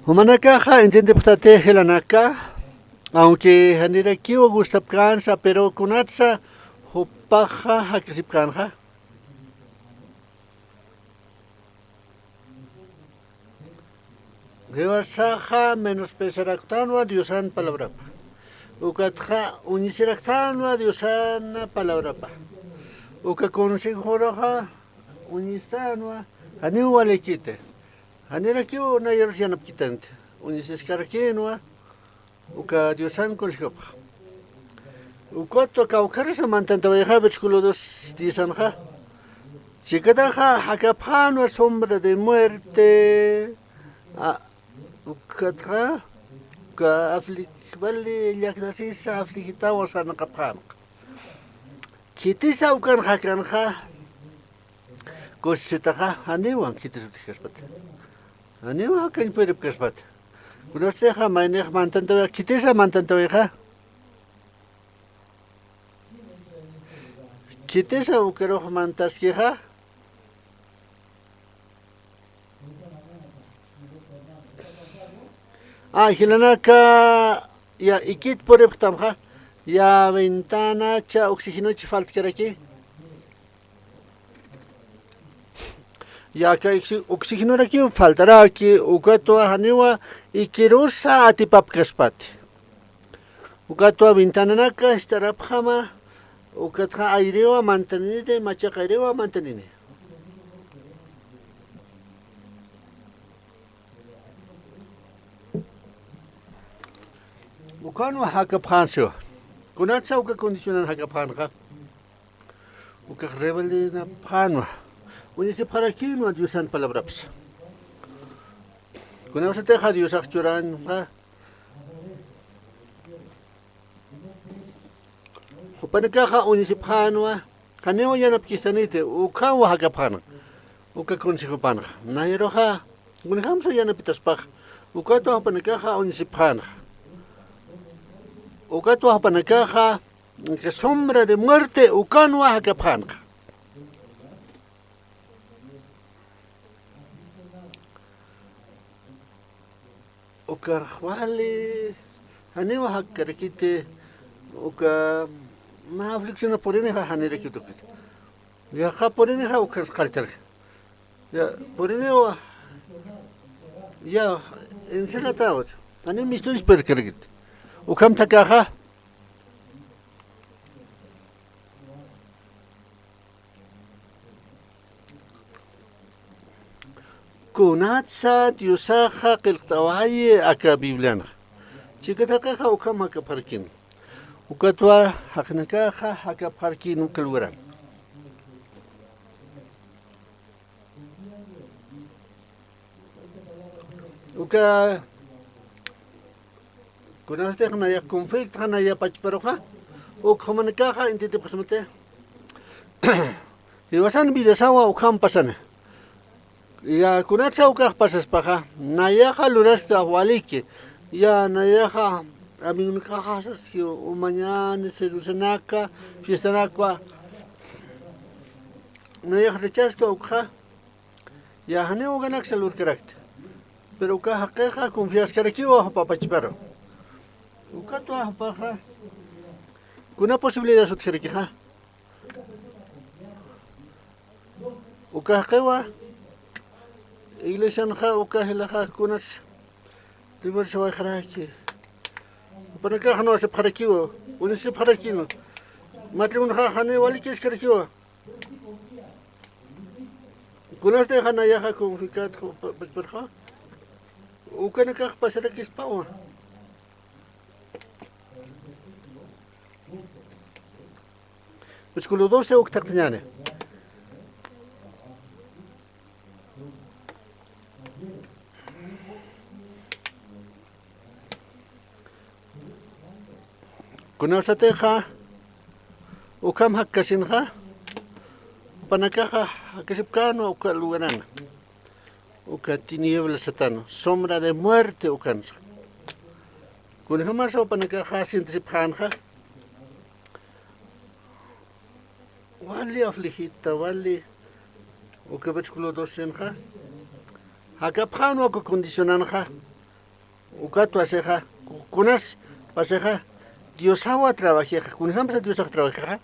Jumanakaxa entiendipxtati jilanaka, aunque janirakiw gustapkänsa, pero kunatsa jupaxa jakasipkänxa. Jiwasaxa menospreciaraktanwa Diosan palabrapa. Ukatxa uñisiraktänwa Diosan palabrapa. Uka consejoruxa uñistänwa, janiw walikiti. Janirakiw nayarus yanapkitanti. Uñisiskarakïnwa. Uka Diosan consejopax. Ukatwa kawkharasa mantantawayxa, versículo dos diesanxa. Chikataxa jakapxänwa sombra de muerte. A, ukatxa, uka aflig-, wali llaktasisa afligitawa sarnaqapxänxa. Khitisa ukan jakanxa. Kusisitaxa, janiwa khitis utjkaspati. Janiwa jakañ puripkaspati. Kunasatixa maynix mantantawayxa, khitisa mantantawayxa. Khitisa ukarux mantaskixa. A, jilanaka, ya, ikit puripxtamxa, ya, ventanacha oxigenochi faltkaraki. Ya, aka oxi-, oxigenorakiw faltaraki, ukatwa janiwa ikirusa atipapkaspati. Ukatwa ventananaka jist'arapxama, ukatxa ayriwa mantanini, machaq ayriwa mantanini. Ukanwa jakapxän siwa. Kunatsa uka condicionan jakapxänxa. Ukax rebeldinapxänwa. Uñisipxarakïnwa Diosan palabrapsa. Kunasatixa Diosax churanxa. Jupanakaxa uñisipxänwa. Janiw yanapkistaniti, ukhaw jakapxänxa. Uka consejopanxa. Nayaruxa, kunjamsa yanapitaspax. Ukatwa jupanakaxa uñisipxänxa. Ukatwa jupanakaxa, que sombra de muerte, ukanwa jakapxänxa. Ukax wali, janiwa jakkarakiti, uka mä aflicción purinixa janirakit ukit. Yaqha purinixa ukan qalltaraki. Ya, puriniwa, ya, encerratawat. Janiw mistuñs purkarakit. Ukham thakaxa. Kunatsa Diosaxa qillqt'awayi aka Biblianxa. Chika thaqixa ukham jakapxarkin. Ukatwa jaqinakaxa jakapxarkin uka lugaran. Uka, kunasatix naya conflictoxa naya pachparuxa, uk jumanakaxa entiendipxasmati. Jiwasan vidasawa ukham pasana. Ya, kunatsa ukax pasaspaxa, nayaxa lurasta waliki. Ya, nayaxa, amigunaxa saski, umañani, cervezanaka, fiestanakwa. Nayax rechaztwa ukxa. Ya, janiw ukanaksa lurkarakta. Pero uka jaqixa confiaskarakiwa jupa pachparu. Ukatwa jupaxa, kuna posibilidad utjarakixa. Uka jaqiwa, iglesianxa uka jilaxa kunatsa divorciawayxaraki. Jupanakax no aceptxarakiwa, uñasipxarakinu. Matrimonioxa janiw walikïskarakiwa. Kunasti janiyaxa confikat, pa-, pachparxa. Ukanakax pasarakispawa. Versículo doce uk thaqtañäni. Kunawsatixa, ukham jakkasinxa, jupanakaxa jakasipkänwa uka lugarana. Uka tiniebla satana, sombra de muerte ukansa. Kunjamasa jupanakaxa sientisipxänxa, wali afligita, wali, uka versículo docenxa, jakapxänwa uka condicionanxa, ukatwa sixa, ku-, kunas pasixa, Diosawa trabajixa, kunjamsa Diosax trabajixa.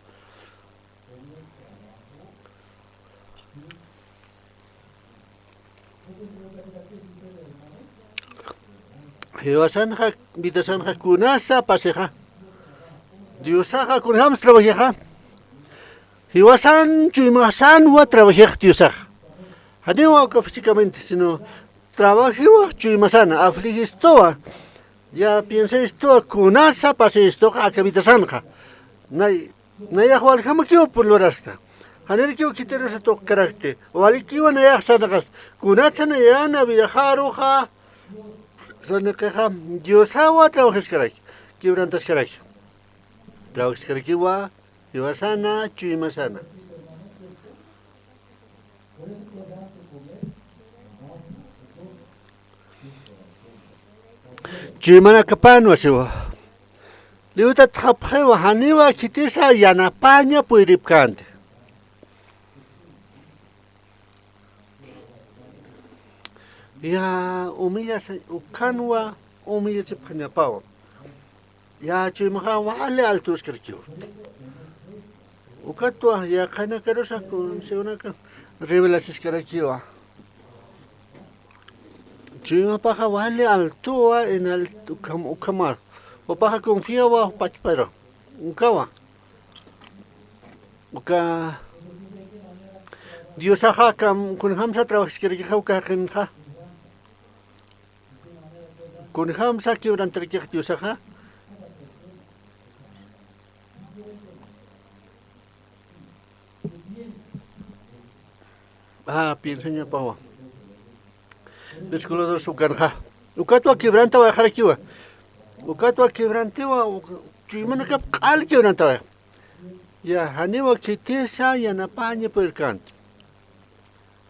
Jiwasanxa, vidasanxa kunasa pasixa. Diosaxa kunjams trabajixa. Jiwasan chuymasanwa trabajix Diosaxa. Janiwa uka físicamente, sino trabajiwa chuymasana, afligistuwa. Ya piensaistuwa, kunasa pasistuxa aka vidasanxa. Nay, Nayax waljamakiw purluraskta. Janirakiw khitirusa tuqkarakti. Walikiwa nayax sarnaqasta. Kunatsa naya vidaxaruxa sarnaqixa Diosawa trabajaskaraki, quebrantaskaraki. Trabajaskarakiwa jiwasana, chuymasana. Chuymanakapanwa siwa. Liwtat japxiwa, janiwa khitisa yanapaña puyripkänti. Ya, humillas, ukhanwa humillachipxañapawa. Ya, chuymaxa wali altuskarakiwa. Ukatwa, ya, qhanakarusa kun siwnaka revelasiskarakiwa. Chuymapaxa wali altuwa, en alto, ukham-, ukhamar. Jupaxa confiawa pachparu. Ukawa. Uka Diosaxa kam-, kunjamsa trabajaskarakixa uka jaqinxa. Kunjamsa quebrantarakix Diosaxa. Ah, piensañapawa. Versículo dos ukanxa. Ukatwa quebrantawayxarakiwa. Ukatwa quebrantiwa, uk-, chuymanakap q'al quebrantaway. Ya, janiwa khitisa yanapaña puyrkänti.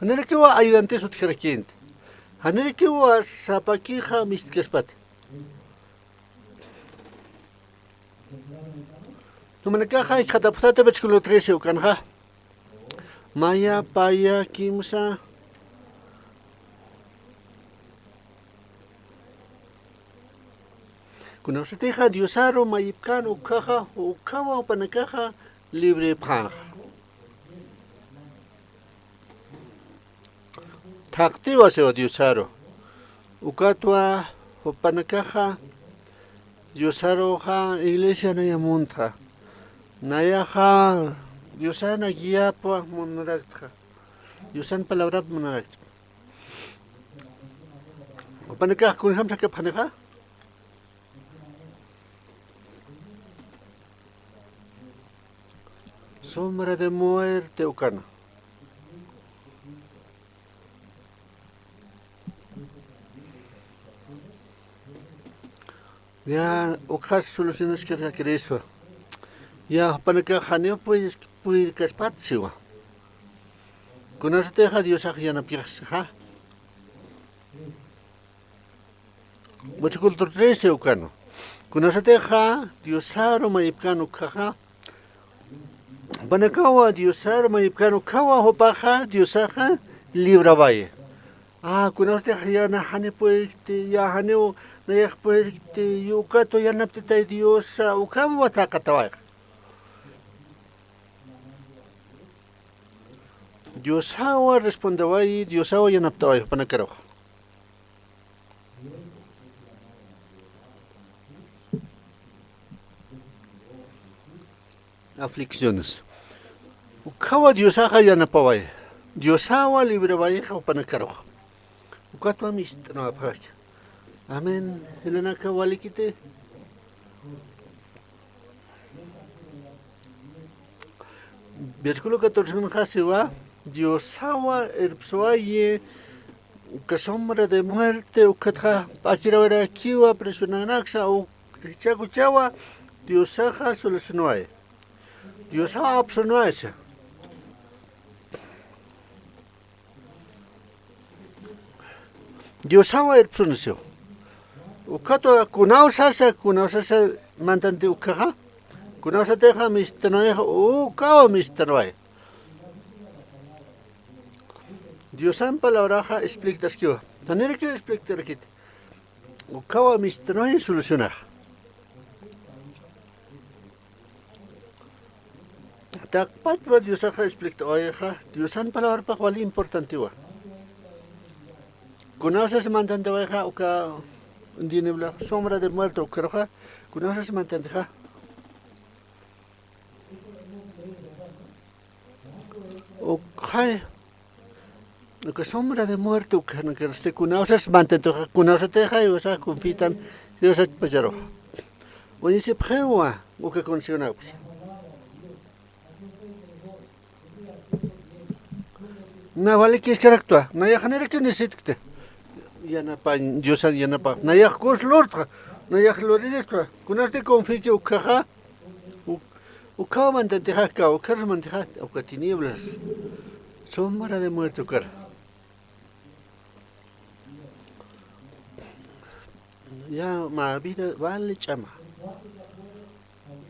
Janirakiwa ayudantis utjarakïnti. Janirakiwa sapakixa mistkaspati. Jumanakaxa jikxatapxtati versículo trece ukanxa. Maya, paya, kimsa. Kunawsatixa Diosaru mayipkän ukkhaxa, ukkhawa jupanakaxa librepxänxa. Thaqtiwa siwa Diosaru. Ukatwa jupanakaxa Diosaruxa iglesia naya muntxa. Nayaxa Diosana guiapwa munaraktxa. Diosan palabrap munaraktxa. Jupanakax kunjamsa jakapxanixa. Sombra de muerte ukana. Ya, ukxas solucionaskarakirispa. Ya, jupanakax janiw puy-, puyrkaspat siwa. Kunasatixa Diosax yanapkixsixa. Versículo trece ukanu. Kunasatixa Diosaru mayipkan ukhaxa. Jupanakawa Diosaru mayipkan ukhawa jupaxa Diosaxa librawayi. Ah, kunasatixa ya naxani puyrkti, ya janiw nayax puyrkti, ukatwa yanapt'itay Diosa, ukham wathaqatawayi. Diosawa respondewayi, Diosawa yanapt'awayi jupanakaruxa. Aflicciones. Ukhawa Diosaxa yanapawayi. Diosawa librawayixa jupanakaruxa. Ukatwa mist'anawapxarakiw. Amén. Jilanaka walikiti. Versículo catorce kunxa siwa, Diosawa irpswayi, uka sombra de muerte, ukatxa p'akirawirakiwa presionanaksa, uk jichhakuchawa, Diosaxa solucionawayi. Diosawa apsunawaysa. Diosawa irpsunasiw. Ukatwa kunawsasa, kunawsasa mantanti ukhaxa. Kunawsatixa mist'anwayixa, ukawa mist'anwayi. Diosan palabraxa explicaskiwa. Janirakiw explicarakiti. Ukawa mist'anwayi solucionaxa. Taqpachwa Diosaxa explicawayixa, Diosan palabrapax wali importantiwa. Kunawsas mantantiwayixa uka tiniebla, sombra de muerte ukaruxa, kunawsas mantantixa. Ukxay, uka sombra de muerte ukanakarusti kunawsas mantantixa, kunawsatixa jiwasax confitan, jiwasach pacharuxa. Uñisipxiwa uka condicionakpis. Na walikiskaraktwa, nayax janirakiw necesitkti. Yanapañ, Diosan yanapax, nayax kus lurtxa, nayax luririktwa, kunasti confikiw ukhaxa. Uk-, ukhaw mantantixa, uka, ukharu mantixa, uka tinieblas. Sombra de muerte ukar. Ya, mä vida vale ch'ama.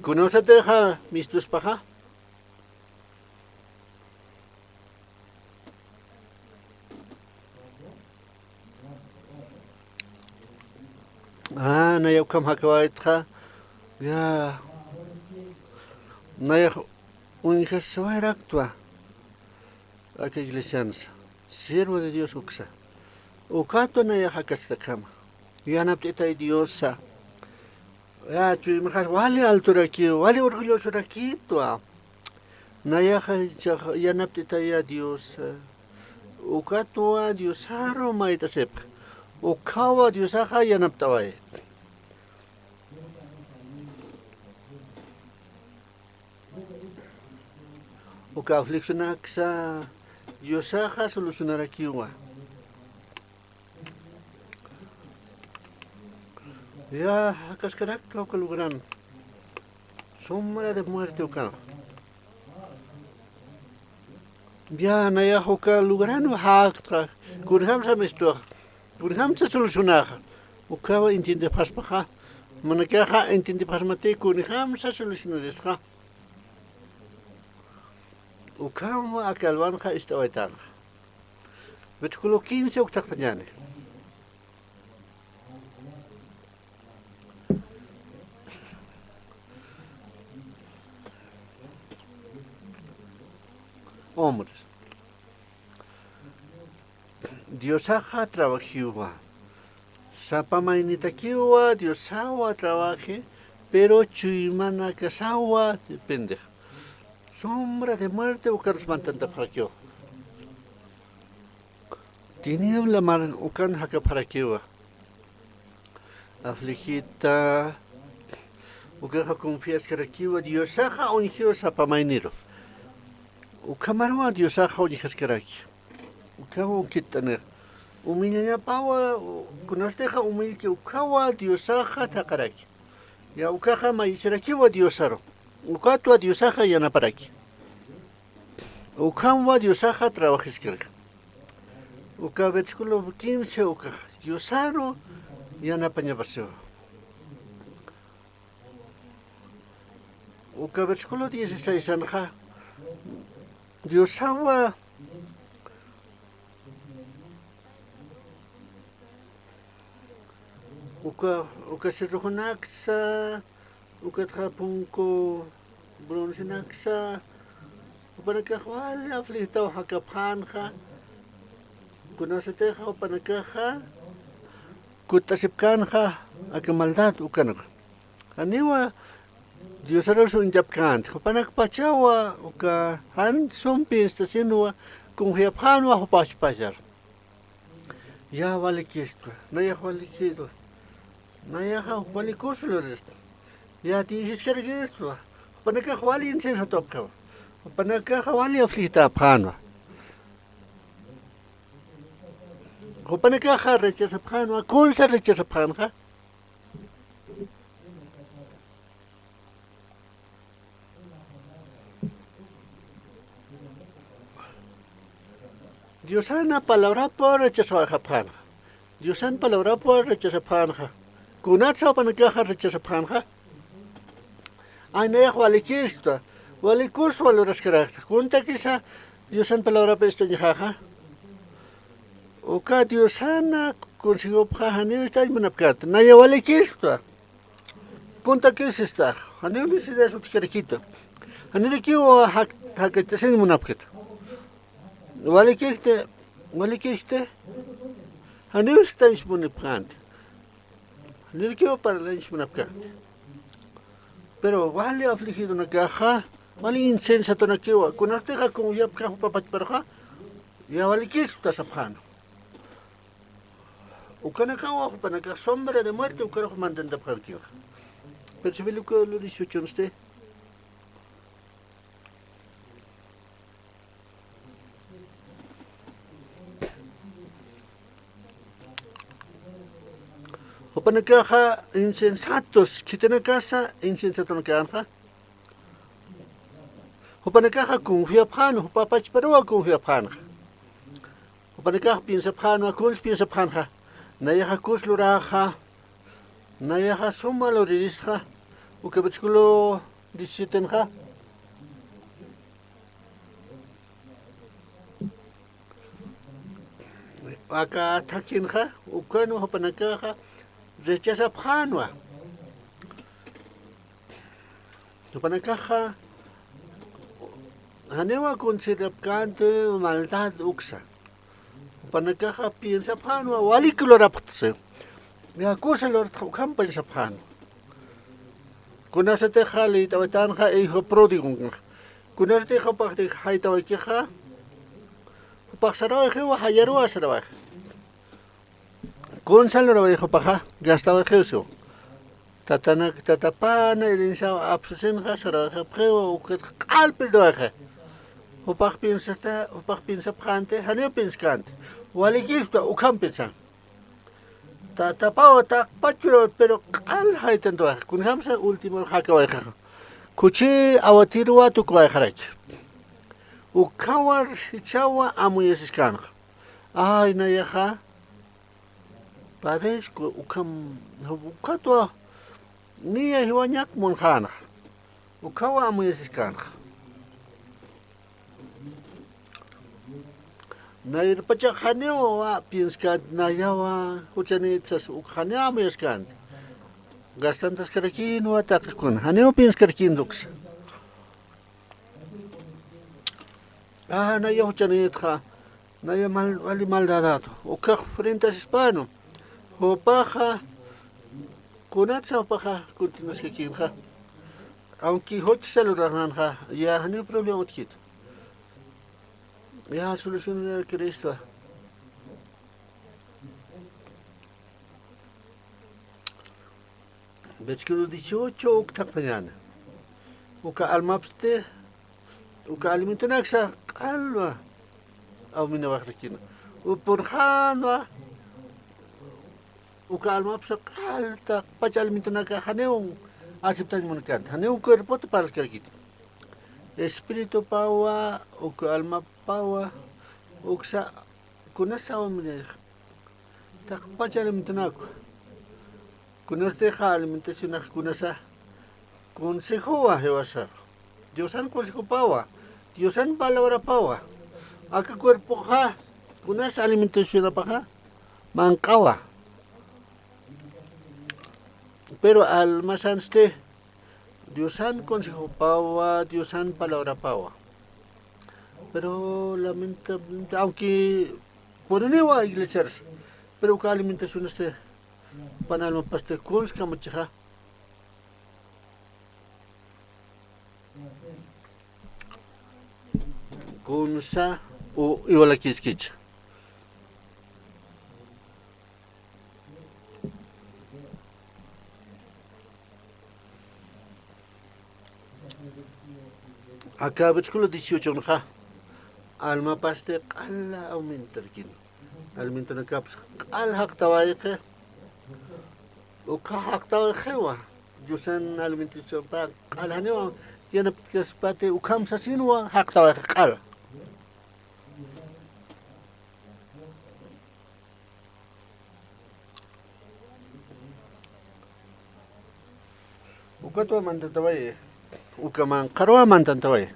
Kunawsatixa mistuspaxa. Ah, naya ukham jakawaytxa. Ya. Nayax uñjasiwayraktwa. Aka iglesiansa. Siervo de Dios uksa. Ukatwa nayax akasktakama. Yanapt'itay Diosa. Ya, chuymaxas wali alturakiw, wali orgullosorakitwa. Nayaxa ichax yanapt'itaya Diosa. Ukatwa Diosaru mayt'asipx. Ukhawa Diosaxa yanapt'away. Uka afliccionaksa Diosaxa solucionarakiwa. Ya, jakaskarakta uka lugaran. Sombra de muerte uka. Ya, nayax uka lugaran jaktxa, kunjamsa mistuxa, kunjamsa solucionaxa. Ukawa entiendepxaspaxa, manakaxa entiendepxasmati kunjamsa solucionarisxa. Ukham aka alwanxa ist'awaytanxa. Versículo quince uktaqtañäni. Hombres. Diosaxa trabajiwa. Sapa maynitakiwa Diosawa trabaji, pero chuymanakasawa depende. Sombra de muerte ukarus mantantapxarakiwa. Tiniebla mar ukan jakapxarakiwa. Afligita, ukaxa confiaskarakiwa, Diosaxa uñjiwa sapa mayniru. Ukhamaruwa Diosaxa uñjaskaraki. Ukhama uñjt'anir. Umillañapawa, kunastix umillki ukhawa Diosaxa thaqharaki. Ya ukaxa mayisirakiwa Diosaru. Ukatwa Diosaxa yanaparaki. Ukhamwa Diosaxa trabajiskarka. Uka versículo quince ukax Diosaru yanapañapasiwa. Uka versículo dieciséis anxa Diosawa uka, uka cerrojunaksa, ukatxa punku broncenaksa, jupanakax wali afligitaw jakapxänxa, kunasatixa jupanakaxa kutt'asipkänxa aka maldad ukanxa. Janiwa Diosarusa uñtapkänti, jupanakpachawa uka jan sum pienstasinwa, confiapxänwa jupachpachar. Ya walikistwa, nayax walikistwa, nayaxa walikus luristwa, yatiyisiskarkistwa, jupanakax wali insensatupxiwa, jupanakaxa wali afligitapxänwa, jupanakaxa rechazapxänwa, kunsa rechazapxänxa. Diosana palabrapwa rechazawayxapxänxa. Diosana palabrapwa rechazapxänxa. Kunatsa jupanakaxa rechazapxänxa. Ay, nayax walikistwa, walikuswa luraskarakta. Kuntakisa Diosana palabrapa istañjaxa. Uka Diosana consejopxa janiw istañ munapkänti. Naya walikistwa. Kuntakis istax, janiw necesidad utjkarakitu. Janirakiw jak-, jakachasin munapkit. Walikixti, walikixti, janiw istañs munapkänti. Janirakiw parlañs munapkänti. Pero wali afligidonakaxa, wali insensatonakiwa, kunatixa confiapkänxa jupa pachparuxa, ya walikistwa sapxäna. Ukanakawa jupanakax sombra de muerte ukarux mantantapxarakiwa. Pero si versículo dieciocho, ¿no? Jupanakaxa insensatos, khitinakasa insensatonakänxa. Jupanakaxa confiapxänwa, jupa pachparuwa confiapxänxa. Jupanakax piensapxänwa, kuns piensapxänxa. Nayaxa kus luraxa, nayaxa suma luriristxa. Uka versículo diecisiete anxa. Aka thakhinxa, ukanwa jupanakaxa rechazapxänwa. Jupanakaxa janiwa considerapkänti maldad uksa. Jupanakaxa piensapxänwa walik lurapxta, si. Ya kusa lurapxta ukham piensapxänwa. Kunasatixa liyt'awaytanxa hijo pródigo, kunasatixa jupax jayt'awaykixa, jupax sarawayxiwa, jayaruwa sarawayxi. Kunsa lurawayxi jupaxa, gastawayxiw siwa. Tatanak, tatapana herenciaw apsusinxa sarawayxapxiwa, ukatxa q'al perdawayxi. Jupax piensata, jupax piensapxänti, janiw pienskänti. Walikistwa, ukham piensan. Tatapaw taqpach luraway, pero q'al jaytantawayxi. Kunjamsa último jakawayxi. Khuchi awatiruwa tukuwayxaraki. Ukhawar jichhawa amuyasiskänxa. Ay, nayaxa padezco, ukham, ukhatwa niya jiwañak munxänxa. Ukhawa amuyasiskänxa. Nayrapachax janiwa pienskänti, nayawa juchanït sas, uk janiw amuyaskänti. Gastantaskarakïnwa taqikuna, janiw pienskarakïnti uksa. Ah, naya juchanïtxa, naya mal, wali maldadado. Ukax frentasispanu. Jupaxa, kunatsa jupaxa, continuaskakïnxa. Aunque juchsa lurarnanxa, ya janiw problema utjkit. Ya solución Cristo. Versículo dieciocho uk thaqtañäni. Uka almapsti, uka alimentonaksa q'alwa awminawayxarakïna. Upurxänwa, uka almapsa q'al taqpach alimentonaka janiw aceptañ munkänti, janiw cuerpota parlkarakïti. espiritupawa, uk almapawa, uksa kunasawa millax. Taqpacha alimentunakwa. Kunasatixa alimentacionax kunasa consejowa jiwasa. Diosan consejopawa. Diosan palabrapawa. Aka cuerpoxa kunas alimentacionapaxa manq'awa. Pero almasansti Diosan consejopawa, Diosan palabrapawa. Pero lamentablemente, aunque puriniwa iglesiarus, pero uka alimentacionasti, pan almapasti kuns kamachixa. Kunsa u iwalakiskicha. Aka versículo dieciocho nxa, almapasti q'ala aumentarkin. Alimentunakapsa q'al jaqtawayxi, ukxa jaqtawayxiwa. Diosan alimentacionpa q'al janiwa yanaptkaspati, ukham sasinwa jaqtawayxi q'al. Ukatwa mantantaway, uka manqharwa mantantaway.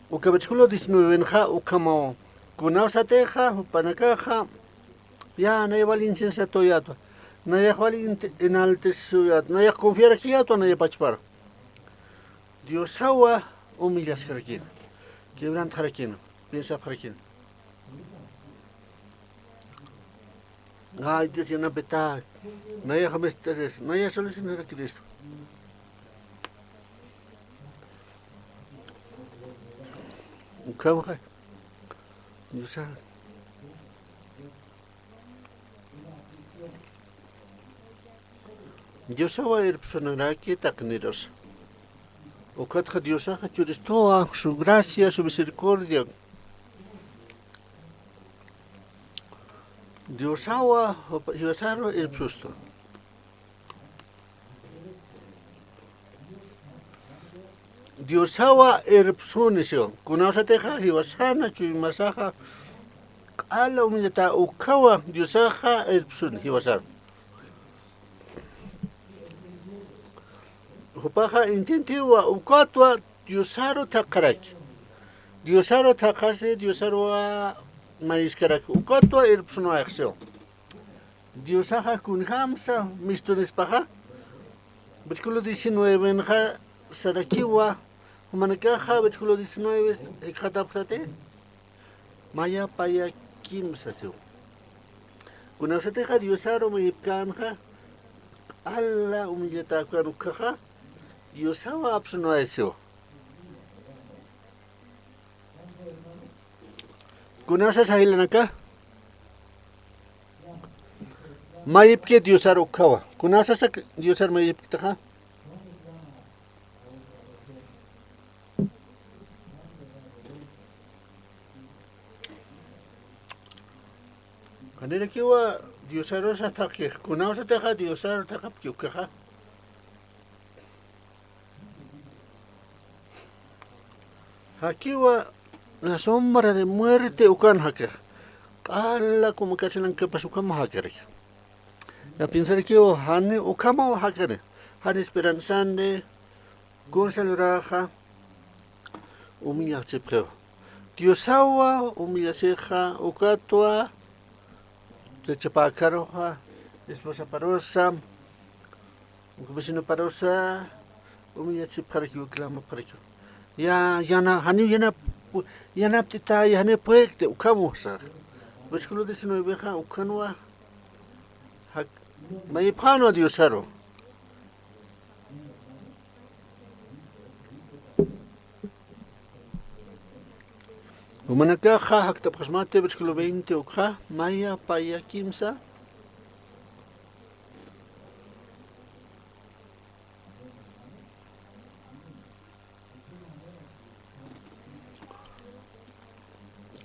Uka versículo diecinueve nxa ukhamaw, kunawsatixa jupanakaxa ya nayax wali inciensatuyatwa, nayax wali int-, enaltecesuyatwa, nayax confiarakiyatwa naya pachpar. Diosawa humillasxarakina, quebrantxarakina, piensapxarakina. Ay, Dios yanapitay, nayax misteres, nayax solucionarakiristu. Ukhamaxa, Diosa. Diosawa irpsunaraki taqinirusa. Ukatxa Diosaxa churistuwa, su gracia, su misericordia. Diosawa, jiwasaru irpsustu. Diosawa irpsuni siwa. Kunawsatixa jiwasana chuymasaxa q'ala humillata, ukhawa Diosaxa irpsuni jiwasana. Jupaxa intentiwa, ukatwa Diosaru thaqharaki. Diosaru thaqhasi, Diosaruwa mayiskaraki. Ukatwa irpsunwayxi siwa. Diosaxa kunjamsa mistunispaxa. Versículo diecinueve nxa sarakiwa, jumanakaxa versículo diecinueve jikxatapxtati, mayapayakimsa siwa. Kunawsatixa Diosaru mayipkänxa, q'ala humillatäkän ukkhaxa, Diosawa apsunwayasiwa. Kunasas jilanaka, mayipki Diosar ukkhawa. Kunasas Diosar mayipktaxa. Janirakiwa Diosarusa thaqix, kunawsatixa Diosar thaqapki ukkhaxa. Jakiwa la sombra de muerte ukan jakix. Q'ala como carcelankapas ukhama jakirik. Ya piensarikiwa jani ukhamaw jakani. Jani esperanzani, kunsa luraxa, humillaxchipxiwa. Diosawa humillasixa ukatwa, chachapäkaruxa, esposaparusa, uk vecinoparusa, humillachipxarakiw, clamapxarakiw. Ya, yana, janiw yanap, yanapt'ita, ya janiw puerkti, ukhamusa. Versículo diecinueve xa, ukhanwa, jak-, mayipxänwa Diosaru. Jumanakaxa jakt'apxasmati, versículo veinte ukxa, mayapayakimsa.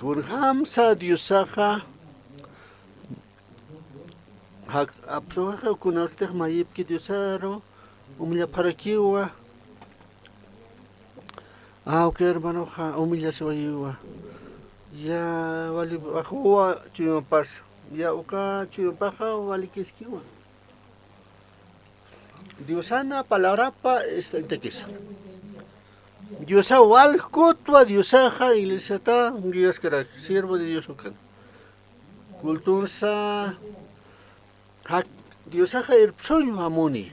Kunjamsa Diosaxa, jak-, apsuxaxa kunawsatix mayipki Diosaru, Humillapharakiwa. Awki hermanoxa humillasiwayiwa. Ya wali bajuwa chuymapas. Ya uka chuymapaxa walikiskiwa. Diosana palabrapa istañtakisa. Diosa walkutwa Diosaxa iglesiata guiaskarak, siervo de Dios ukan. Cultunsa, ja, Diosaxa irpsuñwa muni.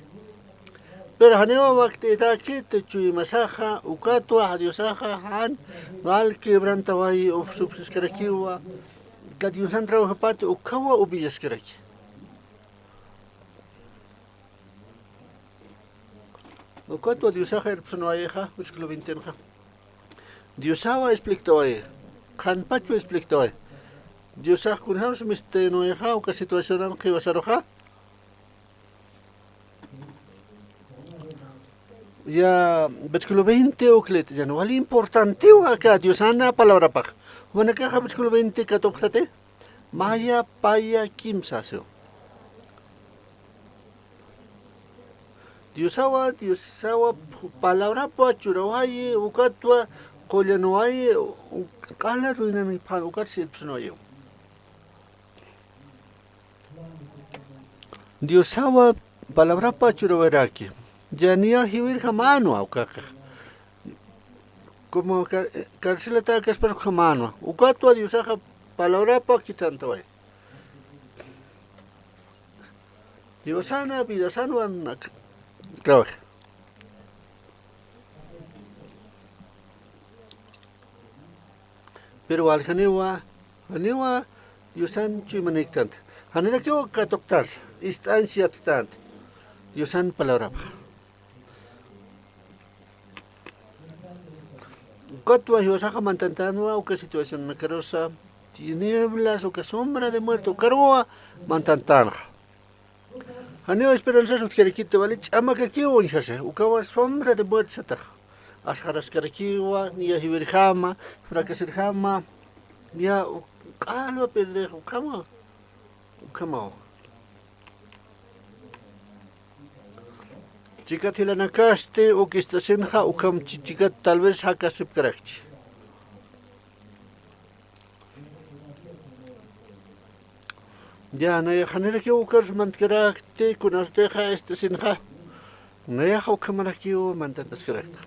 Pero janiwa wakt'itaki te chuymasaxa, ukatwa Diosaxa jan wal quebrantawayi, uf supsiskarakiwa. Ka Diosan trabajapati ukawa humillaskaraki. Ukatwa Diosaxa irpsunwayixa, versículo veintenxa. Diosawa expliktaway, qhanpachwa expliktaway. Diosax kunjams mistenwayixa, uka situacionan qiwasaruxa. Ya, versículo veinte uklit'an, wali importantiwa aka Diosana palabrapax. Jumanakaxa versículo veinte katupxtati. Maya paya kimsasiw. Diosawa, Diosawa palabrapa churawayi, ukatwa qullanwayi, q'ala ruynaniphan ukat sirpsunwayi. Diosawa palabrapa churawiraki. Ya niya jiwirjamanwa ukaxa. Como ca-, carcelata kasparjamanwa. Ukatwa Diosaxa palabrapa quitantaway. Diosana vidasanwan trabaja. Pero wal janiwa, janiwa Diosan chuymaniktant. Janirakiw katuqtans, ist'añch yatktanta. Diosan palabrapxa. Ukatwa jiwasaxa mantantanwa, uka situacionnakarusa, tinieblas, uka sombra de muerte, ukaruwa mantantanxa. Janiw esperanzas utjarakiti, wali ch'amakakiw uñjasi, ukawa sombra de muerte satax. Asxaraskarakiwa, niya jiwirjama, fracasirjama, niya u-, q'alwa perder, ukhama, ukhamaw. Chikat jilanakasti, uk ist'asinxa, ukham chi-, chikat tal vez jakasipkarakchi. Ya, nayax janirakiw ukarus mantkarakti, kunartixa ist'asinxa. Nayax ukhamarakiw mantantaskarakta.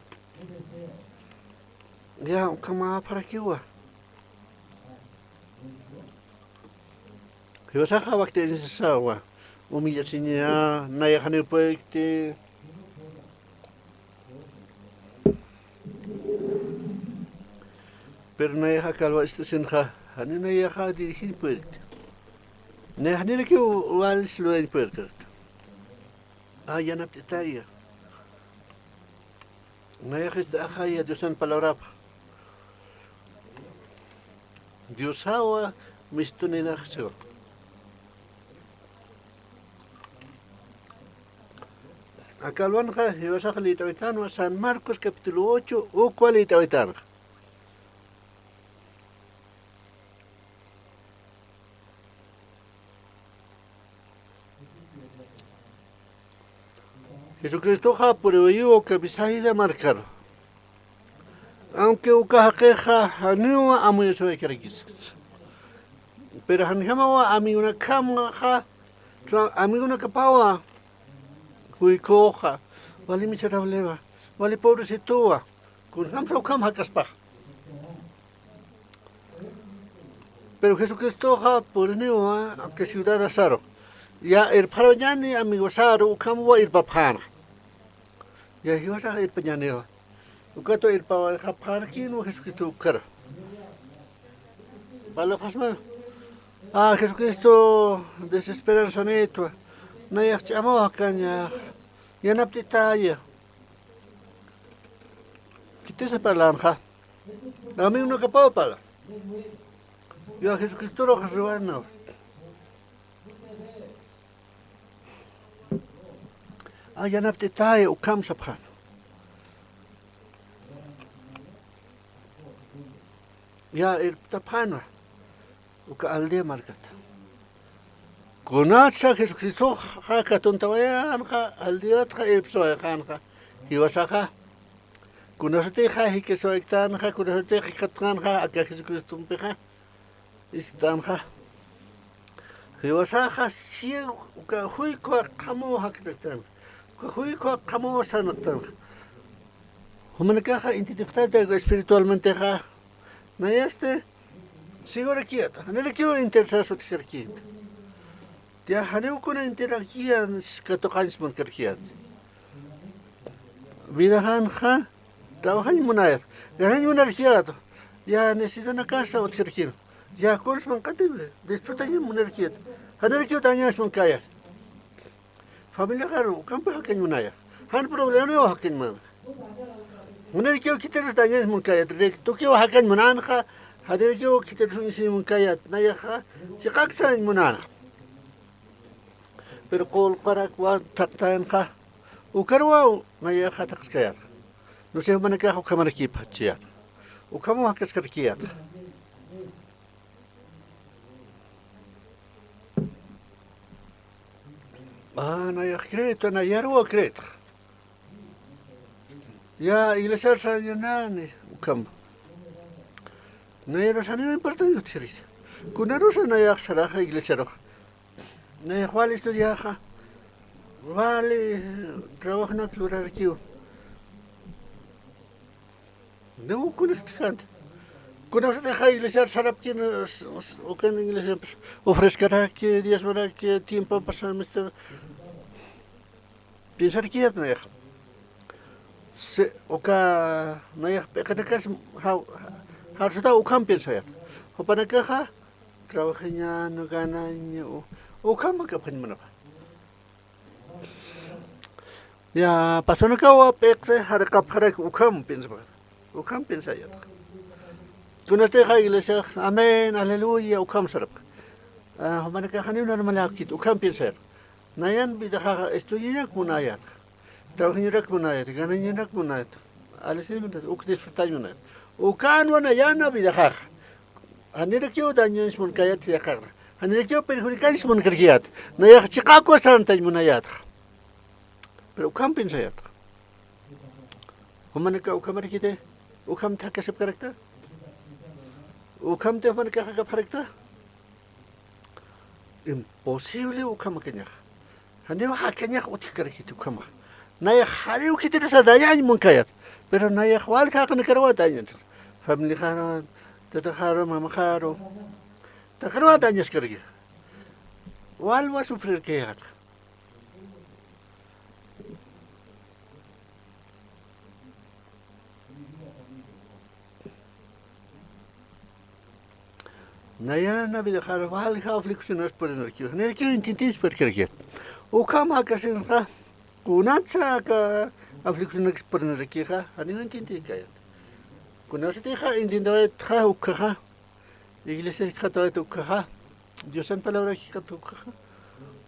Ya, ukhamapxarakiwa. Jiwasaxa wakt'añasawa. Humillasiña, nayax janiw puykti. Pero nayaxa kalwa ist'asinxa, jani nayaxa dirigiñ puerkti. Nayax janirakiw wal luwañ puerkti. A, yanapt'itaya. Nayax ist'axaya Diosan palabrapxa. Diosawa mistuninaxchiwa. Aka alwanxa jiwasax lït'awitanwa, San Marcos capítulo ocho, ukwa lït'awitanxa. Jesucristoxa puriwayiwa uka Betsaida markaru. Aunque uka jaqixa janiwa amuyasiwaykarakisa. Pero janjamawa amigonakjamaxa, amigonakapawa juykhuxa, wali miserablewa, wali pobrecitowa, kunjamsa ukham jakaspax. Pero Jesucristoxa puriniwa aka ciudadasaru. Ya irpxarañäni amigosaru, ukhamwa irpapxänxa. Ya jiwasax irpañäniwa. Ukatwa irpawayxapxarakïnwa Jesucristo ukkharu. Parlapxasma, a, Jesucristo desesperanzanïtwa. Nayax ch'amaw jakañax. Yanapt'itaya. Khitisa parlänxa. Amigonakapaw parla. Ya Jesucristoruxa ruwanaw. A, yanapt'itaya, ukham sapxäna. Ya irptapxäna uka aldea markata. Kunatsa Jesucristoxa katuntawayänxa, aldeatxa Efeso jayxänxa, jiwasaxa. Kunasatixa jikisiwayktanxa, kunasatixa jikatqanxa, aka Jesucristompixa, isktanxa. Jiwasaxa ciego, uka juykwa qhamuw jaktanxa. Uka juykwa qhamuw sanaqtanxa. Jumanakaxa intitipxtata espiritualmentexa. Nayasti, ciegorakiyäta. Janirakiw interesarus utjkarakïta. Tía, janiw kuna intirakiya katuqañs munkarakiyäta. Vidaxanxa, trabajañ munayät. Ganañ munarakiyäta. Ya, necesitanakasa utjkarakïna. Ya, kuns manqatiw, disfrutañ munarakiyät. Janirakiw dañañs munkayät. Familiaxaru, ukampi jakañ munayä. Jan problemiw jakañ munanxa. Janirakiw khitirus dañañs munkayät, rectokiw jakañ munanxa, janirakiw khitirus uñisiñ munkayät, nayaxa chiqaksañ munanxa. Pero qullqarakwa thaqtanxa, ukarwaw nayaxa thaqskayät. No sé, jumanakax ukhamarakïpachiyät. Ukhamaw jakaskarakiyät. Ah, nayax creet, nayaruw creet. Ya, iglesiar sañanani, ukham. Nayarusa ni me importa yutjirix. Kunarusa nayax saraxa iglesiarux. Nayax wali estudiaxa. Wali trabajonak lurarakiw. No, kunas utjkänti. Kunasatixa iglesiar sarapkin, s-, s-, ukan iglesiampis ofrezcaraki, diezmaraki, tiempo pasar, mister. Piensarakiyät nayax. Si, uka nayax p'iqinakas, ja-, jarsuta ukham piensayät. Jupanakaxa, trabajañäni, ganañäni, u-, ukham akapxañ munapxä. Ya, pastornakaw p'iqi jaraqapxaraki ukham piensapxä. Ukham piensayät. Kunatixa iglesiax, amén, aleluya, ukham sarapxä. Ah, jumanakax janiw normaläkit, ukham piensayät. Nayan vidaxaxa estudiañak munayät. Trabajañarak munayät, ganañarak munayät. Alisiñ munayät, uk disfrutañ munayät. Ukanwa nayan vidaxaxa. Janirakiw dañañs munkayät yaqaxa. Janirakiw perjudicañs munkarakiyät. Nayax chiqakwa sarantañ munayät. Pero ukham piensayät. Jumanakax ukhamarakiti, ukham thakasipkarakta. Ukhamti jumanakax jakapxarakta. Imposible ukham jakañax. Janiw jakañax utjkarakiti ukhamax. Nayax janiw khitirusa dañañ munkayät. Pero nayax walja jaqinakarwa dañañ. Familiaxaru, tataxaru, mamaxaru. Taqinwa dañaskaraki. Walwa sufrirkayät. Nayan vidaxar walja aflicciones purinarakiw. Janirakiw intintins purkirki. Ukham jakasinxa, kunatsa aka aflicciones purinarakixa, janiw intintinkayät. Kunasatixa intintawaytxa ukkhaxa. Iglesia jikxatawayta ukkhaxa, Diosan palabra jikxatawayta ukkhaxa,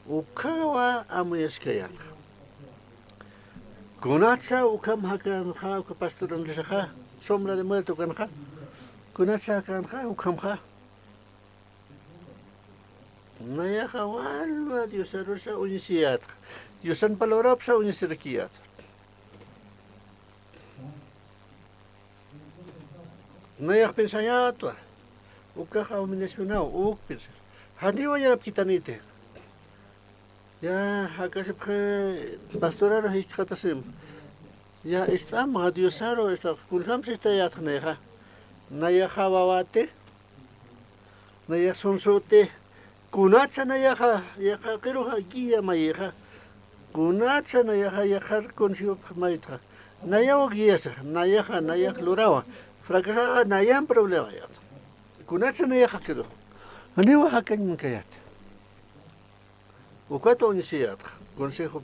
ukkhawa amuyaskayänxa. Kunatsa ukham jakanxa, uka pastor Andresaxa, sombra de muerte ukanxa, kunatsa jakanxa, ukhamxa. Nayaxa walwa Diosarusa uñisiyätxa, Diosan palabrawsa uñisirakiyätxa. Nayax piensayätwa, ukaxa humillacionaw, uk piensa. Janiw yanapkitaniti. Ya, jakasipxi pastoraru jikxatasim. Ya, ist'amxa Diosaru, ist'amxa, kunjamsa ist'ayätxa nayaxa. Nayaxa wawati. Nayax sunsuti, kunatsa nayaxa, yaqha qiruxa guía mayixa, kunatsa nayaxa yaqhar consejopxa maytxa, nayaw guiasix, nayaxa, nayax lurawa, fracasaxa nayan problema yat. Kunatsa nayaxa qiruxa, janiwa jakañ munkayät. Ukatwa uñisiyätxa, consejo.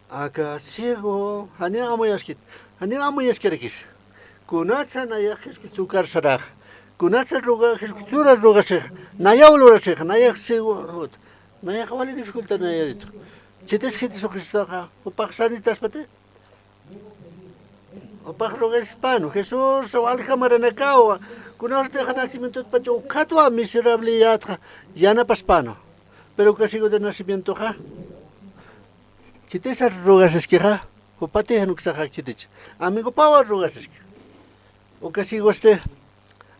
Aka ciego, janiw amuyaskit, janiw amuyaskarakis. Kunatsa nayax Jesucristo ukar saraxa. Kunatsa ruga, Jesucristorar rugasix. Nayaw lurasix, nayax ciego, rut. Nayax wali dificultad nayaritu. Khitis, khitis Jesucristoxa, jupax sanitaspati. Jupax rugaspanu, Jesús, walja maranakawa, Kunawsatixa nacimientotpacha ukhatwa miserableyätxa, yanapaspäna. Pero uka ciego de nacimientoxa, khitisa rogasiskixa, jupati jan uksaxa khiticha. Amigopawa rogasiski. Uka ciegosti,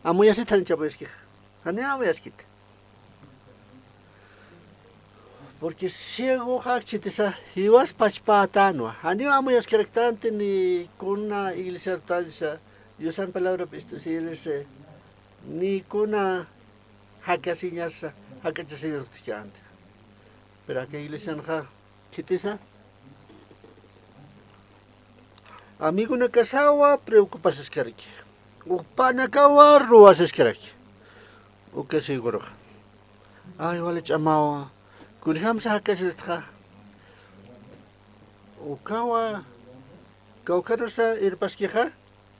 amuyasit janicha amuyaskixa. Janiw amuyaskiti. Porque ciegoxa khitisa jiwas pachpätanwa. Janiw amuyaskaraktanti ni kuna iglesiarutansa, Diosan palabrap ist'asirisa, ni kuna jakasiñasa, jakachasiñasa utjkänti. Pero aka iglesianxa, khitisa, amigonakasawa preocupasiskaraki. Jupanakawa ruwasiskaraki. Uka ciegoruxa. Ay, wali ch'amawa. Kunjamsa jakasirtxa. Ukawa, kawkharusa irpaskixa,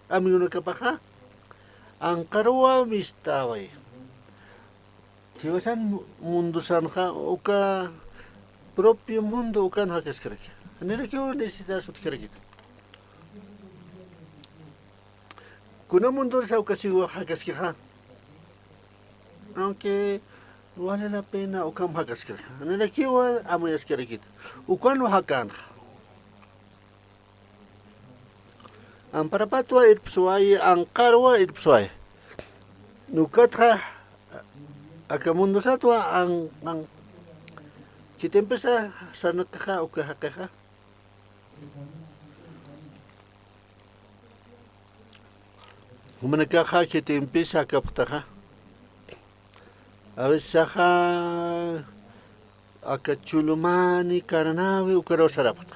amigonakapaxa, anqaruwa mist'away. Jiwasan mu-, mundosanxa uka propio mundo ukan jakaskaraki. Janirakiw necesitas utjkarakit. Kuna mundorisa uka ciegox jakaskixa. Aunque vale la pena ukham jakaskarakit. Janirakiwa amuyaskarakit. Ukanwa jakänxa. Amparapatwa irpswayi, anqarwa irpswayi. Ukatxa, aka mundosatwa an-, an-, khitimpisa sarnaqaxa uka jaqixa. Jumanakaxa khitimpisa jakapxtaxa. A veces saxa aka chulumani, karanäwi, ukaruw sarapxta.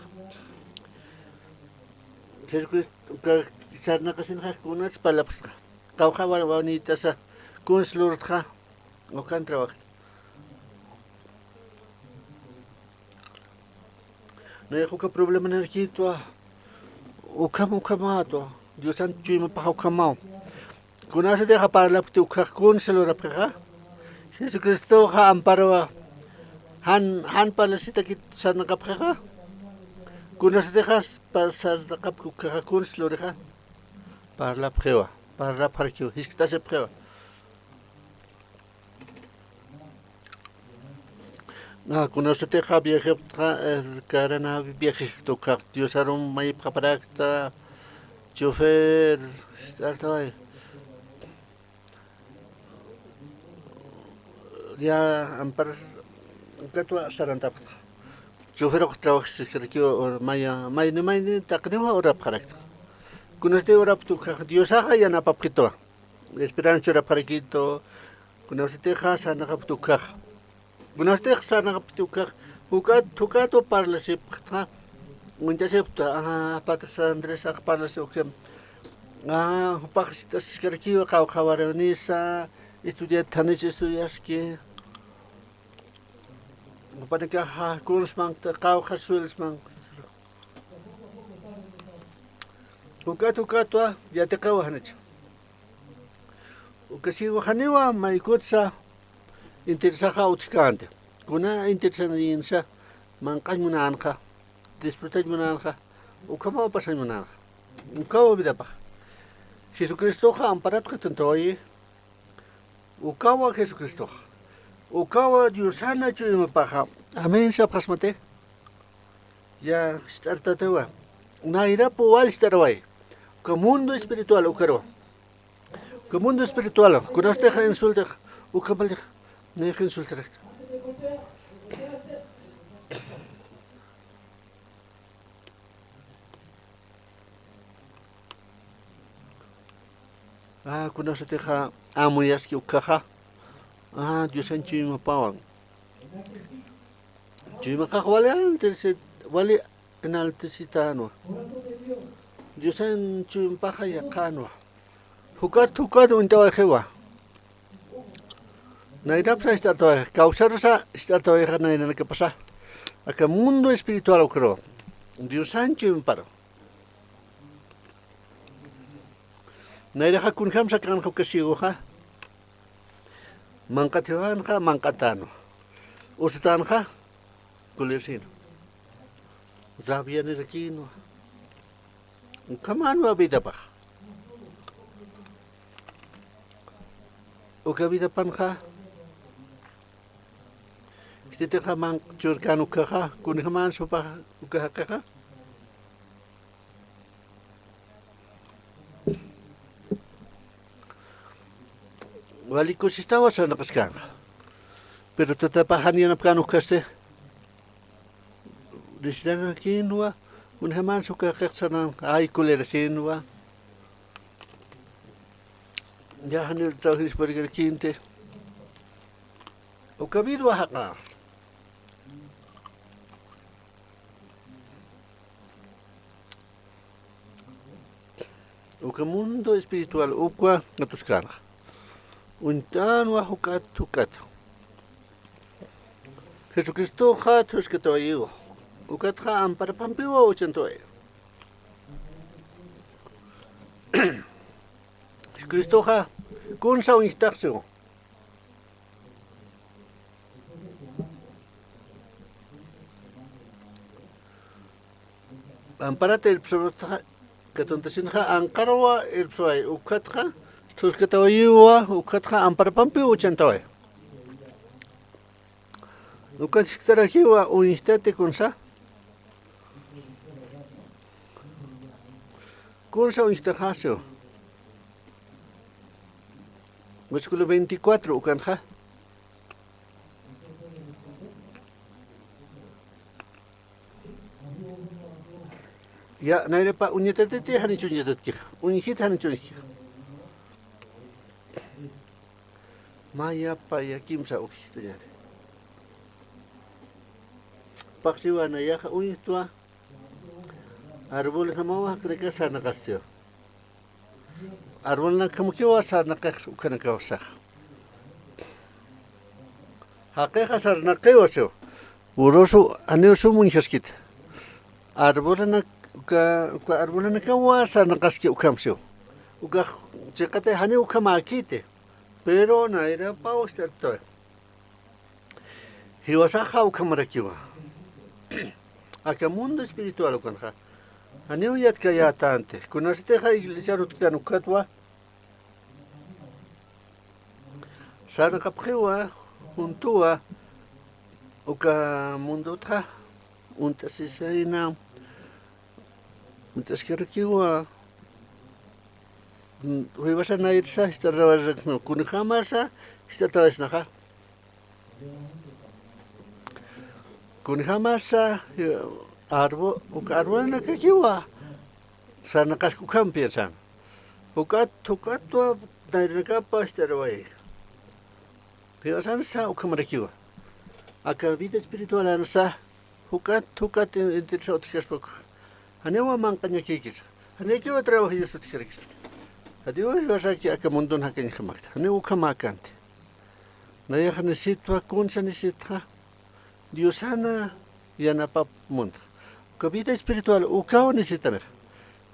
Jesucristo, uka sarnaqasinxa kunats parlapxta. Qawqha wa-, wanïtasa kuns lurtxa, ukan trabajta. Nayax uka problemanïrkitwa, ukham, ukhamätwa, Diosan chuymapaxa ukhamaw. Kunasatixa parlapkti ukhax kuns lurapxixa, Jesucristoxa amparuwa, jan, jan parlasitakit sarnaqapxixa, kunasatixa pa-, sarnaqapki ukhaxa kuns lurixa, parlapxiwa, parlapxarakiwa, jiskt'asipxiwa. Ah, kunasatixa viajipxta, eh, karanäwi viajikta ukhax, Diosarum mayipxaparakta, chofer, ist'artaway. Ya, ampar, ukatwa sarantapxta. Choferux trabajasiskarakiwa, or-, maya, mayni, mayni, taqiniwa urapxarakta. Kunasati urapxta ukhax, Diosaxa yanapapxitwa. Esperanza churapxarakitu, kunasatixa sarnaqapxta ukhax. Kunasatixa sarnaqapxta ukhax, juk'at, juk'atwa parlasipxta, uñtasipxta, ajá, Patro San Andresax parlasi ukham. Ajá, jupax ist'asiskarakiwa, qawqha waranisa, estudiat thanicha estudiaski. Jupanakaxa kuns manq'ta, qawqha sueldos manq'ta. Ukat, ukatwa yatiqawa janicha. Uka siwa janiwa maykutsa interesaxa utjkänti. Kuna interesanïnsa manq'añ munänxa, disfrutañ munänxa, ukhamaw pasañ munänxa. Ukawa vidapax. Jesucristoxa amparat qhitantawayi. Ukawa Jesucristoxa. Ukawa Diosana chuymapaxa. Amén sapxasmati. Ya, ist'artatawa. Nayrap wal ist'araway. Uka mundo espiritual ukaruwa. Uka mundo espiritual. Kunasatixa insultax. Ukhamaltix. Nayax insultarakta. Ah, kunasatixa amuyaski ukhaxa. Ah, Diosan chuymapawan. Chuymapax wali enalteci-, wali enaltecitänwa. Diosan chuymapaxa yaqhänwa. Jukat, jukat uñtawayxiwa. Nayrapsa ist'artawayxa, kawsarusa ist'artawayxa nayranakapasa. Aka mundo espiritual ukaruwa. Diosan chuymaparu. Nayraxa kunjamsa känxa uka ciegoxa. Manq'athiwanxa, manq'atänwa. Usutänxa, kulirsïnwa. Rabianirakïnwa. Ukhamänwa vidapax. Uka vidapanxa, khititixa manq'churkän ukkhaxa, kunjamäni jupax uka jaqixa. Wali kusistawa sarnaqaskänxa. Pero tatapax jan yanapkän ukkasti. Necesitanakïnwa, kunjamäni uka jaqix sarnaqaskänxa, ay, colerasïnwa. Ya janiw trabajisparkirkïnti. Uka vidwa jaqax. Uka mundo espiritual ukwa katuskänxa. Uñt'änwa juk'at juk'at. Jesucristoxa thuskatawayiwa. Ukatxa amparapampiwa uchantawayi. Jesucristoxa kunsa uñjtaxsiw. Amparata irpsawayxa, katuntasinxa anqarwa irpsaway, ukatxa thuskatawayiwa, ukatxa amparapampiw uchantawayi. Ukat jisktarakiwa uñjtati kunsa. Kunsa uñjtaxasiw. Versículo veinticuatro ukanxa. Ya, nayrapa uñatatiti, janicha uñatatkixa. Uñjit, janicha uñjkixa. Mä yapa, ya kimsa ukjitañäni. Paqsiwa nayaxa uñjtwa. Arboljamawa jaqirakasa sarnaqastiwa. Arbolnakjamakiwa sarnaqix ukanakawasaxa. Jaqixa sarnaqiwa siw. Urusu, janiw sum uñjaskiti. Arbolnak, uka, uka arbolnakawa sarnaqaski ukham siw. Ukax chiqati janiw ukhamäkiti. Pero nayrapaw ist'arktwa. Jiwasaxa ukhamarakiwa. Aka mundo espiritual ukanxa. Janiw yatkayätänti. Kunasatixa iglesiar utjkän ukatwa. Sarnaqapxiwa, juntuwa, uka mundotxa, uñt'asisayna, uñt'askarakiwa, mm, jiwasa nayrsa, jist'arawarakna, kunjamasa, jist'atawaysnaxa. Kunjamasa, eh, arbo-, uka arbolnakakiwa, sarnaqaski ukham piensan. Juk'at, juk'atwa, nayranakapa jist'araway. Jiwasansa ukhamarakiwa. Aka vida espiritualansa, juk'at, juk'at, eh, entersa utjkaspa uka. Janiwa manq'añakïkisa. Janikiwa trabajayas utjarakisa. Janiwa jiwasaki aka mundon jakañjamakta. Janiw ukhamäkänti. Nayaxa necesitwa, kunsa necesitxa. Diosana yanapap muntxa. Uka vida espiritual ukaw necesitanxa.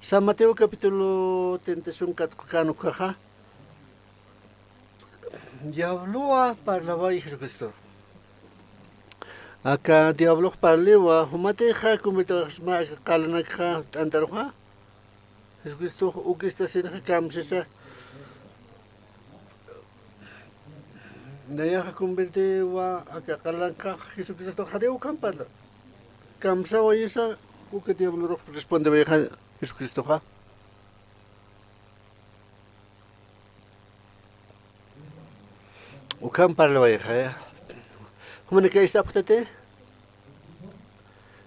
San Mateo capítulo treinta y cinco katqkän ukaxa. Diablowa parlaway Jesucristo. Aka diablox parliwa, jumatixa convertiwasma aka qalanakxa t'antaruxa. Jesucristox uk istasinxa kamsisa. Nayaxa convertiwa aka qalanakxa Jesucristox janiw ukham parla. Kamsawayisa uka diablorux respondewayixa Jesucristoxa. Ukham parlawayxaya. Jumanakax ist'apxtati.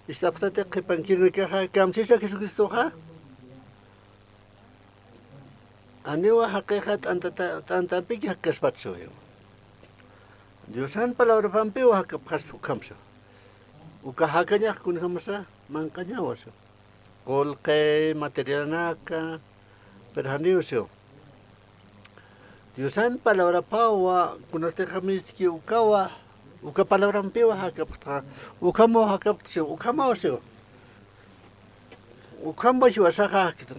Ist'apxtati qhipankirinakaxa kamsisa Jesucristoxa. Janiwa jaqixa t'antata-, t'antampiki jakkaspatsa. Diosan palabrapampiwa jakapxaspa ukhamsa. Uka jakañax kunjamasa manq'añawasa. Qullqi, materialanaka, pero janiw siw. Diosan palabrapawa, kunatixa mistki ukawa, uka palabrampiwa jakapxta, ukhamaw jakapxta siw, ukhamaw siw. Ukhamaw jiwasaxa jakit,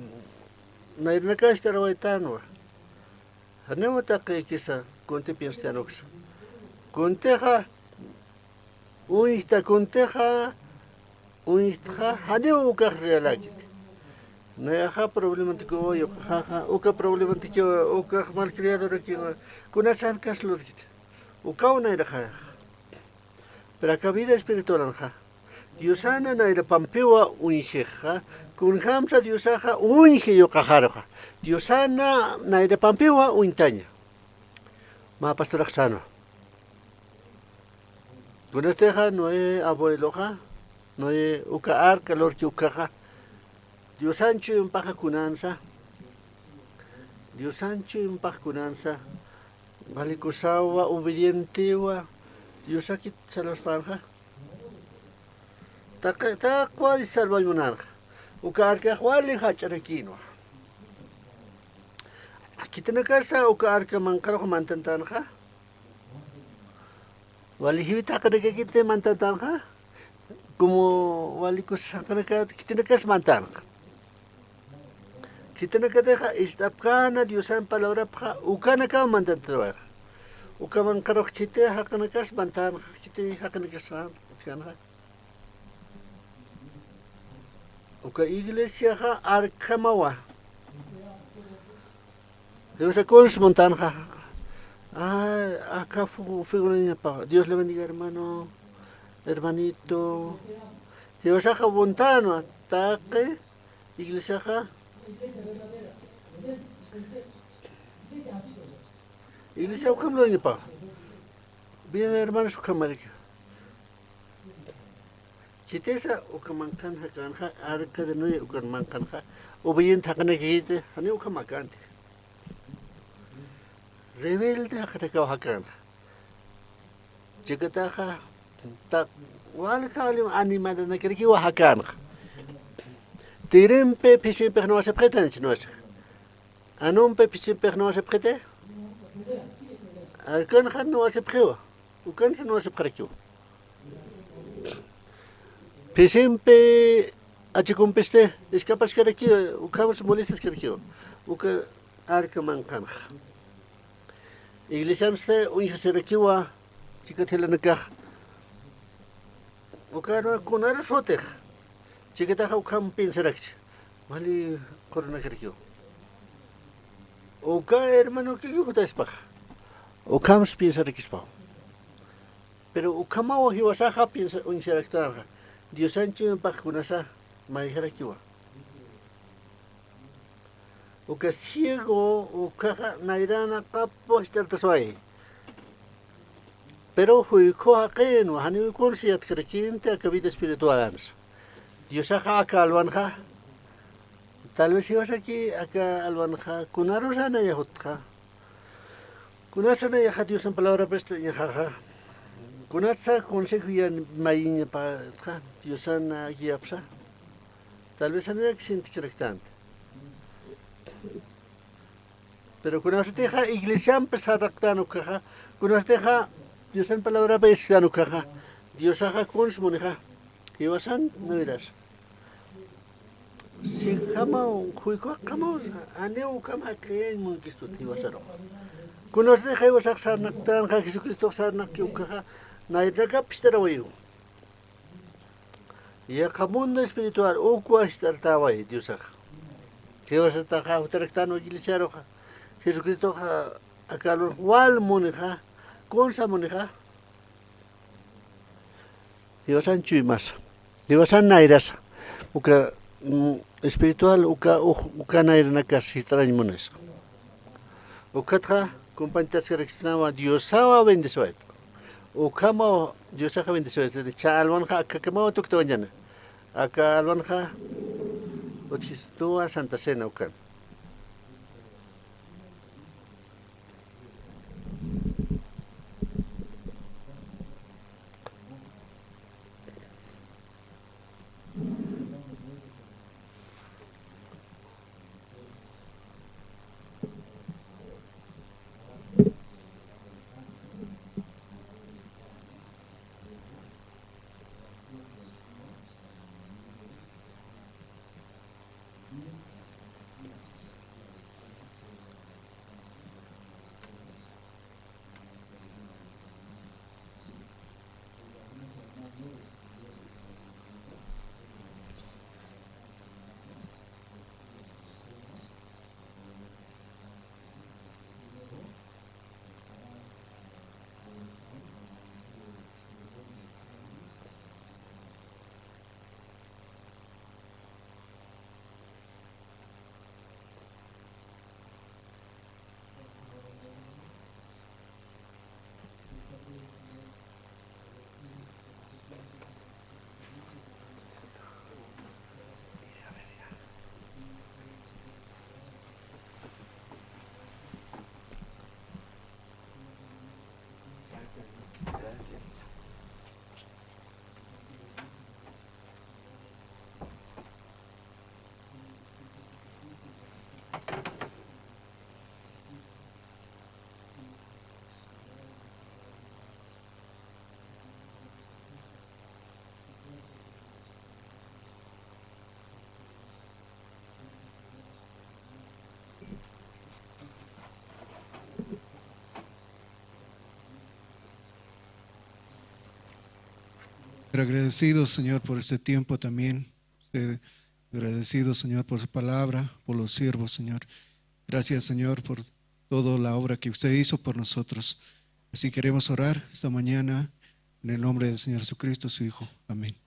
nayranakax ist'arawaytänwa. Janiw taqikisa, kunti pienstän uksa. Kuntixa, uñjta kuntixa, uñjtxa, janiw ukax realäkiti. Nayaxa problematikiwa, ukaxa, uka problematikiwa, ukax malcriadorakiwa, kunatsan kaslurkit. Ukaw nayraxayax. Pero aka vida espiritualanxa, Diosana nayrapampiwa uñjixa, kunjamsa Diosaxa uñji yuqaxaruxa. Diosana nayrapampiwa uñtaña. Mä pastorxsanwa. Kunatixa Noé abueloxa, Noé uka arca lurki ukaxa, Diosan chuymapaxa kunansa, Diosan chuymapax kunansa, wali kusawa, obedientewa, Diosakit salvaspanxa. Taqi, taqi wali salvañ munanxa. Uka arcax wali jach'arakïnwa. Khitinakasa uka arca manqharux mantantänxa. Wali jiwit jaqinakakiti mantantänxa. Como wali kus jaqinakat khitinakas mantänxa. Khitinakatixa ist'apkäna Diosan palabrapxa ukanakaw mantantawayixa. Uka manqharux khiti jaqinakas mantänxa, khiti jaqinakas mantänxa. Uka iglesiaxa arcjamawa. Dios kuns mantänxa. Ay, aka fu-, figurañapa. Dios le bendiga, hermano, hermanito. Jiwasaxa mantänwa, taqi iglesiaxa. Iglesia ukham lurañapa. Bien, hermanos, ukham mariki. Chitisa uka manqhan jakänxa, arca de Noé ukan manqhanxa, obediente jaqinakiti, janiw ukham jakänti. Rebelde jaqinakaw jakänxa. Chiqataxa, ta-, walja animalanakarakiwa jakänxa. Tigrimpi phisimpix nuwasipxitanchi nuwasix. Anumpi phisimpix nuwasipxiti. Arcanxa nuwasipxiwa. Ukansa nuwasipxarakiwa. Phisimpi achikumpisti iskapaskaraki, ukhams molestaskarakiwa. Uka arca manqhanxa. Iglesiansti uñjasirakiwa, chikat jilanakax. Uka arma kunarus jutix. Chiqataxa ukham piensarakchi. Wali qurunakarakiwa. Uka hermanoki jutaspax. Ukhams piensarakispaw. Pero ukhamaw jiwasaxa piensa-, uñsaraktanxa. Diosan chuymapax kunasa mayjarakiwa. Uka ciego, ukaxa nayranakapaw jiskt'artaswayi. Pero juykhu jaqinwa, janiw kunsa yatkarakïnti aka vida espiritualansa. Diosaxa aka alwanxa, tal vez jiwasaki aka alwanxa, kunarusa naya jutxa. Kunatsa nayaxa Diosan palabrapista ñaxaxa. Kunatsa consejo yan mayiñapatxa, Diosan guiapsa. Tal vez anayak sintikiraktanti. Pero kunasatixa iglesiampi sarnaqtan ukaxa, kunasatixa Diosan palabrapa isktan ukaxa, Diosaxa kuns munixa, jiwasan nayrasa. Sikhamaw, juykhuxamaw, janiw ukham jaqiñ munkistut jiwasaru. Kunasatixa jiwasax sarnaqtanxa, Jesucristox sarnaqki ukaxa, nayranakap jiskt'arawayiw. Yaqha mundo espiritual ukwa jiskt'artäway Diosax. Jiwasataxa jutaraktanwa iglesiaruxa. Jesucristoxa aka alwanx wal munixa, kunsa munixa. Jiwasan chuymasa. Jiwasan nayrasa. Uka, mm, espiritual, uka, uj-, uka nayranakas jiskt'arañ munisa. Ukatxa, compañtaskaraksnawa, Diosawa bendeciwayta. Ukhamaw, Diosaxa bendeciwayta. Cha alwanxa, akakamaw tuktawañana. Aka alwanxa, utjistuwa Santa Cena ukan. Pero agradecidos, Señor, por este tiempo también. Usted agradecido, Señor, por su palabra, por los siervos, Señor. Gracias, Señor, por toda la obra que usted hizo por nosotros. Así queremos orar esta mañana en el nombre del Señor Jesucristo, su Hijo. Amén.